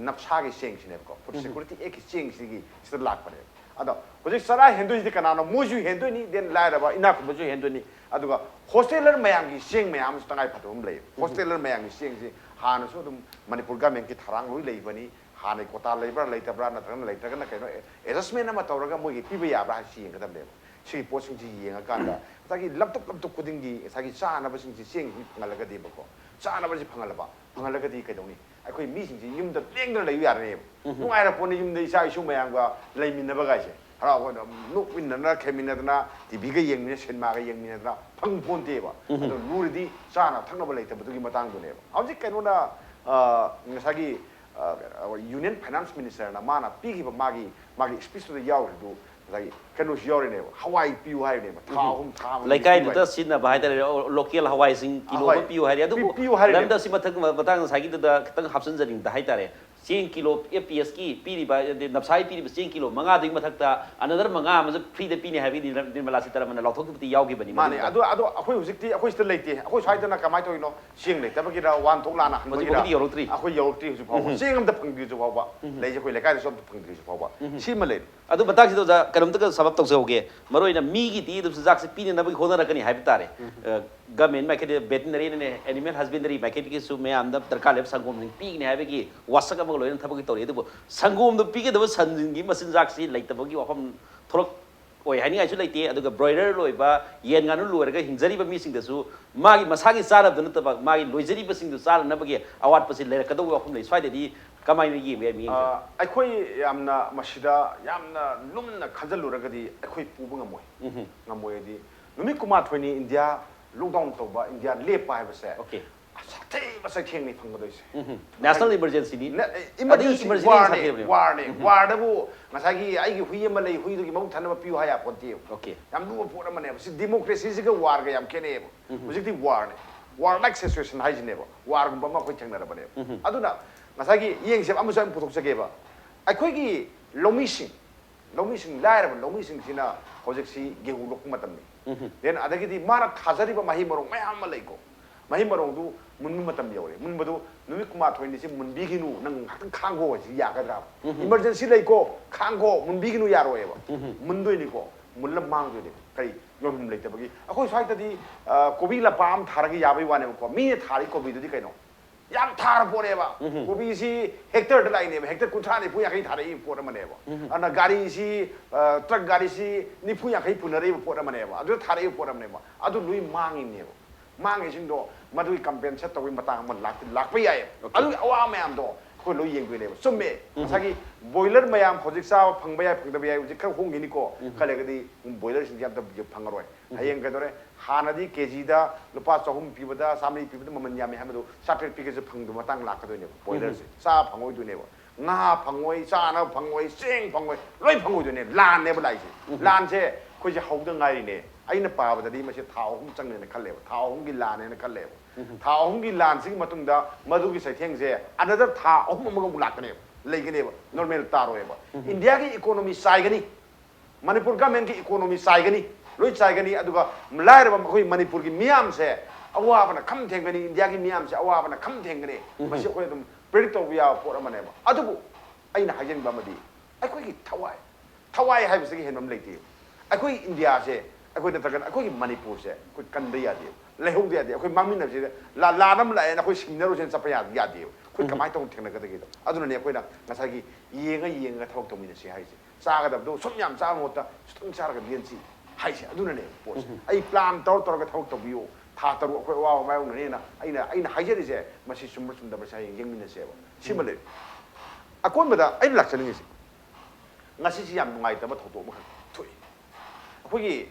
ꯅꯞꯁꯥꯒꯤ ꯆꯦꯡꯁꯤꯅꯦꯕꯀꯣ, ꯐꯨꯗ ꯁꯦꯀ꯭ꯌꯨꯔꯤꯇꯤ ꯑꯦꯛꯀꯤ ꯆꯦꯡꯁꯤꯒꯤ ꯁꯤꯗ ꯂꯥꯛꯄꯅꯦꯕ꯫ ꯑꯗꯣ ꯍꯧꯖꯤꯛ ꯆꯔꯥ ꯍꯦꯟꯗꯣꯏꯁꯤꯗꯤ ꯀꯅꯥꯅꯣ? ꯃꯣꯏꯁꯨ ꯍꯦꯟꯗꯣꯏꯅꯤ, ꯗꯦꯟ ꯂꯥꯏꯔꯕ ꯏꯅꯥꯛ ꯈꯨꯟꯕꯁꯨ ꯍꯦꯟꯗꯣꯏꯅꯤ꯫ ꯑꯗꯨꯒ ꯍꯣꯁꯇꯦꯂꯔ ꯃꯌꯥꯝꯒꯤ ꯆꯦꯡ ꯃꯌꯥꯝ ꯑꯃꯁꯨ ꯇꯉꯥꯏ ꯐꯗꯕ ꯑꯃ ꯂꯩꯌꯦꯕ꯫ ꯍꯣꯁꯇꯦꯂꯔ ꯃꯌꯥꯝꯒꯤ ꯆꯦꯡꯁꯤ ꯍꯥꯟꯅꯁꯨ ꯑꯗꯨꯝ ꯃꯅꯤꯄꯨꯔ ꯒꯃꯦꯟꯀꯤ ꯊꯧꯔꯥꯡ ꯂꯣꯏ ꯂꯩꯕꯅꯤ꯫ ꯍꯥꯟꯅꯒꯤ ꯀꯣꯇꯥ ꯂꯩꯕ꯭ꯔꯥ ꯂꯩꯇꯕ꯭ꯔꯥ, ꯅꯠꯇ꯭ꯔꯒꯅ ꯂꯩꯇ꯭ꯔꯒꯅ ꯀꯩꯅꯣ ꯑꯦꯗꯖꯁꯃꯦꯟ ꯑꯃ ꯇꯧꯔꯒ ꯃꯣꯏꯒꯤ ꯄꯤꯕ ꯌꯥꯕ꯭ꯔꯥ ꯍꯥꯏꯕꯁꯤ ꯌꯦꯡꯒꯗꯕꯅꯦꯕ꯫ ꯁꯤꯒꯤ ꯄꯣꯠꯁꯤꯡꯁꯤ ꯌꯦꯡꯉꯀꯥꯟꯗ ꯉꯁꯥꯏꯒꯤ ꯂꯝꯇꯨꯞ ꯂꯝꯇꯨꯞ ꯈꯨꯗꯤꯡꯒꯤ ꯉꯁꯥꯏꯒꯤ ꯆꯥꯅꯕꯁꯤꯡꯁꯤ ꯆꯦꯡꯁꯤ ꯐꯪꯍꯜꯂꯒꯗꯤꯕꯀꯣ, ꯆꯥꯅꯕꯁꯤ ꯐꯪꯍꯜꯂꯕ, ꯐꯪꯍꯜꯂꯒꯗꯤ ꯀꯩꯗꯧꯅꯤ? ꯑꯩꯈꯣꯏ ꯃꯤꯁꯤꯡꯁꯤ ꯌꯨꯝꯗ ꯂꯦꯡꯗꯅ ꯂꯩꯕ ꯌꯥꯔꯅꯦꯕ꯫ ꯅꯨꯡꯉꯥꯏꯔ ꯄꯣꯠꯅꯤ ꯌꯨꯝꯗ ꯏꯆꯥ ꯏꯁꯨ ꯃꯌꯥꯝꯒ ꯂꯩꯃꯤꯟꯅꯕ ꯀꯥꯏꯁꯦ꯫ ꯍꯔꯥꯎ ꯍꯔꯥꯎꯅ ꯅꯣꯛꯃꯤꯟꯅꯗꯅ, ꯈꯦꯃꯤꯟꯅꯗꯅ, ꯇꯤꯚꯤꯒ ꯌꯦꯡꯃꯤꯟꯅ, ꯁꯤꯅꯦꯃꯥꯒ ꯌꯦꯡꯃꯤꯟꯅꯗꯅ ꯐꯪ ꯄꯣꯟꯇꯦꯕ꯫ ꯑꯗꯣ ꯂꯨꯔꯤꯗꯤ ꯆꯥꯅ ꯊꯛꯅꯕ ꯂꯩꯇꯕꯗꯨꯒꯤ ꯃꯇꯥꯡꯗꯨꯅꯦꯕ꯫ ꯍꯧꯖꯤꯛ ꯀꯩꯅꯣꯅ, ꯑ, ꯉꯁꯥꯏꯒꯤ, ꯑ, ꯌꯨꯅꯤꯌꯟ ꯐꯥꯏꯅꯥꯟꯁ ꯃꯤꯅꯤꯁꯇꯔꯅ ꯃꯥꯅ ꯄꯤꯈꯤꯕ ꯃꯥꯒꯤ, ꯃꯥꯒꯤ ꯁ꯭ꯄꯤꯆꯇꯨꯗ ꯌꯥꯎꯔꯤꯗꯨ ꯉꯁꯥꯏꯒꯤ ꯀꯩꯅꯣꯁꯨ ꯌꯥꯎꯔꯤꯅꯦꯕ, ꯍꯋꯥꯏ ꯄꯤꯌꯨ ꯍꯥꯏꯔꯤꯅꯦꯕ, ꯊꯥ ꯑꯍꯨꯝ, ꯊꯥ ꯑꯃꯒꯤ ꯂꯩꯀꯥꯏꯗꯨꯗ ꯄꯤꯌꯨ ꯍꯥꯏ-, ꯁꯤꯖꯤꯟꯅꯕ ꯍꯥꯏꯇꯥꯔꯦ, ꯂꯣꯀꯦꯜ ꯍꯋꯥꯏꯁꯤꯡ ꯀꯤꯂꯣ ꯍꯋꯥꯏ ꯑꯃ ꯄꯤꯌꯨ ꯍꯥꯏꯔꯦ꯫ ꯑꯗꯨꯕꯨ ꯄꯤ-, ꯄꯤꯌꯨ ꯍꯥꯏꯔꯤꯅꯦꯕ꯫ ꯃꯔꯝꯗ ꯑꯁꯤ ꯃꯊꯪ, ꯃꯇꯥꯡ ꯉꯁꯥꯏꯒꯤꯗꯨꯗ ꯈꯤꯇꯪ ꯍꯥꯞꯆꯤꯟꯖꯅꯤꯡꯕꯗ ꯍꯥꯏꯇꯥꯔꯦ, ꯆꯦꯡ ꯀꯤꯂꯣ, ꯑꯦꯐ ꯄꯤ ꯑꯦꯁꯀꯤ ꯄꯤꯔꯤꯕ, ꯑꯗꯩ ꯅꯞꯁꯥꯏ ꯄꯤꯔꯤꯕ ꯆꯦꯡ ꯀꯤꯂꯣ ꯃꯉꯥꯗꯨꯒꯤ ꯃꯊꯛꯇ another ꯃꯉꯥ ꯑꯃꯁꯨ ꯐ꯭ꯔꯤꯗ ꯄꯤꯅꯤ ꯍꯥꯏꯕꯒꯤꯗꯤ ꯅꯤꯔꯃꯂꯥ ꯁꯤꯇꯥꯔꯥꯃꯟꯅ ꯂꯥꯎꯊꯣꯛꯈꯤꯕꯗꯤ ꯌꯥꯎꯈꯤꯕꯅꯤ ꯃꯥꯅꯦ꯫ ꯃꯗꯨꯗ꯫ ꯑꯗꯣ, ꯑꯗꯣ ꯑꯩꯈꯣꯏ ꯍꯧꯖꯤꯛꯇꯤ ꯑꯩꯈꯣꯏ ꯁꯤꯗ ꯂꯩꯇꯦ꯫ ꯑꯩꯈꯣꯏ ꯁ꯭ꯋꯥꯏꯗꯅ ꯀꯃꯥꯏꯅ ꯇꯧꯔꯤꯅꯣ? ꯆꯦꯡ ꯂꯩꯇꯕꯒꯤꯔ, ꯋꯥꯟ ꯊꯣꯛ ꯂꯥꯟꯅ ꯍꯟꯕꯒꯤꯔ? ꯍꯧꯖꯤꯛꯐꯥꯎꯒꯤꯗꯤ ꯌꯧꯔꯛꯇ꯭ꯔꯤ꯫ ꯑꯩꯈꯣꯏ ꯌꯧꯔꯛꯇ꯭ꯔꯤ ꯍꯧꯖꯤꯛ ꯐꯥꯎꯕ꯫ ꯆꯦꯡ ꯑꯝꯇ ꯐꯪꯗ꯭ꯔꯤ ꯍꯧꯖꯤꯛ ꯐꯥꯎꯕ꯫ ꯂꯩꯁꯦ ꯑꯩꯈꯣꯏ ꯂꯩꯀꯥꯏꯗꯁꯨ ꯑꯝꯇ ꯐꯪꯗ꯭ꯔꯤ ꯍꯧꯖꯤꯛ ꯐꯥꯎꯕ꯫ ꯁꯤꯃ ꯂꯩꯔꯦ꯫ ꯑꯗꯨ ꯃꯇꯥꯡꯁꯤꯗ ꯑꯣꯖꯥ ꯀꯩꯅꯣꯝꯇꯒ sum up ꯇꯧꯖꯍꯧꯒꯦ꯫ ꯃꯔꯨ ꯑꯣꯏꯅ ꯃꯤꯒꯤꯗꯤ ꯑꯗꯨꯝ ꯆꯤꯟꯖꯥꯛꯁꯤ ꯄꯤꯅꯅꯕꯒꯤ ꯍꯣꯠꯅꯔꯛꯀꯅꯤ ꯍꯥꯏꯕ ꯇꯥꯔꯦ꯫ ꯒꯃꯦꯟ ꯃꯥꯏꯀꯩꯗ, ꯚꯦꯇꯤꯅꯔꯤꯅꯦ, ꯑꯦꯅꯤꯃꯦꯜ ꯍꯁꯕꯦꯟꯗꯔꯤ ꯃꯥꯏꯀꯩꯗꯒꯤꯁꯨ ꯃꯌꯥꯝꯗ ꯗꯔꯀꯥꯔ ꯂꯩꯕ ꯁꯪꯒꯣꯝꯁꯤꯡ ꯄꯤꯒꯅꯤ ꯍꯥꯏꯕꯒꯤ ꯋꯥꯁꯛ ꯑꯃꯒ ꯂꯣꯏꯅꯅ ꯊꯕꯛꯇꯤ ꯇꯧꯔꯤ꯫ ꯑꯗꯨꯕꯨ ꯁꯪꯒꯣꯝꯗꯣ ꯄꯤꯒꯗꯕ ꯁꯟꯁꯤꯡꯒꯤ ꯃꯆꯤꯟꯖꯥꯛꯁꯤ ꯂꯩꯇꯕꯒꯤ ꯋꯥꯐꯝ ꯊꯣꯛꯂꯛ ꯑꯣꯏ ꯍꯥꯏꯅꯤꯡꯉꯥꯏꯁꯨ ꯂꯩꯇꯦ꯫ ꯑꯗꯨꯒ ꯕ꯭ꯔꯣꯏꯂꯔ ꯂꯣꯏꯕ, ꯌꯦꯟ ꯉꯥꯅꯨ ꯂꯣꯏꯔꯒ ꯍꯤꯡꯖꯔꯤꯕ ꯃꯤꯁꯤꯡꯗꯁꯨ ꯃꯥꯒꯤ ꯃꯁꯥꯒꯤ ꯆꯥꯅꯕꯗ ꯅꯠꯇꯕ, ꯃꯥꯒꯤ ꯂꯣꯏꯖꯔꯤꯕꯁꯤꯡꯗꯨ ꯆꯥꯅꯅꯕꯒꯤ ꯑꯋꯥꯠꯄꯁꯤ ꯂꯩꯔꯛꯀꯗꯧꯕ ꯋꯥꯐꯝ ꯂꯩ꯫ ꯁ꯭ꯋꯥꯏꯗꯗꯤ ꯀꯃꯥꯏꯅ ꯌꯦꯡꯕ ꯌꯥꯏ ꯃꯤꯠꯌꯦꯡꯁꯦ? ꯑ, ꯑꯩꯈꯣꯏ ꯌꯥꯝꯅ ꯃꯁꯤꯗ ꯌꯥꯝꯅ ꯂꯨꯝꯅ ꯈꯟꯖꯜꯂꯨꯔꯒꯗꯤ ꯑꯩꯈꯣꯏ ꯄꯨꯕ ꯉꯝꯃꯣꯏ꯫ ꯎꯝ꯫ ꯉꯝꯃꯣꯏ ꯍꯥꯏꯗꯤ ꯅꯨꯃꯤꯠ ꯀꯨꯟꯃꯥꯊꯣꯏꯅꯤ ꯏꯟꯗꯤꯌꯥ lockdown ꯇꯧꯕ, ꯏꯟꯗꯤꯌꯥ ꯂꯦꯞꯄ ꯍꯥꯏꯕꯁꯦ Okay. ꯁꯥꯊꯤꯕ ꯆꯩꯊꯦꯡꯅꯤ ꯐꯪꯒꯗꯣꯏꯁꯦ꯫ ꯎꯝ꯫ National emergencyꯅꯤ꯫ ꯅ- ꯑꯗꯩ emergency emergencyꯅ warꯅꯦ, ꯁꯥꯊꯤꯕꯅꯦ꯫ warꯅꯦ꯫ Warꯗꯕꯨ ꯉꯁꯥꯏꯒꯤ ꯑꯩꯒꯤ ꯍꯨꯏ ꯑꯃ ꯂꯩ, ꯍꯨꯏꯗꯨꯒꯤ ꯃꯕꯨꯛ ꯊꯟꯅꯕ ꯄꯤꯌꯨ ꯍꯥꯏ ꯌꯥꯄꯣꯟꯇꯦ꯫ Okay. ꯌꯥꯝ ꯂꯨꯕ ꯄꯣꯠ ꯑꯃꯅꯦꯕ꯫ ꯁꯤ democracyꯁꯤꯒ warꯒ ꯌꯥꯝ ꯈꯦꯠꯅꯩꯌꯦꯕ꯫ ꯍꯧꯖꯤꯛꯇꯤ warꯅꯦ꯫ War like situation ꯍꯥꯏꯁꯤꯅꯦꯕ꯫ Warꯒꯨꯝꯕ ꯑꯃ ꯑꯩꯈꯣꯏ ꯊꯦꯡꯅꯔꯕꯅꯦꯕ꯫ ꯑꯗꯨꯅ ꯉꯁꯥꯏꯒꯤ ꯌꯦꯡꯁꯦ, ꯑꯃꯁꯨ ꯑꯩꯅ ꯄꯨꯊꯣꯛꯆꯒꯦꯕ꯫ ꯑꯩꯈꯣꯏꯒꯤ ꯂꯧꯃꯤꯁꯤꯡ, ꯂꯧꯃꯤꯁꯤꯡ, ꯂꯥꯏꯔꯕ ꯂꯧꯃꯤꯁꯤꯡꯁꯤꯅ ꯍꯧꯖꯤꯛꯁꯤ ꯒꯦꯍꯨ ꯂꯣꯛꯄ ꯃꯇꯝꯅꯤ꯫ Then ꯑꯗꯒꯤꯗꯤ ꯃꯥꯅ ꯊꯥꯖꯔꯤꯕ ꯃꯍꯩ ꯃꯔꯣꯡ ꯃꯌꯥꯝ ꯑꯃ ꯂꯩꯀꯣ, ꯃꯍꯩ ꯃꯔꯣꯡꯗꯨ ꯃꯨꯟꯕ ꯃꯇꯝ ꯌꯧꯔꯦ꯫ ꯃꯨꯟꯕꯗꯨ ꯅꯨꯃꯤꯠ ꯀꯨꯟꯃꯥꯊꯣꯏꯅꯤꯁꯤ ꯃꯨꯟꯕꯤꯈꯤꯅꯨ, ꯅꯪ ꯉꯥꯏꯍꯥꯛꯇꯪ ꯈꯥꯡꯈꯣ ꯍꯥꯏꯁꯤ ꯌꯥꯒꯗ꯭ꯔꯥ? Emergency ꯂꯩꯀꯣ, ꯈꯥꯡꯈꯣ, ꯃꯨꯟꯕꯤꯈꯤꯅꯨ ꯌꯥꯔꯣꯏꯕ꯫ ꯃꯨꯟꯗꯣꯏꯅꯤꯀꯣ, ꯃꯨꯜꯂ ꯃꯥꯡꯗꯣꯏꯅꯦ꯫ ꯀꯔꯤ? ꯌꯣꯟꯐꯝ ꯂꯩꯇꯕꯒꯤ꯫ ꯑꯩꯈꯣꯏ ꯁ꯭ꯋꯥꯏꯗꯗꯤ ꯑ, ꯀꯣꯕꯤ ꯂꯄꯥ ꯑꯃ ꯊꯥꯔꯒ ꯌꯥꯕꯩ ꯋꯥꯅꯦꯕꯀꯣ, ꯃꯤꯅ ꯊꯥꯔꯤ ꯀꯣꯕꯤꯗꯨꯗꯤ ꯀꯩꯅꯣ? ꯌꯥꯝ ꯊꯥꯔ ꯄꯣꯠꯅꯦꯕ꯫ ꯀꯣꯕꯤꯁꯤ hectareꯗ ꯂꯥꯛꯏꯅꯦꯕ, hectare ꯀꯨꯟꯊ꯭ꯔꯥ ꯅꯤꯐꯨ ꯌꯥꯡꯈꯩ ꯊꯥꯔꯛꯏ ꯄꯣꯠ ꯑꯃꯅꯦꯕ꯫ ꯑꯗꯨꯅ ꯒꯥꯔꯤꯁꯤ, ꯑ, truck ꯒꯥꯔꯤꯁꯤ ꯅꯤꯐꯨ ꯌꯥꯡꯈꯩ ꯄꯨꯅꯔꯛꯏꯕ ꯄꯣꯠ ꯑꯃꯅꯦꯕ, ꯑꯗꯨꯗ ꯊꯥꯔꯛꯏꯕ ꯄꯣꯠ ꯑꯃꯅꯦꯕ꯫ ꯑꯗꯨ ꯂꯣꯏ ꯃꯥꯡꯉꯤꯅꯦꯕ꯫ ꯃꯥꯡꯉꯤꯁꯤꯡꯗꯣ ꯃꯗꯨꯒꯤ compensate ꯇꯧꯕꯒꯤ ꯃꯇꯥꯡ ꯑꯃ ꯂꯥꯛꯇꯤ ꯂꯥꯛꯄ ꯌꯥꯏꯌꯦꯕ꯫ Okay. ꯑꯗꯨꯒꯤ ꯑꯋꯥꯕ ꯃꯌꯥꯝꯗꯣ ꯑꯩꯈꯣꯏ ꯂꯣꯏ ꯌꯦꯡꯗꯣꯏꯅꯦꯕ꯫ ꯆꯨꯝꯃꯦ, ꯉꯁꯥꯏꯒꯤ broiler ꯃꯌꯥꯝ ꯍꯧꯖꯤꯛ ꯆꯥꯕ ꯐꯪꯕ ꯌꯥꯏ, ꯐꯪꯗꯕ ꯌꯥꯏ, ꯍꯧꯖꯤꯛ ꯈꯔ ꯍꯣꯡꯈꯤꯅꯤꯀꯣ, ꯈꯔ ꯂꯩꯔꯒꯗꯤ broilerꯁꯤꯡꯁꯦ ꯑꯝꯇ ꯐꯪꯉꯔꯣꯏ꯫ ꯍꯌꯦꯡ ꯀꯩꯗꯧꯔꯦ? ꯍꯥꯟꯅꯗꯤ KGꯗ ꯂꯨꯄꯥ ꯆꯍꯨꯝ ꯄꯤꯕꯗ, ꯆꯥꯃꯔꯤ ꯄꯤꯕꯗ ꯃꯃꯜ ꯌꯥꯝꯃꯤ ꯍꯥꯏꯕꯗꯨ ꯆꯥꯇ꯭ꯔꯦꯠ ꯄꯤꯒꯦꯁꯨ ꯐꯪꯗꯕ ꯃꯇꯥꯡ ꯂꯥꯛꯀꯗꯣꯏꯅꯦꯕ꯫ Broilerꯁꯦ ꯆꯥꯕ ꯐꯪꯉꯣꯏꯗꯣꯏꯅꯦꯕ, ꯉꯥ ꯐꯪꯉꯣꯏ, ꯆꯥꯅꯕ ꯐꯪꯉꯣꯏ, ꯆꯦꯡ ꯐꯪꯉꯣꯏ, ꯂꯣꯏ ꯐꯪꯉꯣꯏꯗꯣꯏꯅꯦ꯫ ꯂꯥꯟꯅꯦꯕ ꯂꯥꯛꯏꯁꯦ꯫ ꯂꯥꯟꯁꯦ ꯑꯩꯈꯣꯏꯁꯦ ꯍꯧꯗ ꯉꯥꯏꯔꯤꯅꯦ꯫ ꯑꯩꯅ ꯄꯥꯕꯗꯗꯤ ꯃꯁꯤ ꯊꯥ ꯑꯍꯨꯝ ꯆꯪꯅꯦꯅ ꯈꯜꯂꯦꯕ, ꯊꯥ ꯑꯍꯨꯝꯒꯤ ꯂꯥꯟꯅꯦꯅ ꯈꯜꯂꯦꯕ꯫ ꯊꯥ ꯑꯍꯨꯝꯒꯤ ꯂꯥꯟꯁꯤꯒꯤ ꯃꯇꯨꯡꯗ ꯃꯗꯨꯒꯤ ꯆꯩꯊꯦꯡꯁꯦ another ꯊꯥ ꯑꯍꯨꯝ ꯑꯃꯒ ꯑꯃꯨꯛ ꯂꯥꯛꯀꯅꯦꯕ, ꯂꯩꯒꯅꯦꯕ, normal ꯇꯥꯔꯣꯏꯕ꯫ Indiaꯒꯤ economy ꯆꯥꯏꯒꯅꯤ, ꯃꯅꯤꯄꯨꯔ governmentꯀꯤ economy ꯆꯥꯏꯒꯅꯤ, ꯂꯣꯏ ꯆꯥꯏꯒꯅꯤ꯫ ꯑꯗꯨꯒ ꯂꯥꯏꯔꯕ ꯑꯩꯈꯣꯏ ꯃꯅꯤꯄꯨꯔꯒꯤ ꯃꯤꯌꯥꯝꯁꯦ ꯑꯋꯥꯕꯅ ꯈꯝ ꯊꯦꯡꯒꯅꯤ, Indiaꯒꯤ ꯃꯤꯌꯥꯝꯁꯦ ꯑꯋꯥꯕꯅ ꯈꯝ ꯊꯦꯡꯒꯅꯤ꯫ ꯃꯁꯤ ꯑꯩꯈꯣꯏ ꯑꯗꯨꯝ predict ꯇꯧꯕ ꯌꯥꯕ ꯄꯣꯠ ꯑꯃꯅꯦꯕ꯫ ꯑꯗꯨꯕꯨ ꯑꯩꯅ ꯍꯥꯏꯖꯅꯤꯡꯕ ꯑꯃꯗꯤ ꯑꯩꯈꯣꯏꯒꯤ ꯊꯋꯥꯏ, ꯊꯋꯥꯏ ꯍꯥꯏꯕꯁꯤꯗꯒꯤ ꯍꯦꯟꯕ ꯑꯃ ꯂꯩꯇꯦ꯫ ꯑꯩꯈꯣꯏ ꯏꯟꯗꯤꯌꯥꯁꯦ, ꯑꯩꯈꯣꯏ ꯅꯠꯇ꯭ꯔꯒꯅ ꯑꯩꯈꯣꯏꯒꯤ ꯃꯅꯤꯄꯨꯔꯁꯦ ꯑꯩꯈꯣꯏ ꯀꯟꯗ ꯌꯥꯗꯦꯕ, ꯂꯩꯍꯧꯗ ꯌꯥꯗꯦ꯫ ꯑꯩꯈꯣꯏ ꯃꯥꯡꯃꯤꯟꯅꯕꯁꯤꯗ ꯂꯥꯟ ꯑꯃ ꯂꯥꯛꯑꯦꯅ ꯑꯩꯈꯣꯏ ꯁꯤꯡꯅꯔꯨꯁꯦꯅ ꯆꯠꯄ ꯌꯥꯗꯦꯕ꯫ ꯑꯩꯈꯣꯏ ꯀꯃꯥꯏꯅ ꯇꯧꯅ ꯊꯦꯡꯅꯒꯗꯒꯦꯗꯣ? ꯑꯗꯨꯅꯅꯦ ꯑꯩꯈꯣꯏꯅ ꯉꯁꯥꯏꯒꯤ ꯌꯦꯡꯉ ꯌꯦꯡꯉꯒ ꯊꯕꯛ ꯇꯧꯃꯤꯟꯅꯁꯤ ꯍꯥꯏꯁꯦ꯫ ꯆꯥꯒꯗꯕꯗꯣ ꯁꯨꯝ ꯌꯥꯝ ꯆꯥꯕ ꯃꯍꯨꯠꯇ ꯈꯤꯇꯪ ꯆꯥꯔꯒ ꯂꯦꯟꯁꯤ ꯍꯥꯏꯁꯦ꯫ ꯑꯗꯨꯅꯅꯦ ꯄꯣꯠꯁꯦ꯫ ꯑꯩ ꯄ꯭ꯂꯥꯟ ꯇꯧꯔ ꯇꯧꯔꯒ ꯊꯕꯛ ꯇꯧꯕꯤꯌꯨ, ꯊꯥ ꯇꯔꯨꯛ ꯑꯩꯈꯣꯏ ꯑꯋꯥꯕ ꯃꯥꯌꯣꯛꯅꯅꯤꯅ ꯑꯩꯅ ꯑꯩꯅ ꯍꯥꯏꯖꯔꯤꯁꯦ꯫ ꯃꯁꯤ ꯆꯨꯝꯕ꯭ꯔꯥ ꯆꯨꯝꯗꯕ꯭ꯔꯥ ꯍꯌꯦꯡ ꯌꯦꯡꯃꯤꯟꯅꯁꯦꯕ꯫ ꯁꯤꯃ ꯂꯩꯔꯦ꯫ ꯑꯀꯣꯟꯕꯗ ꯑꯩꯅ ꯂꯥꯛꯆꯅꯤꯡꯉꯤꯁꯦ, ꯉꯁꯤꯁꯤ ꯌꯥꯝ ꯅꯨꯡꯉꯥꯏꯇꯕ ꯊꯧꯗꯣꯛ ꯑꯃꯈꯛ ꯊꯣꯛꯏ꯫ ꯑꯩꯈꯣꯏꯒꯤ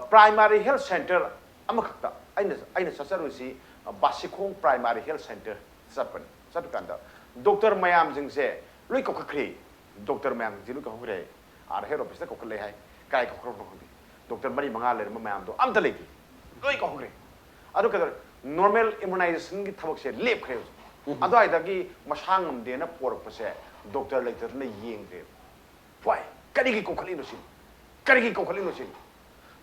ꯄ꯭ꯔꯥꯏꯃꯥꯔꯤ ꯍꯦꯜꯊ ꯁꯦꯟꯇꯔ ꯑꯃꯈꯛꯇ ꯑꯩꯅ ꯑꯩꯅ ꯆꯠꯆꯔꯨꯁꯤ꯫ ꯕꯥꯁꯤꯈꯣꯡ ꯄ꯭ꯔꯥꯏꯃꯥꯔꯤ ꯍꯦꯜꯊ ꯁꯦꯟꯇꯔ ꯆꯠꯄꯅꯤ꯫ ꯆꯠꯄ ꯀꯥꯟꯗ ꯗꯣꯛꯇꯔ ꯃꯌꯥꯝꯁꯤꯡꯁꯦ ꯂꯣꯏ ꯀꯧꯈꯠꯈ꯭ꯔꯦ꯫ ꯗꯣꯛꯇꯔ ꯃꯌꯥꯝꯁꯤꯡꯁꯦ ꯂꯣꯏ ꯀꯧꯈꯠꯈ꯭ꯔꯦ꯫ ꯑꯥꯗ ꯍꯦꯗ ꯑꯣꯐꯤꯁꯇ ꯀꯧꯈꯠꯂꯦ ꯍꯥꯏ꯫ ꯀꯥꯏ ꯀꯧꯈꯠꯈ꯭ꯔꯕꯅꯣ ꯈꯪꯗꯦ꯫ ꯗꯣꯛꯇꯔ ꯃꯔꯤ ꯃꯉꯥ ꯂꯩꯔꯝꯕ ꯃꯌꯥꯝꯗꯣ ꯑꯝꯇ ꯂꯩꯇꯦ꯫ ꯂꯣꯏ ꯀꯧꯈ꯭ꯔꯦ꯫ ꯑꯗꯨ ꯀꯩꯗꯧꯔꯦ? ꯅꯣꯔꯃꯦꯜ ꯏꯃ꯭ꯌꯨꯅꯥꯏꯖꯦꯁꯟꯒꯤ ꯊꯕꯛꯁꯦ ꯂꯦꯞꯈ꯭ꯔꯦ ꯍꯧꯖꯤꯛ꯫ ꯑꯗꯨꯋꯥꯏꯗꯒꯤ ꯃꯁꯥ ꯉꯝꯗꯦꯅ ꯄꯣꯔꯛꯄꯁꯦ ꯗꯣꯛꯇꯔ ꯂꯩꯇꯗꯅ ꯌꯦꯡꯈ꯭ꯔꯦꯕ꯫ ꯋꯥꯏ? ꯀꯔꯤꯒꯤ ꯀꯧꯈꯠꯂꯤꯅꯣ ꯁꯤꯅꯤ? ꯀꯔꯤꯒꯤ ꯀꯧꯈꯠꯂꯤꯅꯣ ꯁꯤꯅꯤ?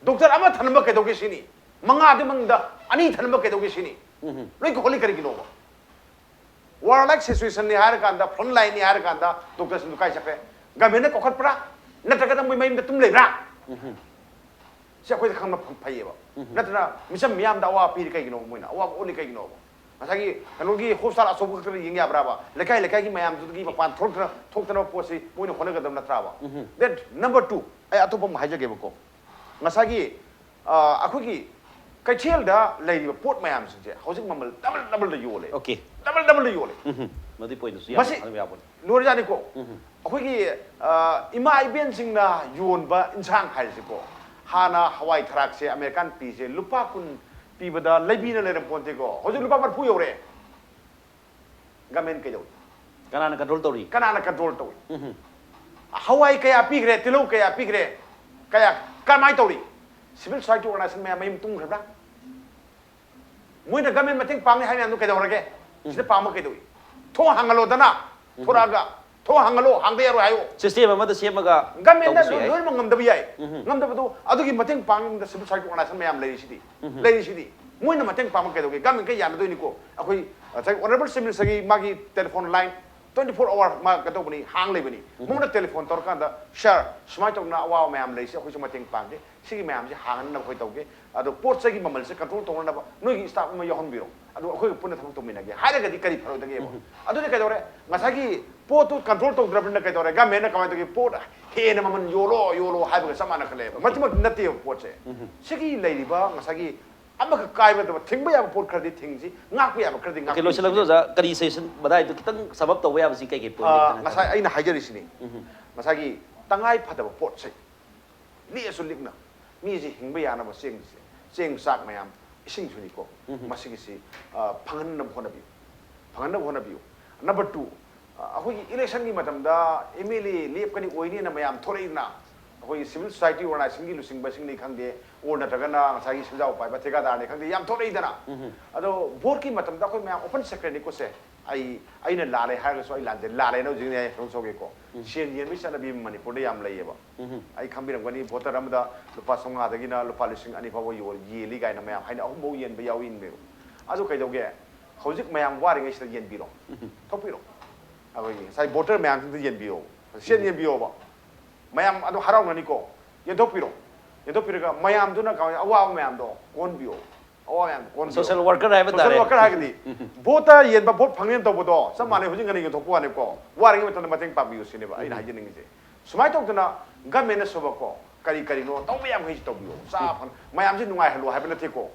ꯗꯣꯛꯇꯔ ꯑꯃ ꯊꯅꯝꯕ ꯀꯩꯗꯧꯒꯦ ꯁꯤꯅꯤ? ꯃꯉꯥꯗꯨ ꯃꯅꯨꯡꯗ ꯑꯅꯤ ꯊꯅꯝꯕ ꯀꯩꯗꯧꯒꯦ ꯁꯤꯅꯤ? ꯂꯣꯏ ꯀꯧꯈꯠꯂꯤ ꯀꯔꯤꯒꯤꯅꯣꯕ? ꯋꯥꯔ ꯂꯥꯏꯛ ꯁꯤꯆꯨꯋꯦꯁꯟꯅꯤ ꯍꯥꯏꯔꯀꯥꯟꯗ, ꯐ꯭ꯔꯟ ꯂꯥꯏꯟꯅꯤ ꯍꯥꯏꯔꯀꯥꯟꯗ ꯗꯣꯛꯇꯔꯁꯤꯡꯗꯨ ꯀꯥꯏ ꯆꯠꯈ꯭ꯔꯦ? ꯒꯃꯦꯟꯅ ꯀꯧꯈꯠꯄ꯭ꯔꯥ? ꯅꯠꯇ꯭ꯔꯒꯅ ꯃꯣꯏ ꯃꯌꯨꯝꯗ ꯇꯨꯝ ꯂꯩꯕ꯭ꯔꯥ? ꯁꯤ ꯑꯩꯈꯣꯏꯗ ꯈꯪꯕ ꯐ-, ꯐꯩꯌꯦꯕ꯫ ꯅꯠꯇ꯭ꯔꯅ ꯃꯤꯆꯝ ꯃꯤꯌꯥꯝꯗ ꯑꯋꯥꯕ ꯄꯤꯔꯤ ꯀꯩꯒꯤꯅꯣꯕ? ꯃꯣꯏꯅ ꯑꯋꯥꯕ ꯑꯣꯠꯂꯤ ꯀꯩꯒꯤꯅꯣꯕ? ꯉꯁꯥꯏꯒꯤ ꯀꯩꯅꯣꯒꯤ ꯍꯣꯁꯄꯤꯇꯥꯜ ꯑꯆꯧꯕ ꯈꯛꯇꯗ ꯌꯦꯡ ꯌꯥꯕ꯭ꯔꯥꯕ? ꯂꯩꯀꯥꯏ ꯂꯩꯀꯥꯏꯒꯤ ꯃꯌꯥꯝꯗꯨꯗꯒꯤ ꯃꯄꯥꯟ ꯊꯣꯛꯂꯛꯇꯅ ꯊꯣꯛꯇꯅꯕ ꯄꯣꯠꯁꯤ ꯃꯣꯏꯅ ꯍꯣꯠꯅꯒꯗꯕ ꯅꯠꯇ꯭ꯔꯥꯕ? That number two, ꯑꯩ ꯑꯇꯣꯞꯄ ꯑꯃ ꯍꯥꯏꯖꯒꯦꯕꯀꯣ꯫ ꯉꯁꯥꯏꯒꯤ, ꯑ, ꯑꯩꯈꯣꯏꯒꯤ ꯀꯩꯊꯦꯜꯗ ꯂꯩꯔꯤꯕ ꯄꯣꯠ ꯃꯌꯥꯝꯁꯤꯡꯁꯦ ꯍꯧꯖꯤꯛ ꯃꯃꯜ ꯗꯕꯜ ꯗꯕꯜꯗ ꯌꯣꯜꯂꯦ꯫ Okay. ꯗꯕꯜ ꯗꯕꯜꯗ ꯌꯣꯜꯂꯦ꯫ ꯎꯝ, ꯃꯗꯨꯏ ꯄꯣꯏꯟꯗꯨꯁꯨ ꯌꯥꯝ ꯃꯁꯤ ꯍꯥꯏꯕ ꯌꯥꯕꯅꯤ꯫ ꯂꯣꯏꯔꯖꯥꯠꯅꯤꯀꯣ꯫ ꯎꯝ꯫ ꯑꯩꯈꯣꯏꯒꯤ, ꯑ, ꯏꯃꯥ ꯏꯕꯦꯟꯁꯤꯡꯅ ꯌꯣꯟꯕ ꯏꯟꯁꯥꯡ ꯍꯥꯏꯔꯤꯁꯤꯀꯣ, ꯍꯥꯟꯅ ꯍꯋꯥꯏ ꯊꯔꯥꯛꯁꯦ, ꯑꯃꯦꯔꯤꯀꯥꯟ ꯄꯤꯁꯦ ꯂꯨꯄꯥ ꯀꯨꯟ ꯄꯤꯕꯗ ꯂꯩꯕꯤꯅ ꯂꯩꯔꯝ ꯄꯣꯟꯇꯦꯀꯣ꯫ ꯍꯧꯖꯤꯛ ꯂꯨꯄꯥ ꯃꯔꯤꯐꯨ ꯌꯧꯔꯦ꯫ ꯒꯃꯦꯟ ꯀꯩꯗꯧꯔꯤ? ꯀꯅꯥꯅ ꯀꯟꯇ꯭ꯔꯣꯜ ꯇꯧꯔꯤ? ꯀꯅꯥꯅ ꯀꯟꯇ꯭ꯔꯣꯜ ꯇꯧꯏ? ꯎꯝ꯫ ꯍꯋꯥꯏ ꯀꯌꯥ ꯄꯤꯈ꯭ꯔꯦ? ꯇꯤꯜꯍꯧ ꯀꯌꯥ ꯄꯤꯈ꯭ꯔꯦ? ꯀꯌꯥ, ꯀꯃꯥꯏꯅ ꯇꯧꯔꯤ? ꯁꯤꯚꯤꯜ ꯁꯣꯁꯥꯏꯇꯤ ꯑꯣꯔꯒꯅꯥꯏꯖꯦꯁꯟ ꯃꯌꯥꯝ ꯃꯌꯨꯝ ꯇꯨꯝꯈ꯭ꯔꯕ꯭ꯔꯥ? ꯃꯣꯏꯅ ꯒꯃꯦꯟ ꯃꯇꯦꯡ ꯄꯥꯡꯅꯤ ꯍꯥꯏ ꯃꯌꯥꯝꯗꯨ ꯀꯩꯗꯧꯔꯒꯦ? ꯁꯤꯗ ꯄꯥꯝꯕ ꯀꯩꯗꯧꯏ? ꯊꯣꯡ ꯍꯥꯡꯍꯜꯂꯣꯗꯅ꯫ ꯊꯣꯔꯛꯑꯒ ꯊꯣꯡ ꯍꯥꯡꯍꯜꯂꯣ, ꯍꯥꯡꯗ ꯌꯥꯔꯣꯏ ꯍꯥꯏꯌꯣ꯫ ꯁꯤꯁꯇꯦꯝ ꯑꯃꯗ ꯁꯦꯝꯃꯒ ꯒꯃꯦꯟꯅ ꯇꯧꯕꯁꯨ ꯌꯥꯏ꯫ ꯂꯣꯏꯅꯃꯛ ꯉꯝꯗꯕ ꯌꯥꯏ꯫ ꯎꯝ꯫ ꯉꯝꯗꯕꯗꯣ ꯑꯗꯨꯒꯤ ꯃꯇꯦꯡ ꯄꯥꯡꯅꯕꯗ ꯁꯤꯚꯤꯜ ꯁꯣꯁꯥꯏꯇꯤ ꯑꯣꯔꯒꯅꯥꯏꯖꯦꯁꯟ ꯃꯌꯥꯝ ꯂꯩꯔꯤꯁꯤꯗꯤ꯫ ꯎꯝ꯫ ꯂꯩꯔꯤꯁꯤꯗꯤ꯫ ꯃꯣꯏꯅ ꯃꯇꯦꯡ ꯄꯥꯡꯕ ꯀꯩꯗꯧꯒꯦ? ꯒꯃꯦꯟꯒ ꯌꯥꯅꯗꯣꯏꯅꯤꯀꯣ꯫ ꯑꯩꯈꯣꯏ ꯉꯁꯥꯏ ꯑꯣꯅꯔꯦꯕꯜ ꯆꯤꯐ ꯃꯤꯅꯤꯁꯇꯔꯒꯤ ꯃꯥꯒꯤ ꯇꯦꯂꯤꯐꯣꯟ ꯂꯥꯏꯟ ꯇ꯭ꯋꯦꯟꯇꯤ ꯐꯣꯔ ꯑꯋꯥꯔ ꯃꯥ ꯀꯩꯗꯧꯕꯅꯤ, ꯍꯥꯡ ꯂꯩꯕꯅꯤ꯫ ꯃꯉꯣꯟꯗ ꯇꯦꯂꯤꯐꯣꯟ ꯇꯧꯔꯀꯥꯟꯗ, "ꯁꯥꯔ, ꯁꯨꯃꯥꯏꯅ ꯇꯧꯗꯅ ꯑꯋꯥꯕ ꯃꯌꯥꯝ ꯂꯩꯁꯦ, ꯑꯩꯈꯣꯏꯁꯨ ꯃꯇꯦꯡ ꯄꯥꯡꯒꯦ, ꯁꯤꯒꯤ ꯃꯌꯥꯝꯁꯦ ꯍꯥꯡꯍꯟꯅꯕ ꯑꯩꯈꯣꯏ ꯇꯧꯒꯦ, ꯑꯗꯣ ꯄꯣꯠ ꯆꯩꯒꯤ ꯃꯃꯜꯁꯦ ꯀꯟꯇ꯭ꯔꯣꯜ ꯇꯧꯅꯅꯕ ꯅꯣꯏꯒꯤ ꯁ꯭ꯇꯥꯐ ꯑꯃ ꯌꯥꯎꯍꯟꯕꯤꯔꯣ, ꯑꯗꯣ ꯑꯩꯈꯣꯏꯒ ꯄꯨꯟꯅ ꯊꯕꯛ ꯇꯧꯃꯤꯟꯅꯒꯦ" ꯍꯥꯏꯔꯒꯗꯤ ꯀꯔꯤ ꯐꯔꯣꯏꯗꯒꯦꯕ? ꯑꯗꯨꯗꯤ ꯀꯩꯗꯧꯔꯦ? ꯉꯁꯥꯏꯒꯤ ꯄꯣꯠꯇꯨ ꯀꯟꯇ꯭ꯔꯣꯜ ꯇꯧꯗ꯭ꯔꯕꯅꯤꯅ ꯀꯩꯗꯧꯔꯦ? ꯒꯃꯦꯟꯅ ꯀꯃꯥꯏꯅ ꯇꯧꯒꯦ? "ꯄꯣꯠ ꯍꯦꯟꯅ ꯃꯃꯜ ꯌꯣꯜꯂꯣ, ꯌꯣꯜꯂꯣ" ꯍꯥꯏꯕꯒ ꯆꯞ ꯃꯥꯟꯅꯈꯠꯂꯛꯑꯦꯕ꯫ ꯃꯁꯤꯃꯛ ꯅꯠꯇꯦꯕ ꯄꯣꯠꯁꯦ꯫ ꯁꯤꯒꯤ ꯂꯩꯔꯤꯕ ꯉꯁꯥꯏꯒꯤ ꯑꯃꯈꯛ ꯀꯥꯏꯕ ꯅꯠꯇꯕ, ꯊꯤꯡꯕ ꯌꯥꯕ ꯄꯣꯠ ꯈꯔꯗꯤ ꯊꯤꯡꯁꯤ, ꯉꯥꯛꯄ ꯌꯥꯕ ꯈꯔꯗꯤ ꯉꯥꯛꯄꯤꯁꯤ꯫ ꯂꯣꯏꯁꯤꯜꯂꯛꯄꯗ ꯑꯣꯖꯥ, ꯀꯔꯤ ꯁꯖꯦꯁꯟ, ꯃꯗꯥꯏꯗꯨ ꯈꯤꯇꯪ ꯁꯝ ꯑꯞ ꯇꯧꯕ ꯌꯥꯕꯁꯤ ꯀꯩ ꯀꯩ ꯄꯣꯏꯟ ꯑꯥ, ꯈꯤꯇꯪ ꯉꯁꯥꯏ ꯍꯥꯏꯕꯤꯌꯨ꯫ ꯑꯩꯅ ꯍꯥꯏꯖꯔꯤꯁꯤꯅꯤ, ꯉꯁꯥꯏꯒꯤ ꯇꯉꯥꯏ ꯐꯗꯕ ꯄꯣꯠ ꯆꯩ, ꯂꯤꯛꯑꯁꯨ ꯂꯤꯛꯅ, ꯃꯤꯁꯤ ꯍꯤꯡꯕ ꯌꯥꯅꯕ ꯆꯦꯡꯁꯦ, ꯆꯦꯡ, ꯆꯥꯛ ꯃꯌꯥꯝ, ꯏꯁꯤꯡꯁꯨꯅꯤꯀꯣ, ꯃꯁꯤꯒꯤꯁꯤ, ꯑꯥ, ꯐꯪꯍꯟꯅꯕ ꯍꯣꯠꯅꯕꯤꯌꯨ, ꯐꯪꯍꯟꯅꯕ ꯍꯣꯠꯅꯕꯤꯌꯨ꯫ ꯅꯝꯕꯔ ꯇꯨ, ꯑꯩꯈꯣꯏꯒꯤ ꯏꯂꯦꯛꯁꯟꯒꯤ ꯃꯇꯝꯗ ꯑꯦꯝ ꯑꯦꯜ ꯑꯦ ꯂꯦꯞꯀꯅꯤ, ꯑꯣꯏꯅꯤꯅ ꯃꯌꯥꯝ ꯊꯣꯛꯂꯛꯏꯗꯅ, ꯑꯩꯈꯣꯏꯒꯤ ꯁꯤꯚꯤꯜ ꯁꯣꯁꯥꯏꯇꯤ ꯑꯣꯔꯒꯅꯥꯏꯖꯦꯁꯟꯒꯤ ꯂꯨꯆꯤꯡꯕꯁꯤꯡꯅꯤ ꯈꯪꯗꯦ, ꯑꯣꯔ ꯅꯠꯇ꯭ꯔꯒꯅ ꯉꯁꯥꯏꯒꯤ ꯁꯦꯟꯖꯥꯎ ꯄꯥꯏꯕ ꯊꯦꯀꯥꯗꯥꯔꯅꯤ ꯈꯪꯗꯦ, ꯌꯥꯝ ꯊꯣꯛꯂꯛꯏꯗꯅ꯫ ꯑꯗꯣ ꯚꯣꯠꯀꯤ ꯃꯇꯝꯗ ꯑꯩꯈꯣꯏ ꯃꯌꯥꯝ ꯑꯣꯄꯟ ꯁꯦꯀ꯭ꯔꯦꯠꯅꯤꯀꯣ ꯁꯦ꯫ ꯑꯩ, ꯑꯩꯅ ꯂꯥꯜꯂꯦ ꯍꯥꯏꯔꯒꯁꯨ ꯑꯩ ꯂꯥꯟꯖꯩ, ꯂꯥꯜꯂꯦꯅ ꯍꯧꯖꯤꯛ ꯅ꯭ꯌꯥꯌꯥꯁꯪ ꯁꯣꯛꯑꯦꯀꯣ꯫ ꯁꯦꯟ ꯌꯦꯟꯕꯒꯤ ꯆꯠꯅꯕꯤ ꯑꯃ ꯃꯅꯤꯄꯨꯔꯗ ꯌꯥꯝ ꯂꯩꯌꯦꯕ꯫ ꯑꯩ ꯈꯪꯕꯤꯔꯝꯒꯅꯤ, ꯚꯣꯇꯔ ꯑꯃꯗ ꯂꯨꯄꯥ ꯆꯥꯝꯃꯉꯥꯗꯒꯤꯅ ꯂꯨꯄꯥ ꯂꯤꯁꯤꯡ ꯑꯅꯤ ꯐꯥꯎꯕ ꯌꯣꯜ-, ꯌꯦꯜꯂꯤ ꯀꯥꯏꯅ ꯃꯌꯥꯝ ꯍꯥꯏꯅ, ꯑꯍꯨꯝꯐꯥꯎ ꯌꯦꯟꯕ ꯌꯥꯎꯏꯅꯦꯕ꯫ ꯑꯗꯨ ꯀꯩꯗꯧꯒꯦ? ꯍꯧꯖꯤꯛ ꯃꯌꯥꯝ ꯋꯥꯔꯤꯉꯩꯁꯤꯗ ꯌꯦꯟꯕꯤꯔꯣ꯫ ꯊꯣꯛꯄꯤꯔꯣ꯫ ꯑꯩꯈꯣꯏꯒꯤ ꯉꯁꯥꯏ ꯚꯣꯇꯔ ꯃꯌꯥꯝꯁꯤꯡꯗ ꯌꯦꯟꯕꯤꯌꯣ꯫ ꯁꯦꯟ ꯌꯦꯟꯕꯤꯌꯣꯕ꯫ ꯃꯌꯥꯝ ꯑꯗꯨ ꯍꯔꯥꯎꯅꯅꯤꯀꯣ꯫ ꯌꯦꯟꯊꯣꯛꯄꯤꯔꯣ꯫ ꯌꯦꯟꯊꯣꯛꯄꯤꯔꯒ ꯃꯌꯥꯝꯗꯨꯅ ꯀꯃꯥꯏꯅ ꯑꯋꯥꯕ ꯃꯌꯥꯝꯗꯣ ꯀꯣꯟꯕꯤꯌꯣ꯫ ꯑꯋꯥꯕ ꯃꯌꯥꯝꯗꯣ ꯀꯣꯟꯕꯤꯌꯣ꯫ ꯁꯣꯁꯤꯌꯦꯜ ꯋꯥꯔꯀꯔ ꯍꯥꯏꯕ ꯇꯥꯔꯦ꯫ ꯁꯣꯁꯤꯌꯦꯜ ꯋꯥꯔꯀꯔ ꯍꯥꯏꯔꯒꯗꯤ ꯚꯣꯠꯇ ꯌꯦꯟꯕ, ꯚꯣꯠ ꯐꯪꯅꯦꯅ ꯇꯧꯕꯗꯣ ꯆꯞ ꯃꯥꯟꯅꯩ, ꯍꯧꯖꯤꯛ ꯉꯟꯅ ꯌꯦꯟꯊꯣꯛꯄ ꯋꯥꯅꯤꯀꯣ꯫ ꯋꯥꯔꯤꯉꯩ ꯃꯇꯝꯗ ꯃꯇꯦꯡ ꯄꯥꯡꯕꯤꯌꯨ ꯁꯤꯅꯦꯕ ꯑꯩꯅ ꯍꯥꯏꯖꯅꯤꯡꯉꯤꯁꯦ꯫ ꯁꯨꯃꯥꯏꯅ ꯇꯧꯗꯅ ꯒꯃꯦꯟꯅ ꯁꯨꯕꯀꯣ, ꯀꯔꯤ ꯀꯔꯤꯅꯣ ꯇꯧꯕ ꯌꯥꯝꯈꯩꯁꯤ ꯇꯧꯕꯤꯌꯣ꯫ ꯆꯥ ꯐꯪ-, ꯃꯌꯥꯝꯁꯤ ꯅꯨꯡꯉꯥꯏꯍꯜꯂꯣ ꯍꯥꯏꯕ ꯅꯠꯇꯦꯀꯣ꯫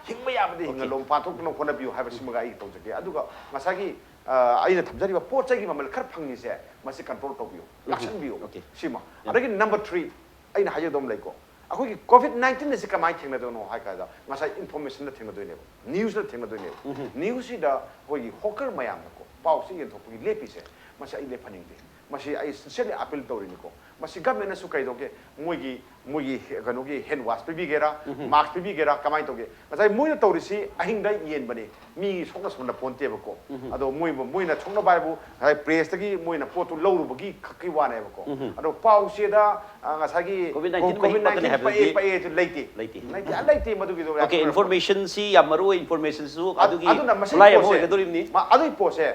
ꯍꯤꯡꯕ ꯌꯥꯕꯗꯤ ꯍꯤꯡꯍꯜꯂꯣ, ꯃꯄꯥꯟ ꯊꯣꯛꯇꯅ ꯍꯣꯠꯅꯕꯤꯌꯨ ꯍꯥꯏꯕꯁꯤꯃꯒ ꯑꯩ ꯇꯧꯖꯒꯦ꯫ ꯑꯗꯨꯒ ꯉꯁꯥꯏꯒꯤ, ꯑ, ꯑꯩꯅ ꯊꯝꯖꯔꯤꯕ ꯄꯣꯠ ꯆꯩꯒꯤ ꯃꯃꯜ ꯈꯔ ꯐꯪꯉꯤꯁꯦ, ꯃꯁꯤ ꯀꯟꯇ꯭ꯔꯣꯜ ꯇꯧꯕꯤꯌꯨ, ꯂꯥꯛꯁꯟꯕꯤꯌꯨ꯫ Okay. ꯁꯤꯃ꯫ ꯑꯗꯒꯤ ꯅꯝꯕꯔ ꯊ꯭ꯔꯤ, ꯑꯩꯅ ꯍꯥꯏꯖꯒꯗꯕ ꯑꯃ ꯂꯩꯀꯣ꯫ ꯑꯩꯈꯣꯏꯒꯤ ꯀꯣꯚꯤꯗ ꯅꯥꯏꯟꯇꯤꯟ ꯑꯁꯤ ꯀꯃꯥꯏꯅ ꯊꯦꯡꯅꯗꯣꯏꯅꯣ ꯍꯥꯏ ꯀꯥꯟꯗ, ꯉꯁꯥꯏ ꯏꯟꯐꯣꯔꯃꯦꯁꯟꯗ ꯊꯦꯡꯅꯗꯣꯏꯅꯦꯕ, ꯅ꯭ꯌꯨꯁꯇ ꯊꯦꯡꯅꯗꯣꯏꯅꯦꯕ꯫ ꯅ꯭ꯌꯨꯁꯁꯤꯗ ꯑꯩꯈꯣꯏꯒꯤ ꯍꯣꯀꯔ ꯃꯌꯥꯝꯅꯀꯣ, ꯄꯥꯎꯁꯤ ꯌꯦꯟꯊꯣꯛꯄꯒꯤ ꯂꯦꯞꯄꯤꯁꯦ, ꯃꯁꯤ ꯑꯩ ꯂꯦꯞꯍꯟꯅꯤꯡꯗꯦ꯫ ꯃꯁꯤ ꯑꯩ ꯁꯤꯟꯁꯤꯌꯔꯂꯤ ꯑꯄꯤꯜ ꯇꯧꯔꯤꯅꯤꯀꯣ꯫ ꯃꯁꯤ ꯒꯚꯔꯟꯃꯦꯟꯅꯁꯨ ꯀꯩꯗꯧꯒꯦ? ꯃꯣꯏꯒꯤ ꯃꯣꯏꯒꯤ ꯀꯩꯅꯣꯒꯤ ꯍꯦꯟ ꯋꯥꯁ ꯄꯤꯕꯤꯒꯦꯔꯥ, ꯃꯥꯛꯁ ꯄꯤꯕꯤꯒꯦꯔꯥ, ꯀꯃꯥꯏꯅ ꯇꯧꯒꯦ? ꯉꯁꯥꯏ ꯃꯣꯏꯅ ꯇꯧꯔꯤꯁꯤ ꯑꯍꯤꯡꯗ ꯌꯦꯟꯕꯅꯤ, ꯃꯤ ꯁꯣꯛꯅ ꯁꯝꯅ ꯄꯣꯟꯇꯦꯕꯀꯣ꯫ ꯑꯗꯣ ꯃꯣꯏ ꯃꯣꯏꯅ ꯁꯣꯛꯅꯕ ꯍꯥꯏꯕꯨ ꯉꯁꯥꯏ ꯄ꯭ꯔꯦꯁꯇꯒꯤ ꯃꯣꯏꯅ ꯄꯣꯠꯇꯨ ꯂꯧꯔꯨꯕꯒꯤ ꯈꯛꯀꯤ ꯋꯥꯅꯦꯕꯀꯣ꯫ ꯑꯗꯣ ꯄꯥꯎ ꯆꯦꯗ ꯑ, ꯉꯁꯥꯏꯒꯤ COVID nineteen ꯀꯣ-, ꯄꯛꯏ ꯄꯛꯀꯅꯤ COVID nineteen ꯍꯥꯏꯕꯗꯨꯗꯤ ꯄꯛꯑꯦ ꯄꯛꯑꯦ ꯑꯗꯨ ꯂꯩꯇꯦ꯫ ꯂꯩꯇꯦ꯫ ꯂꯩꯇꯦ, ꯂꯩꯇꯦ, ꯃꯗꯨꯒꯤꯗꯣ ꯌꯥꯝ ꯑꯣꯀꯦ, ꯊꯣꯏꯅ ꯏꯟꯐꯣꯔꯃꯦꯁꯟꯁꯤ ꯌꯥꯝ ꯃꯔꯨ ꯑꯣꯏ, ꯏꯟꯐꯣꯔꯃꯦꯁꯟꯁꯨ ꯑꯗꯨ-, ꯑꯗꯨꯒꯤ ꯑꯗꯨꯅ ꯃꯁꯤꯒꯤ ꯈꯨꯠꯂꯥꯏ ꯑꯃ ꯄꯣꯠꯁꯦ, ꯑꯣꯏꯒꯗꯧꯔꯤꯕꯅꯤ꯫ ꯃ-, ꯑꯗꯨꯒꯤ ꯄꯣꯠꯁꯦ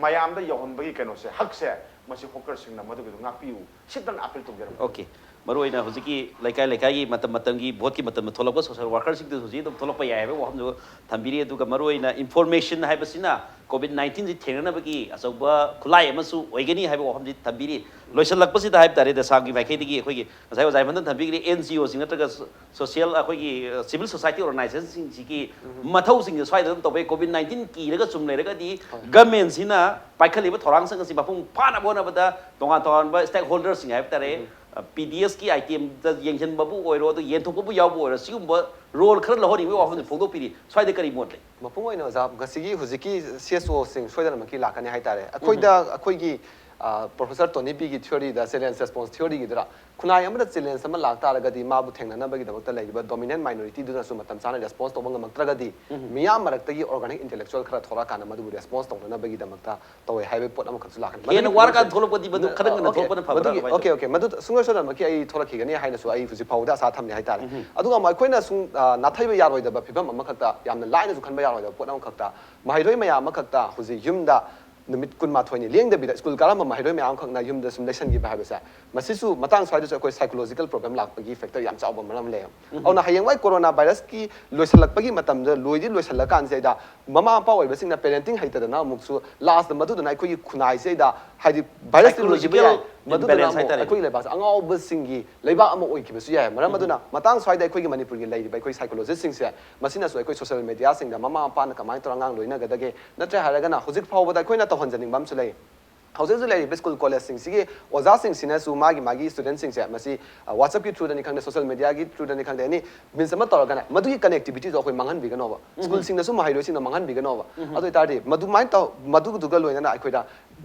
ꯃꯌꯥꯝꯗ ꯌꯧꯍꯟꯕꯒꯤ ꯀꯩꯅꯣꯁꯦ, ꯍꯛꯁꯦ, ꯃꯁꯤ ꯍꯣꯀꯔꯁꯤꯡꯅ ꯃꯗꯨꯒꯤꯗꯣ ꯉꯥꯛꯄꯤꯌꯨ꯫ ꯁꯤꯇꯪ ꯑꯥꯄꯤꯜ ꯇꯧꯖꯔꯝꯕꯅꯤ꯫ ꯑꯣꯀꯦ꯫ ꯃꯔꯨꯑꯣꯏꯅ ꯍꯧꯖꯤꯛꯀꯤ ꯂꯩꯀꯥꯏ ꯂꯩꯀꯥꯏꯒꯤ ꯃꯇꯝ ꯃꯇꯝꯒꯤ ꯚꯣꯠꯀꯤ ꯃꯇꯝꯗ ꯊꯣꯛꯂꯛꯄ ꯁꯣꯁꯤꯌꯦꯜ ꯋꯥꯔꯀꯔꯁꯤꯡꯗꯨ ꯍꯧꯖꯤꯛ ꯑꯗꯨꯝ ꯊꯣꯛꯂꯛꯄ ꯌꯥꯏ ꯍꯥꯏꯕ ꯋꯥꯐꯝꯗꯨ ꯊꯝꯕꯤꯔꯤ꯫ ꯑꯗꯨꯒ ꯃꯔꯨꯑꯣꯏꯅ ꯏꯟꯐꯣꯔꯃꯦꯁꯟ ꯍꯥꯏꯕꯁꯤꯅ COVID nineteenꯁꯤ ꯊꯦꯡꯅꯅꯕꯒꯤ ꯑꯆꯧꯕ ꯈꯨꯠꯂꯥꯏ ꯑꯃꯁꯨ ꯑꯣꯏꯒꯅꯤ ꯍꯥꯏꯕ ꯋꯥꯐꯝꯁꯤ ꯊꯝꯕꯤꯔꯤ꯫ ꯂꯣꯏꯁꯤꯜꯂꯛꯄꯁꯤꯗ ꯍꯥꯏꯕ ꯇꯥꯔꯦ, ꯗꯁꯥꯝꯒꯤ ꯃꯥꯏꯀꯩꯗꯒꯤ ꯑꯩꯈꯣꯏꯒꯤ ꯉꯁꯥꯏ ꯑꯣꯖꯥ ꯍꯦꯃꯟꯇꯅ ꯊꯝꯕꯤꯈ꯭ꯔꯦ, NGOꯁꯤꯡ ꯅꯠꯇ꯭ꯔꯒ ꯁꯣ-, ꯁꯣꯁꯤꯌꯦꯜ, ꯑꯩꯈꯣꯏꯒꯤ, ꯑ, ꯁꯤꯚꯤꯜ ꯁꯣꯁꯥꯏꯇꯤ ꯑꯣꯔꯒꯅꯥꯏꯖꯦꯁꯟꯁꯤꯡꯁꯤꯒꯤ ꯃꯊꯧꯁꯤꯡꯁꯦ ꯁ꯭ꯋꯥꯏꯗ ꯑꯗꯨꯝ ꯇꯧꯕ ꯌꯥꯏ꯫ COVID nineteen ꯀꯤꯔꯒ ꯁꯨꯝ ꯂꯩꯔꯒꯗꯤ ꯍꯣꯏ꯫ ꯒꯃꯦꯟꯁꯤꯅ ꯄꯥꯏꯈꯠꯂꯤꯕ ꯊꯧꯔꯥꯡꯁꯤꯡ ꯑꯁꯤ ꯃꯄꯨꯡ ꯐꯥꯅꯕ ꯍꯣꯠꯅꯕꯗ ꯇꯣꯉꯥꯟ ꯇꯣꯉꯥꯟꯕ ꯁ꯭ꯇꯦꯛ ꯍꯣꯜꯗꯔꯁꯤꯡ ꯍꯥꯏꯕ ꯇꯥꯔꯦ, ꯎꯝ꯫ ꯑ, PDSꯀꯤ itemꯗ ꯌꯦꯡꯁꯤꯟꯕꯕꯨ ꯑꯣꯏꯔꯣ, ꯑꯗꯨ ꯌꯦꯟꯊꯣꯛꯄꯕꯨ ꯌꯥꯎꯕ ꯑꯣꯏꯔꯣ, ꯁꯤꯒꯨꯝꯕ ꯔꯣꯜ ꯈꯔ ꯂꯧꯍꯟꯅꯤꯡꯕꯒꯤ ꯋꯥꯐꯝꯁꯦ ꯐꯣꯡꯗꯣꯛꯄꯤꯔꯤ꯫ ꯁ꯭ꯋꯥꯏꯗ ꯀꯔꯤ ꯃꯣꯠ ꯂꯩ? ꯃꯄꯨꯡ ꯑꯣꯏꯅ ꯑꯣꯖꯥ, ꯉꯁꯤꯒꯤ ꯍꯧꯖꯤꯛꯀꯤ CSOꯁꯤꯡ ꯁꯣꯏꯗꯅꯃꯛꯀꯤ ꯂꯥꯛꯀꯅꯤ ꯍꯥꯏꯇꯥꯔꯦ꯫ ꯑꯩꯈꯣꯏꯗ, ꯑꯩꯈꯣꯏꯒꯤ, ꯑ, Professor Tony Bꯒꯤ theoryꯗ, challenge response theoryꯒꯤꯗꯨꯔ, ꯈꯨꯟꯅꯥꯏ ꯑꯃꯗ challenge ꯑꯃ ꯂꯥꯛꯇꯥꯔꯒꯗꯤ ꯃꯥꯕꯨ ꯊꯦꯡꯅꯅꯕꯒꯤꯗꯃꯛꯇ ꯂꯩꯔꯤꯕ dominant minorityꯗꯨꯅꯁꯨ ꯃꯇꯝ ꯆꯥꯅ response ꯇꯧꯕ ꯉꯝꯃꯛꯇ꯭ꯔꯒꯗꯤ, ꯃꯤꯌꯥꯝ ꯃꯔꯛꯇꯒꯤ organic intellectual ꯈꯔ ꯊꯣꯛꯂꯛꯑꯀꯥꯟꯗ ꯃꯗꯨꯕꯨ response ꯇꯧꯅꯅꯕꯒꯤꯗꯃꯛꯇ ꯇꯧꯋꯦ ꯍꯥꯏꯕꯒꯤ ꯄꯣꯠ ꯑꯃꯈꯛꯁꯨ ꯂꯥꯛꯀꯅꯤ꯫ ꯍꯦꯟꯅ ꯃꯗꯨꯒꯤ ꯋꯥꯔꯀꯥꯟꯗ ꯊꯣꯛꯂꯛꯄꯗꯤ ꯃꯗꯨ ꯈꯔ ꯉꯟꯅ ꯑꯣꯀꯦ, ꯊꯣꯛꯂꯛꯄꯅ ꯐꯕ꯭ꯔꯥ? ꯃꯗꯨꯒꯤ, ꯀꯃꯥꯏꯅ ꯑꯣꯀꯦ, ꯇꯧꯋꯤ? ꯑꯣꯀꯦ, ꯃꯗꯨ ꯁꯨꯡꯁꯣꯏ ꯁꯣꯏꯗꯅꯃꯛꯀꯤ ꯑꯩ ꯊꯣꯛꯂꯛꯈꯤꯒꯅꯤ ꯍꯥꯏꯅꯁꯨ ꯑꯩ ꯍꯧꯖꯤꯛ ꯐꯥꯎꯕꯗ ꯑꯁꯥ ꯊꯝꯂꯤ ꯍꯥꯏꯇꯥꯔꯦ꯫ ꯑꯗꯨꯒ ꯑꯃꯨꯛ ꯑꯩꯈꯣꯏꯅ ꯁꯨꯝ, ꯑ, ꯅꯥꯊꯩꯕ ꯌꯥꯔꯣꯏꯗꯕ ꯐꯤꯕꯝ ꯑꯃꯈꯛꯇ, ꯌꯥꯝꯅ ꯂꯥꯏꯅꯁꯨ ꯈꯟꯕ ꯌꯥꯔꯣꯏꯗꯕ ꯄꯣꯠ ꯑꯃꯈꯛꯇ, ꯃꯍꯩꯔꯣꯏ ꯃꯌꯥꯝ ꯑꯃꯈꯛꯇ ꯍꯧꯖꯤꯛ ꯌꯨꯝꯗ ꯅꯨꯃꯤꯠ ꯀꯨꯟꯃꯥꯊꯣꯏꯅꯤ ꯂꯦꯡꯗꯕꯤꯗ ꯁ꯭ꯀꯨꯜ ꯀꯥꯔꯝꯕ ꯃꯍꯩꯔꯣꯏ ꯃꯌꯥꯝ ꯑꯃꯈꯛꯅ ꯌꯨꯝꯗ ꯁꯨꯝ ꯂꯩꯁꯟꯈꯤꯕ ꯍꯥꯏꯕꯁꯦ, ꯃꯁꯤꯁꯨ ꯃꯇꯥꯡ ꯁ꯭ꯋꯥꯏꯗꯁꯨ ꯑꯩꯈꯣꯏ psychological problem ꯂꯥꯛꯄꯒꯤ factor ꯌꯥꯝ ꯆꯥꯎꯕ ꯃꯔꯝ ꯂꯩ꯫ ꯑꯗꯨꯅ ꯍꯌꯦꯡꯋꯥꯏ ꯀꯣꯔꯣꯅꯥ ꯚꯥꯏꯔꯁꯀꯤ ꯂꯣꯏꯁꯤꯜꯂꯛꯄꯒꯤ ꯃꯇꯝꯗ, ꯂꯣꯏꯗꯤ ꯂꯣꯏꯁꯤꯜꯂꯀꯥꯟꯁꯤꯗ ꯃꯃꯥ ꯃꯄꯥ ꯑꯣꯏꯕꯁꯤꯡꯅ parenting ꯍꯩꯇꯗꯅ ꯑꯃꯨꯛꯁꯨ lastꯇ ꯃꯗꯨꯗꯨꯅ ꯑꯩꯈꯣꯏꯒꯤ ꯈꯨꯟꯅꯥꯏꯁꯤꯗ ꯍꯥꯏꯗꯤ ꯚꯥꯏꯔꯁꯇꯤ ꯂꯣꯏꯈꯤꯕ ꯌꯥꯏ, psychological ꯃꯗꯨꯗꯨꯅ imbalance ꯑꯃꯨꯛ ꯍꯥꯏꯇꯥꯔꯦ꯫ ꯑꯩꯈꯣꯏꯒꯤ ꯂꯩꯕꯥꯛꯁꯦ ꯑꯉꯥꯎꯕꯁꯤꯡꯒꯤ ꯂꯩꯕꯥꯛ ꯑꯃ ꯑꯣꯏꯈꯤꯕꯁꯨ ꯌꯥꯏ꯫ ꯃꯔꯝ ꯑꯗꯨꯅ ꯃꯇꯥꯡ ꯁ꯭ꯋꯥꯏꯗ ꯑꯩꯈꯣꯏꯒꯤ ꯃꯅꯤꯄꯨꯔꯒꯤ ꯂꯩꯔꯤꯕ ꯑꯩꯈꯣꯏ psychologistꯁꯤꯡꯁꯦ, ꯃꯁꯤꯅꯁꯨ ꯑꯩꯈꯣꯏ social mediaꯁꯤꯡꯗ ꯃꯃꯥ ꯃꯄꯥꯅ ꯀꯃꯥꯏꯅ ꯇꯧꯔꯒ ꯑꯉꯥꯡ ꯂꯣꯏꯅꯒꯗꯒꯦ, ꯅꯠꯇ꯭ꯔꯦ ꯍꯥꯏꯔꯒꯅ ꯍꯧꯖꯤꯛ ꯐꯥꯎꯕꯗ ꯑꯩꯈꯣꯏꯅ ꯇꯧꯍꯟꯖꯅꯤꯡꯕ ꯑꯃꯁꯨ ꯂꯩ꯫ ꯍꯧꯖꯤꯛ ꯍꯧꯖꯤꯛ ꯂꯩꯔꯤꯕ ꯁ꯭ꯀꯨꯜ ꯀꯣꯂꯦꯖꯁꯤꯡꯁꯤꯒꯤ ꯑꯣꯖꯥꯁꯤꯡꯁꯤꯅꯁꯨ ꯃꯥꯒꯤ ꯃꯥꯒꯤ studentꯁꯤꯡꯁꯦ ꯃꯁꯤ, ꯑ, WhatsAppꯀꯤ throughꯗꯅꯤ ꯈꯪꯗꯦ, social mediaꯒꯤ throughꯗꯅꯤ ꯈꯪꯗꯦ, any means ꯑꯃ ꯇꯧꯔꯒꯅꯦ, ꯃꯗꯨꯒꯤ connectivityꯗꯣ ꯑꯩꯈꯣꯏ ꯃꯥꯡꯍꯟꯕꯤꯒꯅꯣꯕ꯫ ꯁ꯭ꯀꯨꯜꯁꯤꯡꯅꯁꯨ ꯃꯍꯩꯔꯣꯏꯁꯤꯡꯅ ꯃꯥꯡꯍꯟꯕꯤꯒꯅꯣꯕ꯫ ꯑꯗꯨ ꯑꯣꯏꯇꯥꯔꯗꯤ ꯃꯗꯨꯃꯥꯏꯅ ꯇꯧ-, ꯃꯗꯨꯗꯨꯒ ꯂꯣꯏꯅꯅ ꯑꯩꯈꯣꯏꯗ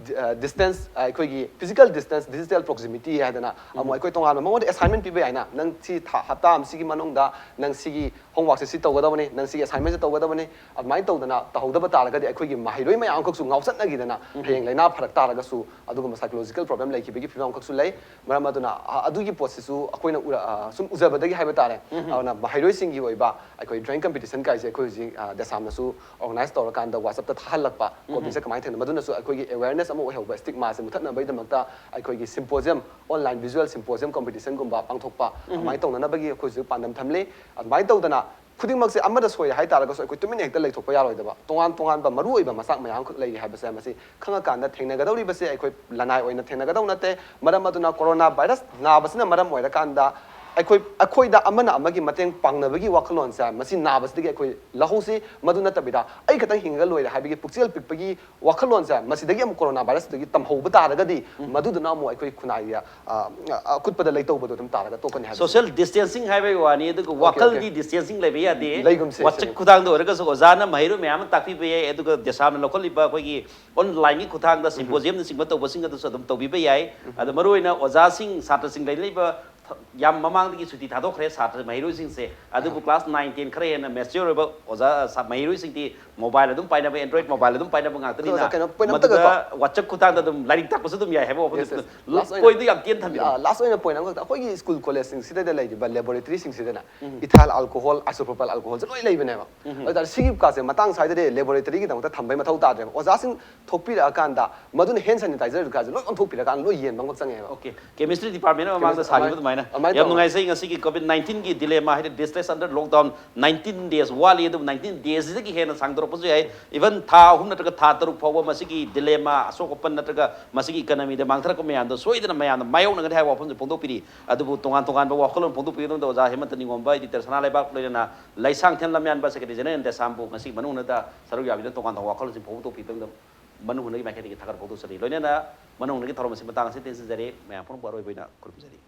distance, ꯑꯩꯈꯣꯏꯒꯤ physical distance, digital proximity ꯍꯥꯏꯗꯅ ꯑꯃꯨꯛ ꯑꯩꯈꯣꯏ ꯇꯣꯉꯥꯟꯕ ꯃꯉꯣꯟꯗ assignment ꯄꯤꯕ ꯌꯥꯏꯅ, ꯅꯪ ꯁꯤ ꯊꯥ ꯍꯞꯇꯥ ꯑꯃꯁꯤꯒꯤ ꯃꯅꯨꯡꯗ ꯅꯪ ꯁꯤꯒꯤ homeworkꯁꯦ ꯁꯤ ꯇꯧꯒꯗꯕꯅꯤ, ꯅꯪ ꯁꯤꯒꯤ assignmentꯁꯦ ꯇꯧꯒꯗꯕꯅꯤ꯫ ꯑꯗꯨꯃꯥꯏꯅ ꯇꯧꯗꯅ ꯇꯧꯍꯧꯗꯕ ꯇꯥꯔꯒꯗꯤ ꯑꯩꯈꯣꯏꯒꯤ ꯃꯍꯩꯔꯣꯏ ꯃꯌꯥꯝ ꯑꯃꯈꯛꯁꯨ ꯉꯥꯎꯆꯠꯅꯈꯤꯗꯅ ꯍꯌꯦꯡ ꯂꯥꯏꯅꯥ ꯐꯔꯛ ꯇꯥꯔꯒꯁꯨ ꯑꯗꯨꯒꯨꯝꯕ psychological problem ꯂꯩꯈꯤꯕꯒꯤ ꯐꯤꯕꯝ ꯑꯃꯈꯛꯁꯨ ꯂꯩ꯫ ꯃꯔꯝ ꯑꯗꯨꯅ ꯑ- ꯑꯗꯨꯒꯤ ꯄꯣꯠꯁꯤꯁꯨ ꯑꯩꯈꯣꯏꯅ ꯎꯔ- ꯑ, ꯁꯨꯝ ꯎꯖꯕꯗꯒꯤ ꯍꯥꯏꯕ ꯇꯥꯔꯦ꯫ ꯑꯗꯨꯅ ꯃꯍꯩꯔꯣꯏꯁꯤꯡꯒꯤ ꯑꯣꯏꯕ ꯑꯩꯈꯣꯏ drawing competition ꯀꯥꯏꯁꯦ ꯑꯩꯈꯣꯏ ꯍꯧꯖꯤꯛ, ꯑ, ꯗꯦꯁꯥꯝꯅꯁꯨ organize ꯇꯧꯔꯀꯥꯟꯗ WhatsAppꯇ ꯊꯥꯍꯜꯂꯛꯄ, ꯀꯣꯕꯤꯁꯦ ꯀꯃꯥꯏꯅ ꯊꯦꯡꯅ, ꯃꯗꯨꯅꯁꯨ ꯑꯩꯈꯣꯏꯒꯤ awareness ꯑꯃ ꯑꯣꯏꯍꯧꯕ, stigmaꯁꯦ ꯃꯨꯊꯠꯅꯕꯒꯤꯗꯃꯛꯇ ꯑꯩꯈꯣꯏꯒꯤ symposium, online visual symposium competitionꯒꯨꯝꯕ ꯄꯥꯡꯊꯣꯛꯄ, ꯑꯗꯨꯃꯥꯏꯅ ꯇꯧꯅꯅꯕꯒꯤ ꯑꯩꯈꯣꯏ ꯍꯧꯖꯤꯛ ꯄꯥꯟꯗꯝ ꯊꯝꯂꯤ꯫ ꯑꯗꯨꯃꯥꯏꯅ ꯇꯧꯗꯅ ꯈꯨꯗꯤꯡꯃꯛꯁꯦ ꯑꯃꯗ ꯁꯣꯏꯔꯦ ꯍꯥꯏꯇꯥꯔꯒꯁꯨ ꯑꯩꯈꯣꯏ ꯇꯨꯃꯤꯟꯅ ꯍꯦꯛꯇ ꯂꯩꯊꯣꯛꯄ ꯌꯥꯔꯣꯏꯗꯕ, ꯇꯣꯉꯥꯟ ꯇꯣꯉꯥꯟꯕ ꯃꯔꯨꯑꯣꯏꯕ ꯃꯆꯥꯛ ꯃꯌꯥꯝ ꯑꯃꯈꯛ ꯂꯩꯔꯤ ꯍꯥꯏꯕꯁꯦ ꯃꯁꯤ ꯈꯪꯉꯀꯥꯟꯗ ꯊꯦꯡꯅꯒꯗꯧꯔꯤꯕꯁꯦ ꯑꯩꯈꯣꯏ ꯂꯅꯥꯏ ꯑꯣꯏꯅ ꯊꯦꯡꯅꯒꯗꯧ ꯅꯠꯇꯦ꯫ ꯃꯔꯝ ꯑꯗꯨꯅ corona virus ꯅꯥꯕꯁꯤꯅ ꯃꯔꯝ ꯑꯣꯏꯔꯀꯥꯟꯗ ꯑꯩꯈꯣꯏ, ꯑꯩꯈꯣꯏꯗ ꯑꯃꯅ ꯑꯃꯒꯤ ꯃꯇꯦꯡ ꯄꯥꯡꯅꯕꯒꯤ ꯋꯥꯈꯜꯂꯣꯟꯁꯦ ꯃꯁꯤ ꯅꯥꯕꯁꯤꯗꯒꯤ ꯑꯩꯈꯣꯏ ꯂꯧꯍꯧꯁꯤ꯫ ꯃꯗꯨ ꯅꯠꯇꯕꯤꯗ ꯑꯩ ꯈꯛꯇꯪ ꯍꯤꯡꯉꯒ ꯂꯣꯏꯔꯦ ꯍꯥꯏꯕꯒꯤ ꯄꯨꯛꯆꯦꯜ ꯄꯤꯛꯄꯒꯤ ꯋꯥꯈꯜꯂꯣꯟꯁꯦ ꯃꯁꯤꯗꯒꯤ ꯑꯃꯨꯛ corona virusꯇꯒꯤ ꯇꯝꯍꯧꯕ ꯇꯥꯔꯒꯗꯤ ꯃꯗꯨꯗꯨꯅ ꯑꯃꯨꯛ ꯑꯩꯈꯣꯏ ꯈꯨꯟꯅꯥꯏꯒꯤ, ꯑ, ꯑ, ꯑꯀꯨꯠꯄꯗ ꯂꯩꯇꯧꯕꯗꯣ ꯑꯗꯨꯝ ꯇꯥꯔꯒ ꯇꯣꯛꯀꯅꯤ ꯍꯥꯏꯕꯁꯤ꯫ Social distancing ꯍꯥꯏꯕꯒꯤ ꯋꯥꯅꯤ, ꯑꯗꯨꯒ Okay, okay. ꯋꯥꯈꯜꯗꯤ distancing ꯂꯩꯕ ꯌꯥꯗꯦ꯫ ꯂꯩꯒꯨꯝꯁꯦ, WhatsApp ꯁꯦꯡꯅ꯫ ꯈꯨꯊꯥꯡꯗ ꯑꯣꯏꯔꯒꯁꯨ ꯑꯣꯖꯥꯅ ꯃꯍꯩꯔꯣꯏ ꯃꯌꯥꯝ ꯑꯃ ꯇꯥꯛꯄꯤꯕ ꯌꯥꯏ, ꯑꯗꯨꯒ ꯗꯦꯁꯥꯝꯅ ꯂꯧꯈꯠꯂꯤꯕ ꯑꯩꯈꯣꯏꯒꯤ onlineꯒꯤ ꯈꯨꯊꯥꯡꯗ symposiumꯅꯆꯤꯡꯕ ꯇꯧꯕꯁꯤꯡ ꯑꯗꯨꯁꯨ ꯑꯗꯨꯝ ꯇꯧꯕꯤꯕ ꯌꯥꯏ꯫ ꯑꯗ ꯃꯔꯨꯑꯣꯏꯅ ꯑꯣꯖꯥꯁꯤꯡ, ꯁꯥꯇ꯭ꯔꯁꯤꯡ ꯂꯩꯅꯔꯤꯕ ꯊ- ꯌꯥꯝ ꯃꯃꯥꯡꯗꯒꯤ ꯁꯨꯇꯤ ꯊꯥꯗꯣꯛꯈ꯭ꯔꯦ ꯁꯥꯇ꯭ꯔ ꯃꯍꯩꯔꯣꯏꯁꯤꯡꯁꯦ, ꯑꯗꯨꯕꯨ class nine ten ꯈꯔ ꯍꯦꯟꯅ mature ꯑꯣꯏꯕ ꯑꯣꯖꯥ ꯁꯥ- ꯃꯍꯩꯔꯣꯏꯁꯤꯡꯗꯤ mobile ꯑꯗꯨꯝ ꯄꯥꯏꯅꯕ, Android mobile ꯑꯗꯨꯝ ꯄꯥꯏꯅꯕ ꯉꯥꯛꯇꯅꯤꯅ ꯑꯣꯖꯥ, ꯀꯩꯅꯣ, point ꯃꯗꯨꯗ ꯑꯝꯇꯒꯀꯣ꯫ WhatsApp ꯈꯨꯊꯥꯡꯗ ꯑꯗꯨꯝ ꯂꯥꯏꯔꯤꯛ ꯇꯥꯛꯄꯁꯨ ꯑꯗꯨꯝ ꯌꯥꯏ ꯍꯥꯏꯕ ꯋꯥꯐꯝꯗꯨ Yes, yes. ꯂꯣ- Last ꯑꯣꯏꯅ- pointꯗꯨ ꯌꯥꯝ ꯇꯦꯟꯅ ꯊꯝꯕꯤꯔꯝꯃꯤ꯫ ꯑ, last ꯑꯣꯏꯅ point ꯑꯃꯈꯛꯇ, ꯑꯩꯈꯣꯏꯒꯤ school collegeꯁꯤꯡꯁꯤꯗ ꯂꯩꯔꯤꯕ laboratoryꯁꯤꯡꯁꯤꯗꯅ ethyl alcohol, isopropyl alcoholꯁꯦ ꯂꯣꯏ ꯂꯩꯕꯅꯦꯕ꯫ ꯑꯗꯨ ꯇꯥꯔꯗꯤ ꯁꯤꯒꯤ ꯀꯥꯁꯦ ꯃꯇꯥꯡ ꯁ꯭ꯋꯥꯏꯗꯗꯤ laboratoryꯒꯤꯗꯃꯛꯇ ꯊꯝꯕꯩ ꯃꯊꯧ ꯇꯥꯗ꯭ꯔꯦꯕ꯫ ꯑꯣꯖꯥꯁꯤꯡ ꯊꯣꯛꯄꯤꯔꯛꯑꯀꯥꯟꯗ ꯃꯗꯨꯅ hand sanitizer ꯀꯥꯁꯦ ꯂꯣꯏ ꯑꯣꯟꯊꯣꯛꯄꯤꯔꯀꯥꯟꯗ ꯂꯣꯏ ꯌꯦꯟꯕ ꯑꯃꯈꯛ ꯆꯪꯉꯦꯕ꯫ Okay, chemistry department ꯃꯃꯥꯡꯗ Chemistry ꯁꯥꯈꯤꯕ ꯑꯗꯨꯃꯥꯏꯅ- ꯑꯗꯨꯃꯥꯏꯅ꯫ ꯑꯗꯨꯃꯥꯏꯅ ꯌꯥꯝ ꯇꯧꯔꯒ ꯅꯨꯡꯉꯥꯏꯖꯩ, ꯉꯁꯤꯒꯤ COVID nineteenꯒꯤ dilemma ꯍꯥꯏꯗꯤ distress under lockdown, nineteen days ꯋꯥꯠꯂꯤ, ꯑꯗꯨꯕꯨ nineteen daysꯁꯤꯗꯒꯤ ꯍꯦꯟꯅ ꯁꯥꯡꯗꯣꯔꯛꯄꯁꯨ ꯌꯥꯏ, even ꯊꯥ ꯑꯍꯨꯝ ꯅꯠꯇ꯭ꯔꯒ ꯊꯥ ꯇꯔꯨꯛ ꯐꯥꯎꯕ ꯃꯁꯤꯒꯤ dilemma, ꯑꯁꯣꯛ ꯑꯄꯟ ꯅꯠꯇ꯭ꯔꯒ ꯃꯁꯤꯒꯤ economyꯗ ꯃꯥꯡꯊꯔꯛꯄ ꯃꯌꯥꯝꯗꯣ ꯁꯣꯏꯗꯅ ꯃꯌꯥꯝꯅ ꯃꯥꯌꯣꯛꯅꯒꯅꯤ ꯍꯥꯏꯕ ꯋꯥꯐꯝꯁꯦ ꯐꯣꯡꯗꯣꯛꯄꯤꯔꯤ꯫ ꯑꯗꯨꯕꯨ ꯇꯣꯉꯥꯟ ꯇꯣꯉꯥꯟꯕ ꯋꯥꯈꯜꯂꯣꯟ ꯐꯣꯡꯗꯣꯛꯄꯤꯒꯗꯕꯗ ꯑꯣꯖꯥ ꯍꯦꯃꯟꯇ ꯅꯤꯉꯣꯝꯕ, editor ꯁꯅꯥ ꯂꯩꯕꯥꯛ, ꯂꯣꯏꯅꯅ ꯂꯩꯁꯥꯡꯊꯦꯝ ꯂꯝꯌꯥꯟꯕ, secretary general ꯗꯦꯁꯥꯝꯕꯨ ꯉꯁꯤ ꯃꯅꯨꯡꯗ ꯁꯔꯨꯛ ꯌꯥꯕꯤꯗꯨꯅ ꯇꯣꯉꯥꯟ ꯇꯣꯉꯥꯟꯕ ꯋꯥꯈꯜꯂꯣꯟꯁꯤꯡ ꯐꯣꯡꯗꯣꯛꯄꯤꯕꯗ ꯃꯅꯨꯡ ꯍꯨꯠꯅꯒꯤ ꯃꯥꯏꯀꯩꯗꯒꯤ ꯊꯥꯒꯠꯄ ꯐꯣꯡꯗꯣꯛꯆꯔꯤ꯫ ꯂꯣꯏꯅꯅ ꯃꯅꯨꯡ ꯍꯨꯠꯅꯒꯤ ꯊꯧꯔꯝ ꯑꯁꯤ ꯃꯇꯥꯡ ꯑꯁꯤꯗ ꯇꯦꯟꯁꯤꯟꯖꯔꯤ꯫ ꯃꯌꯥꯝ ꯄꯨꯝꯅꯃꯛꯄꯨ ꯑꯔꯣꯏꯕ ꯑꯣꯏꯅ ꯈꯨꯔꯨꯝꯖꯔꯤ꯫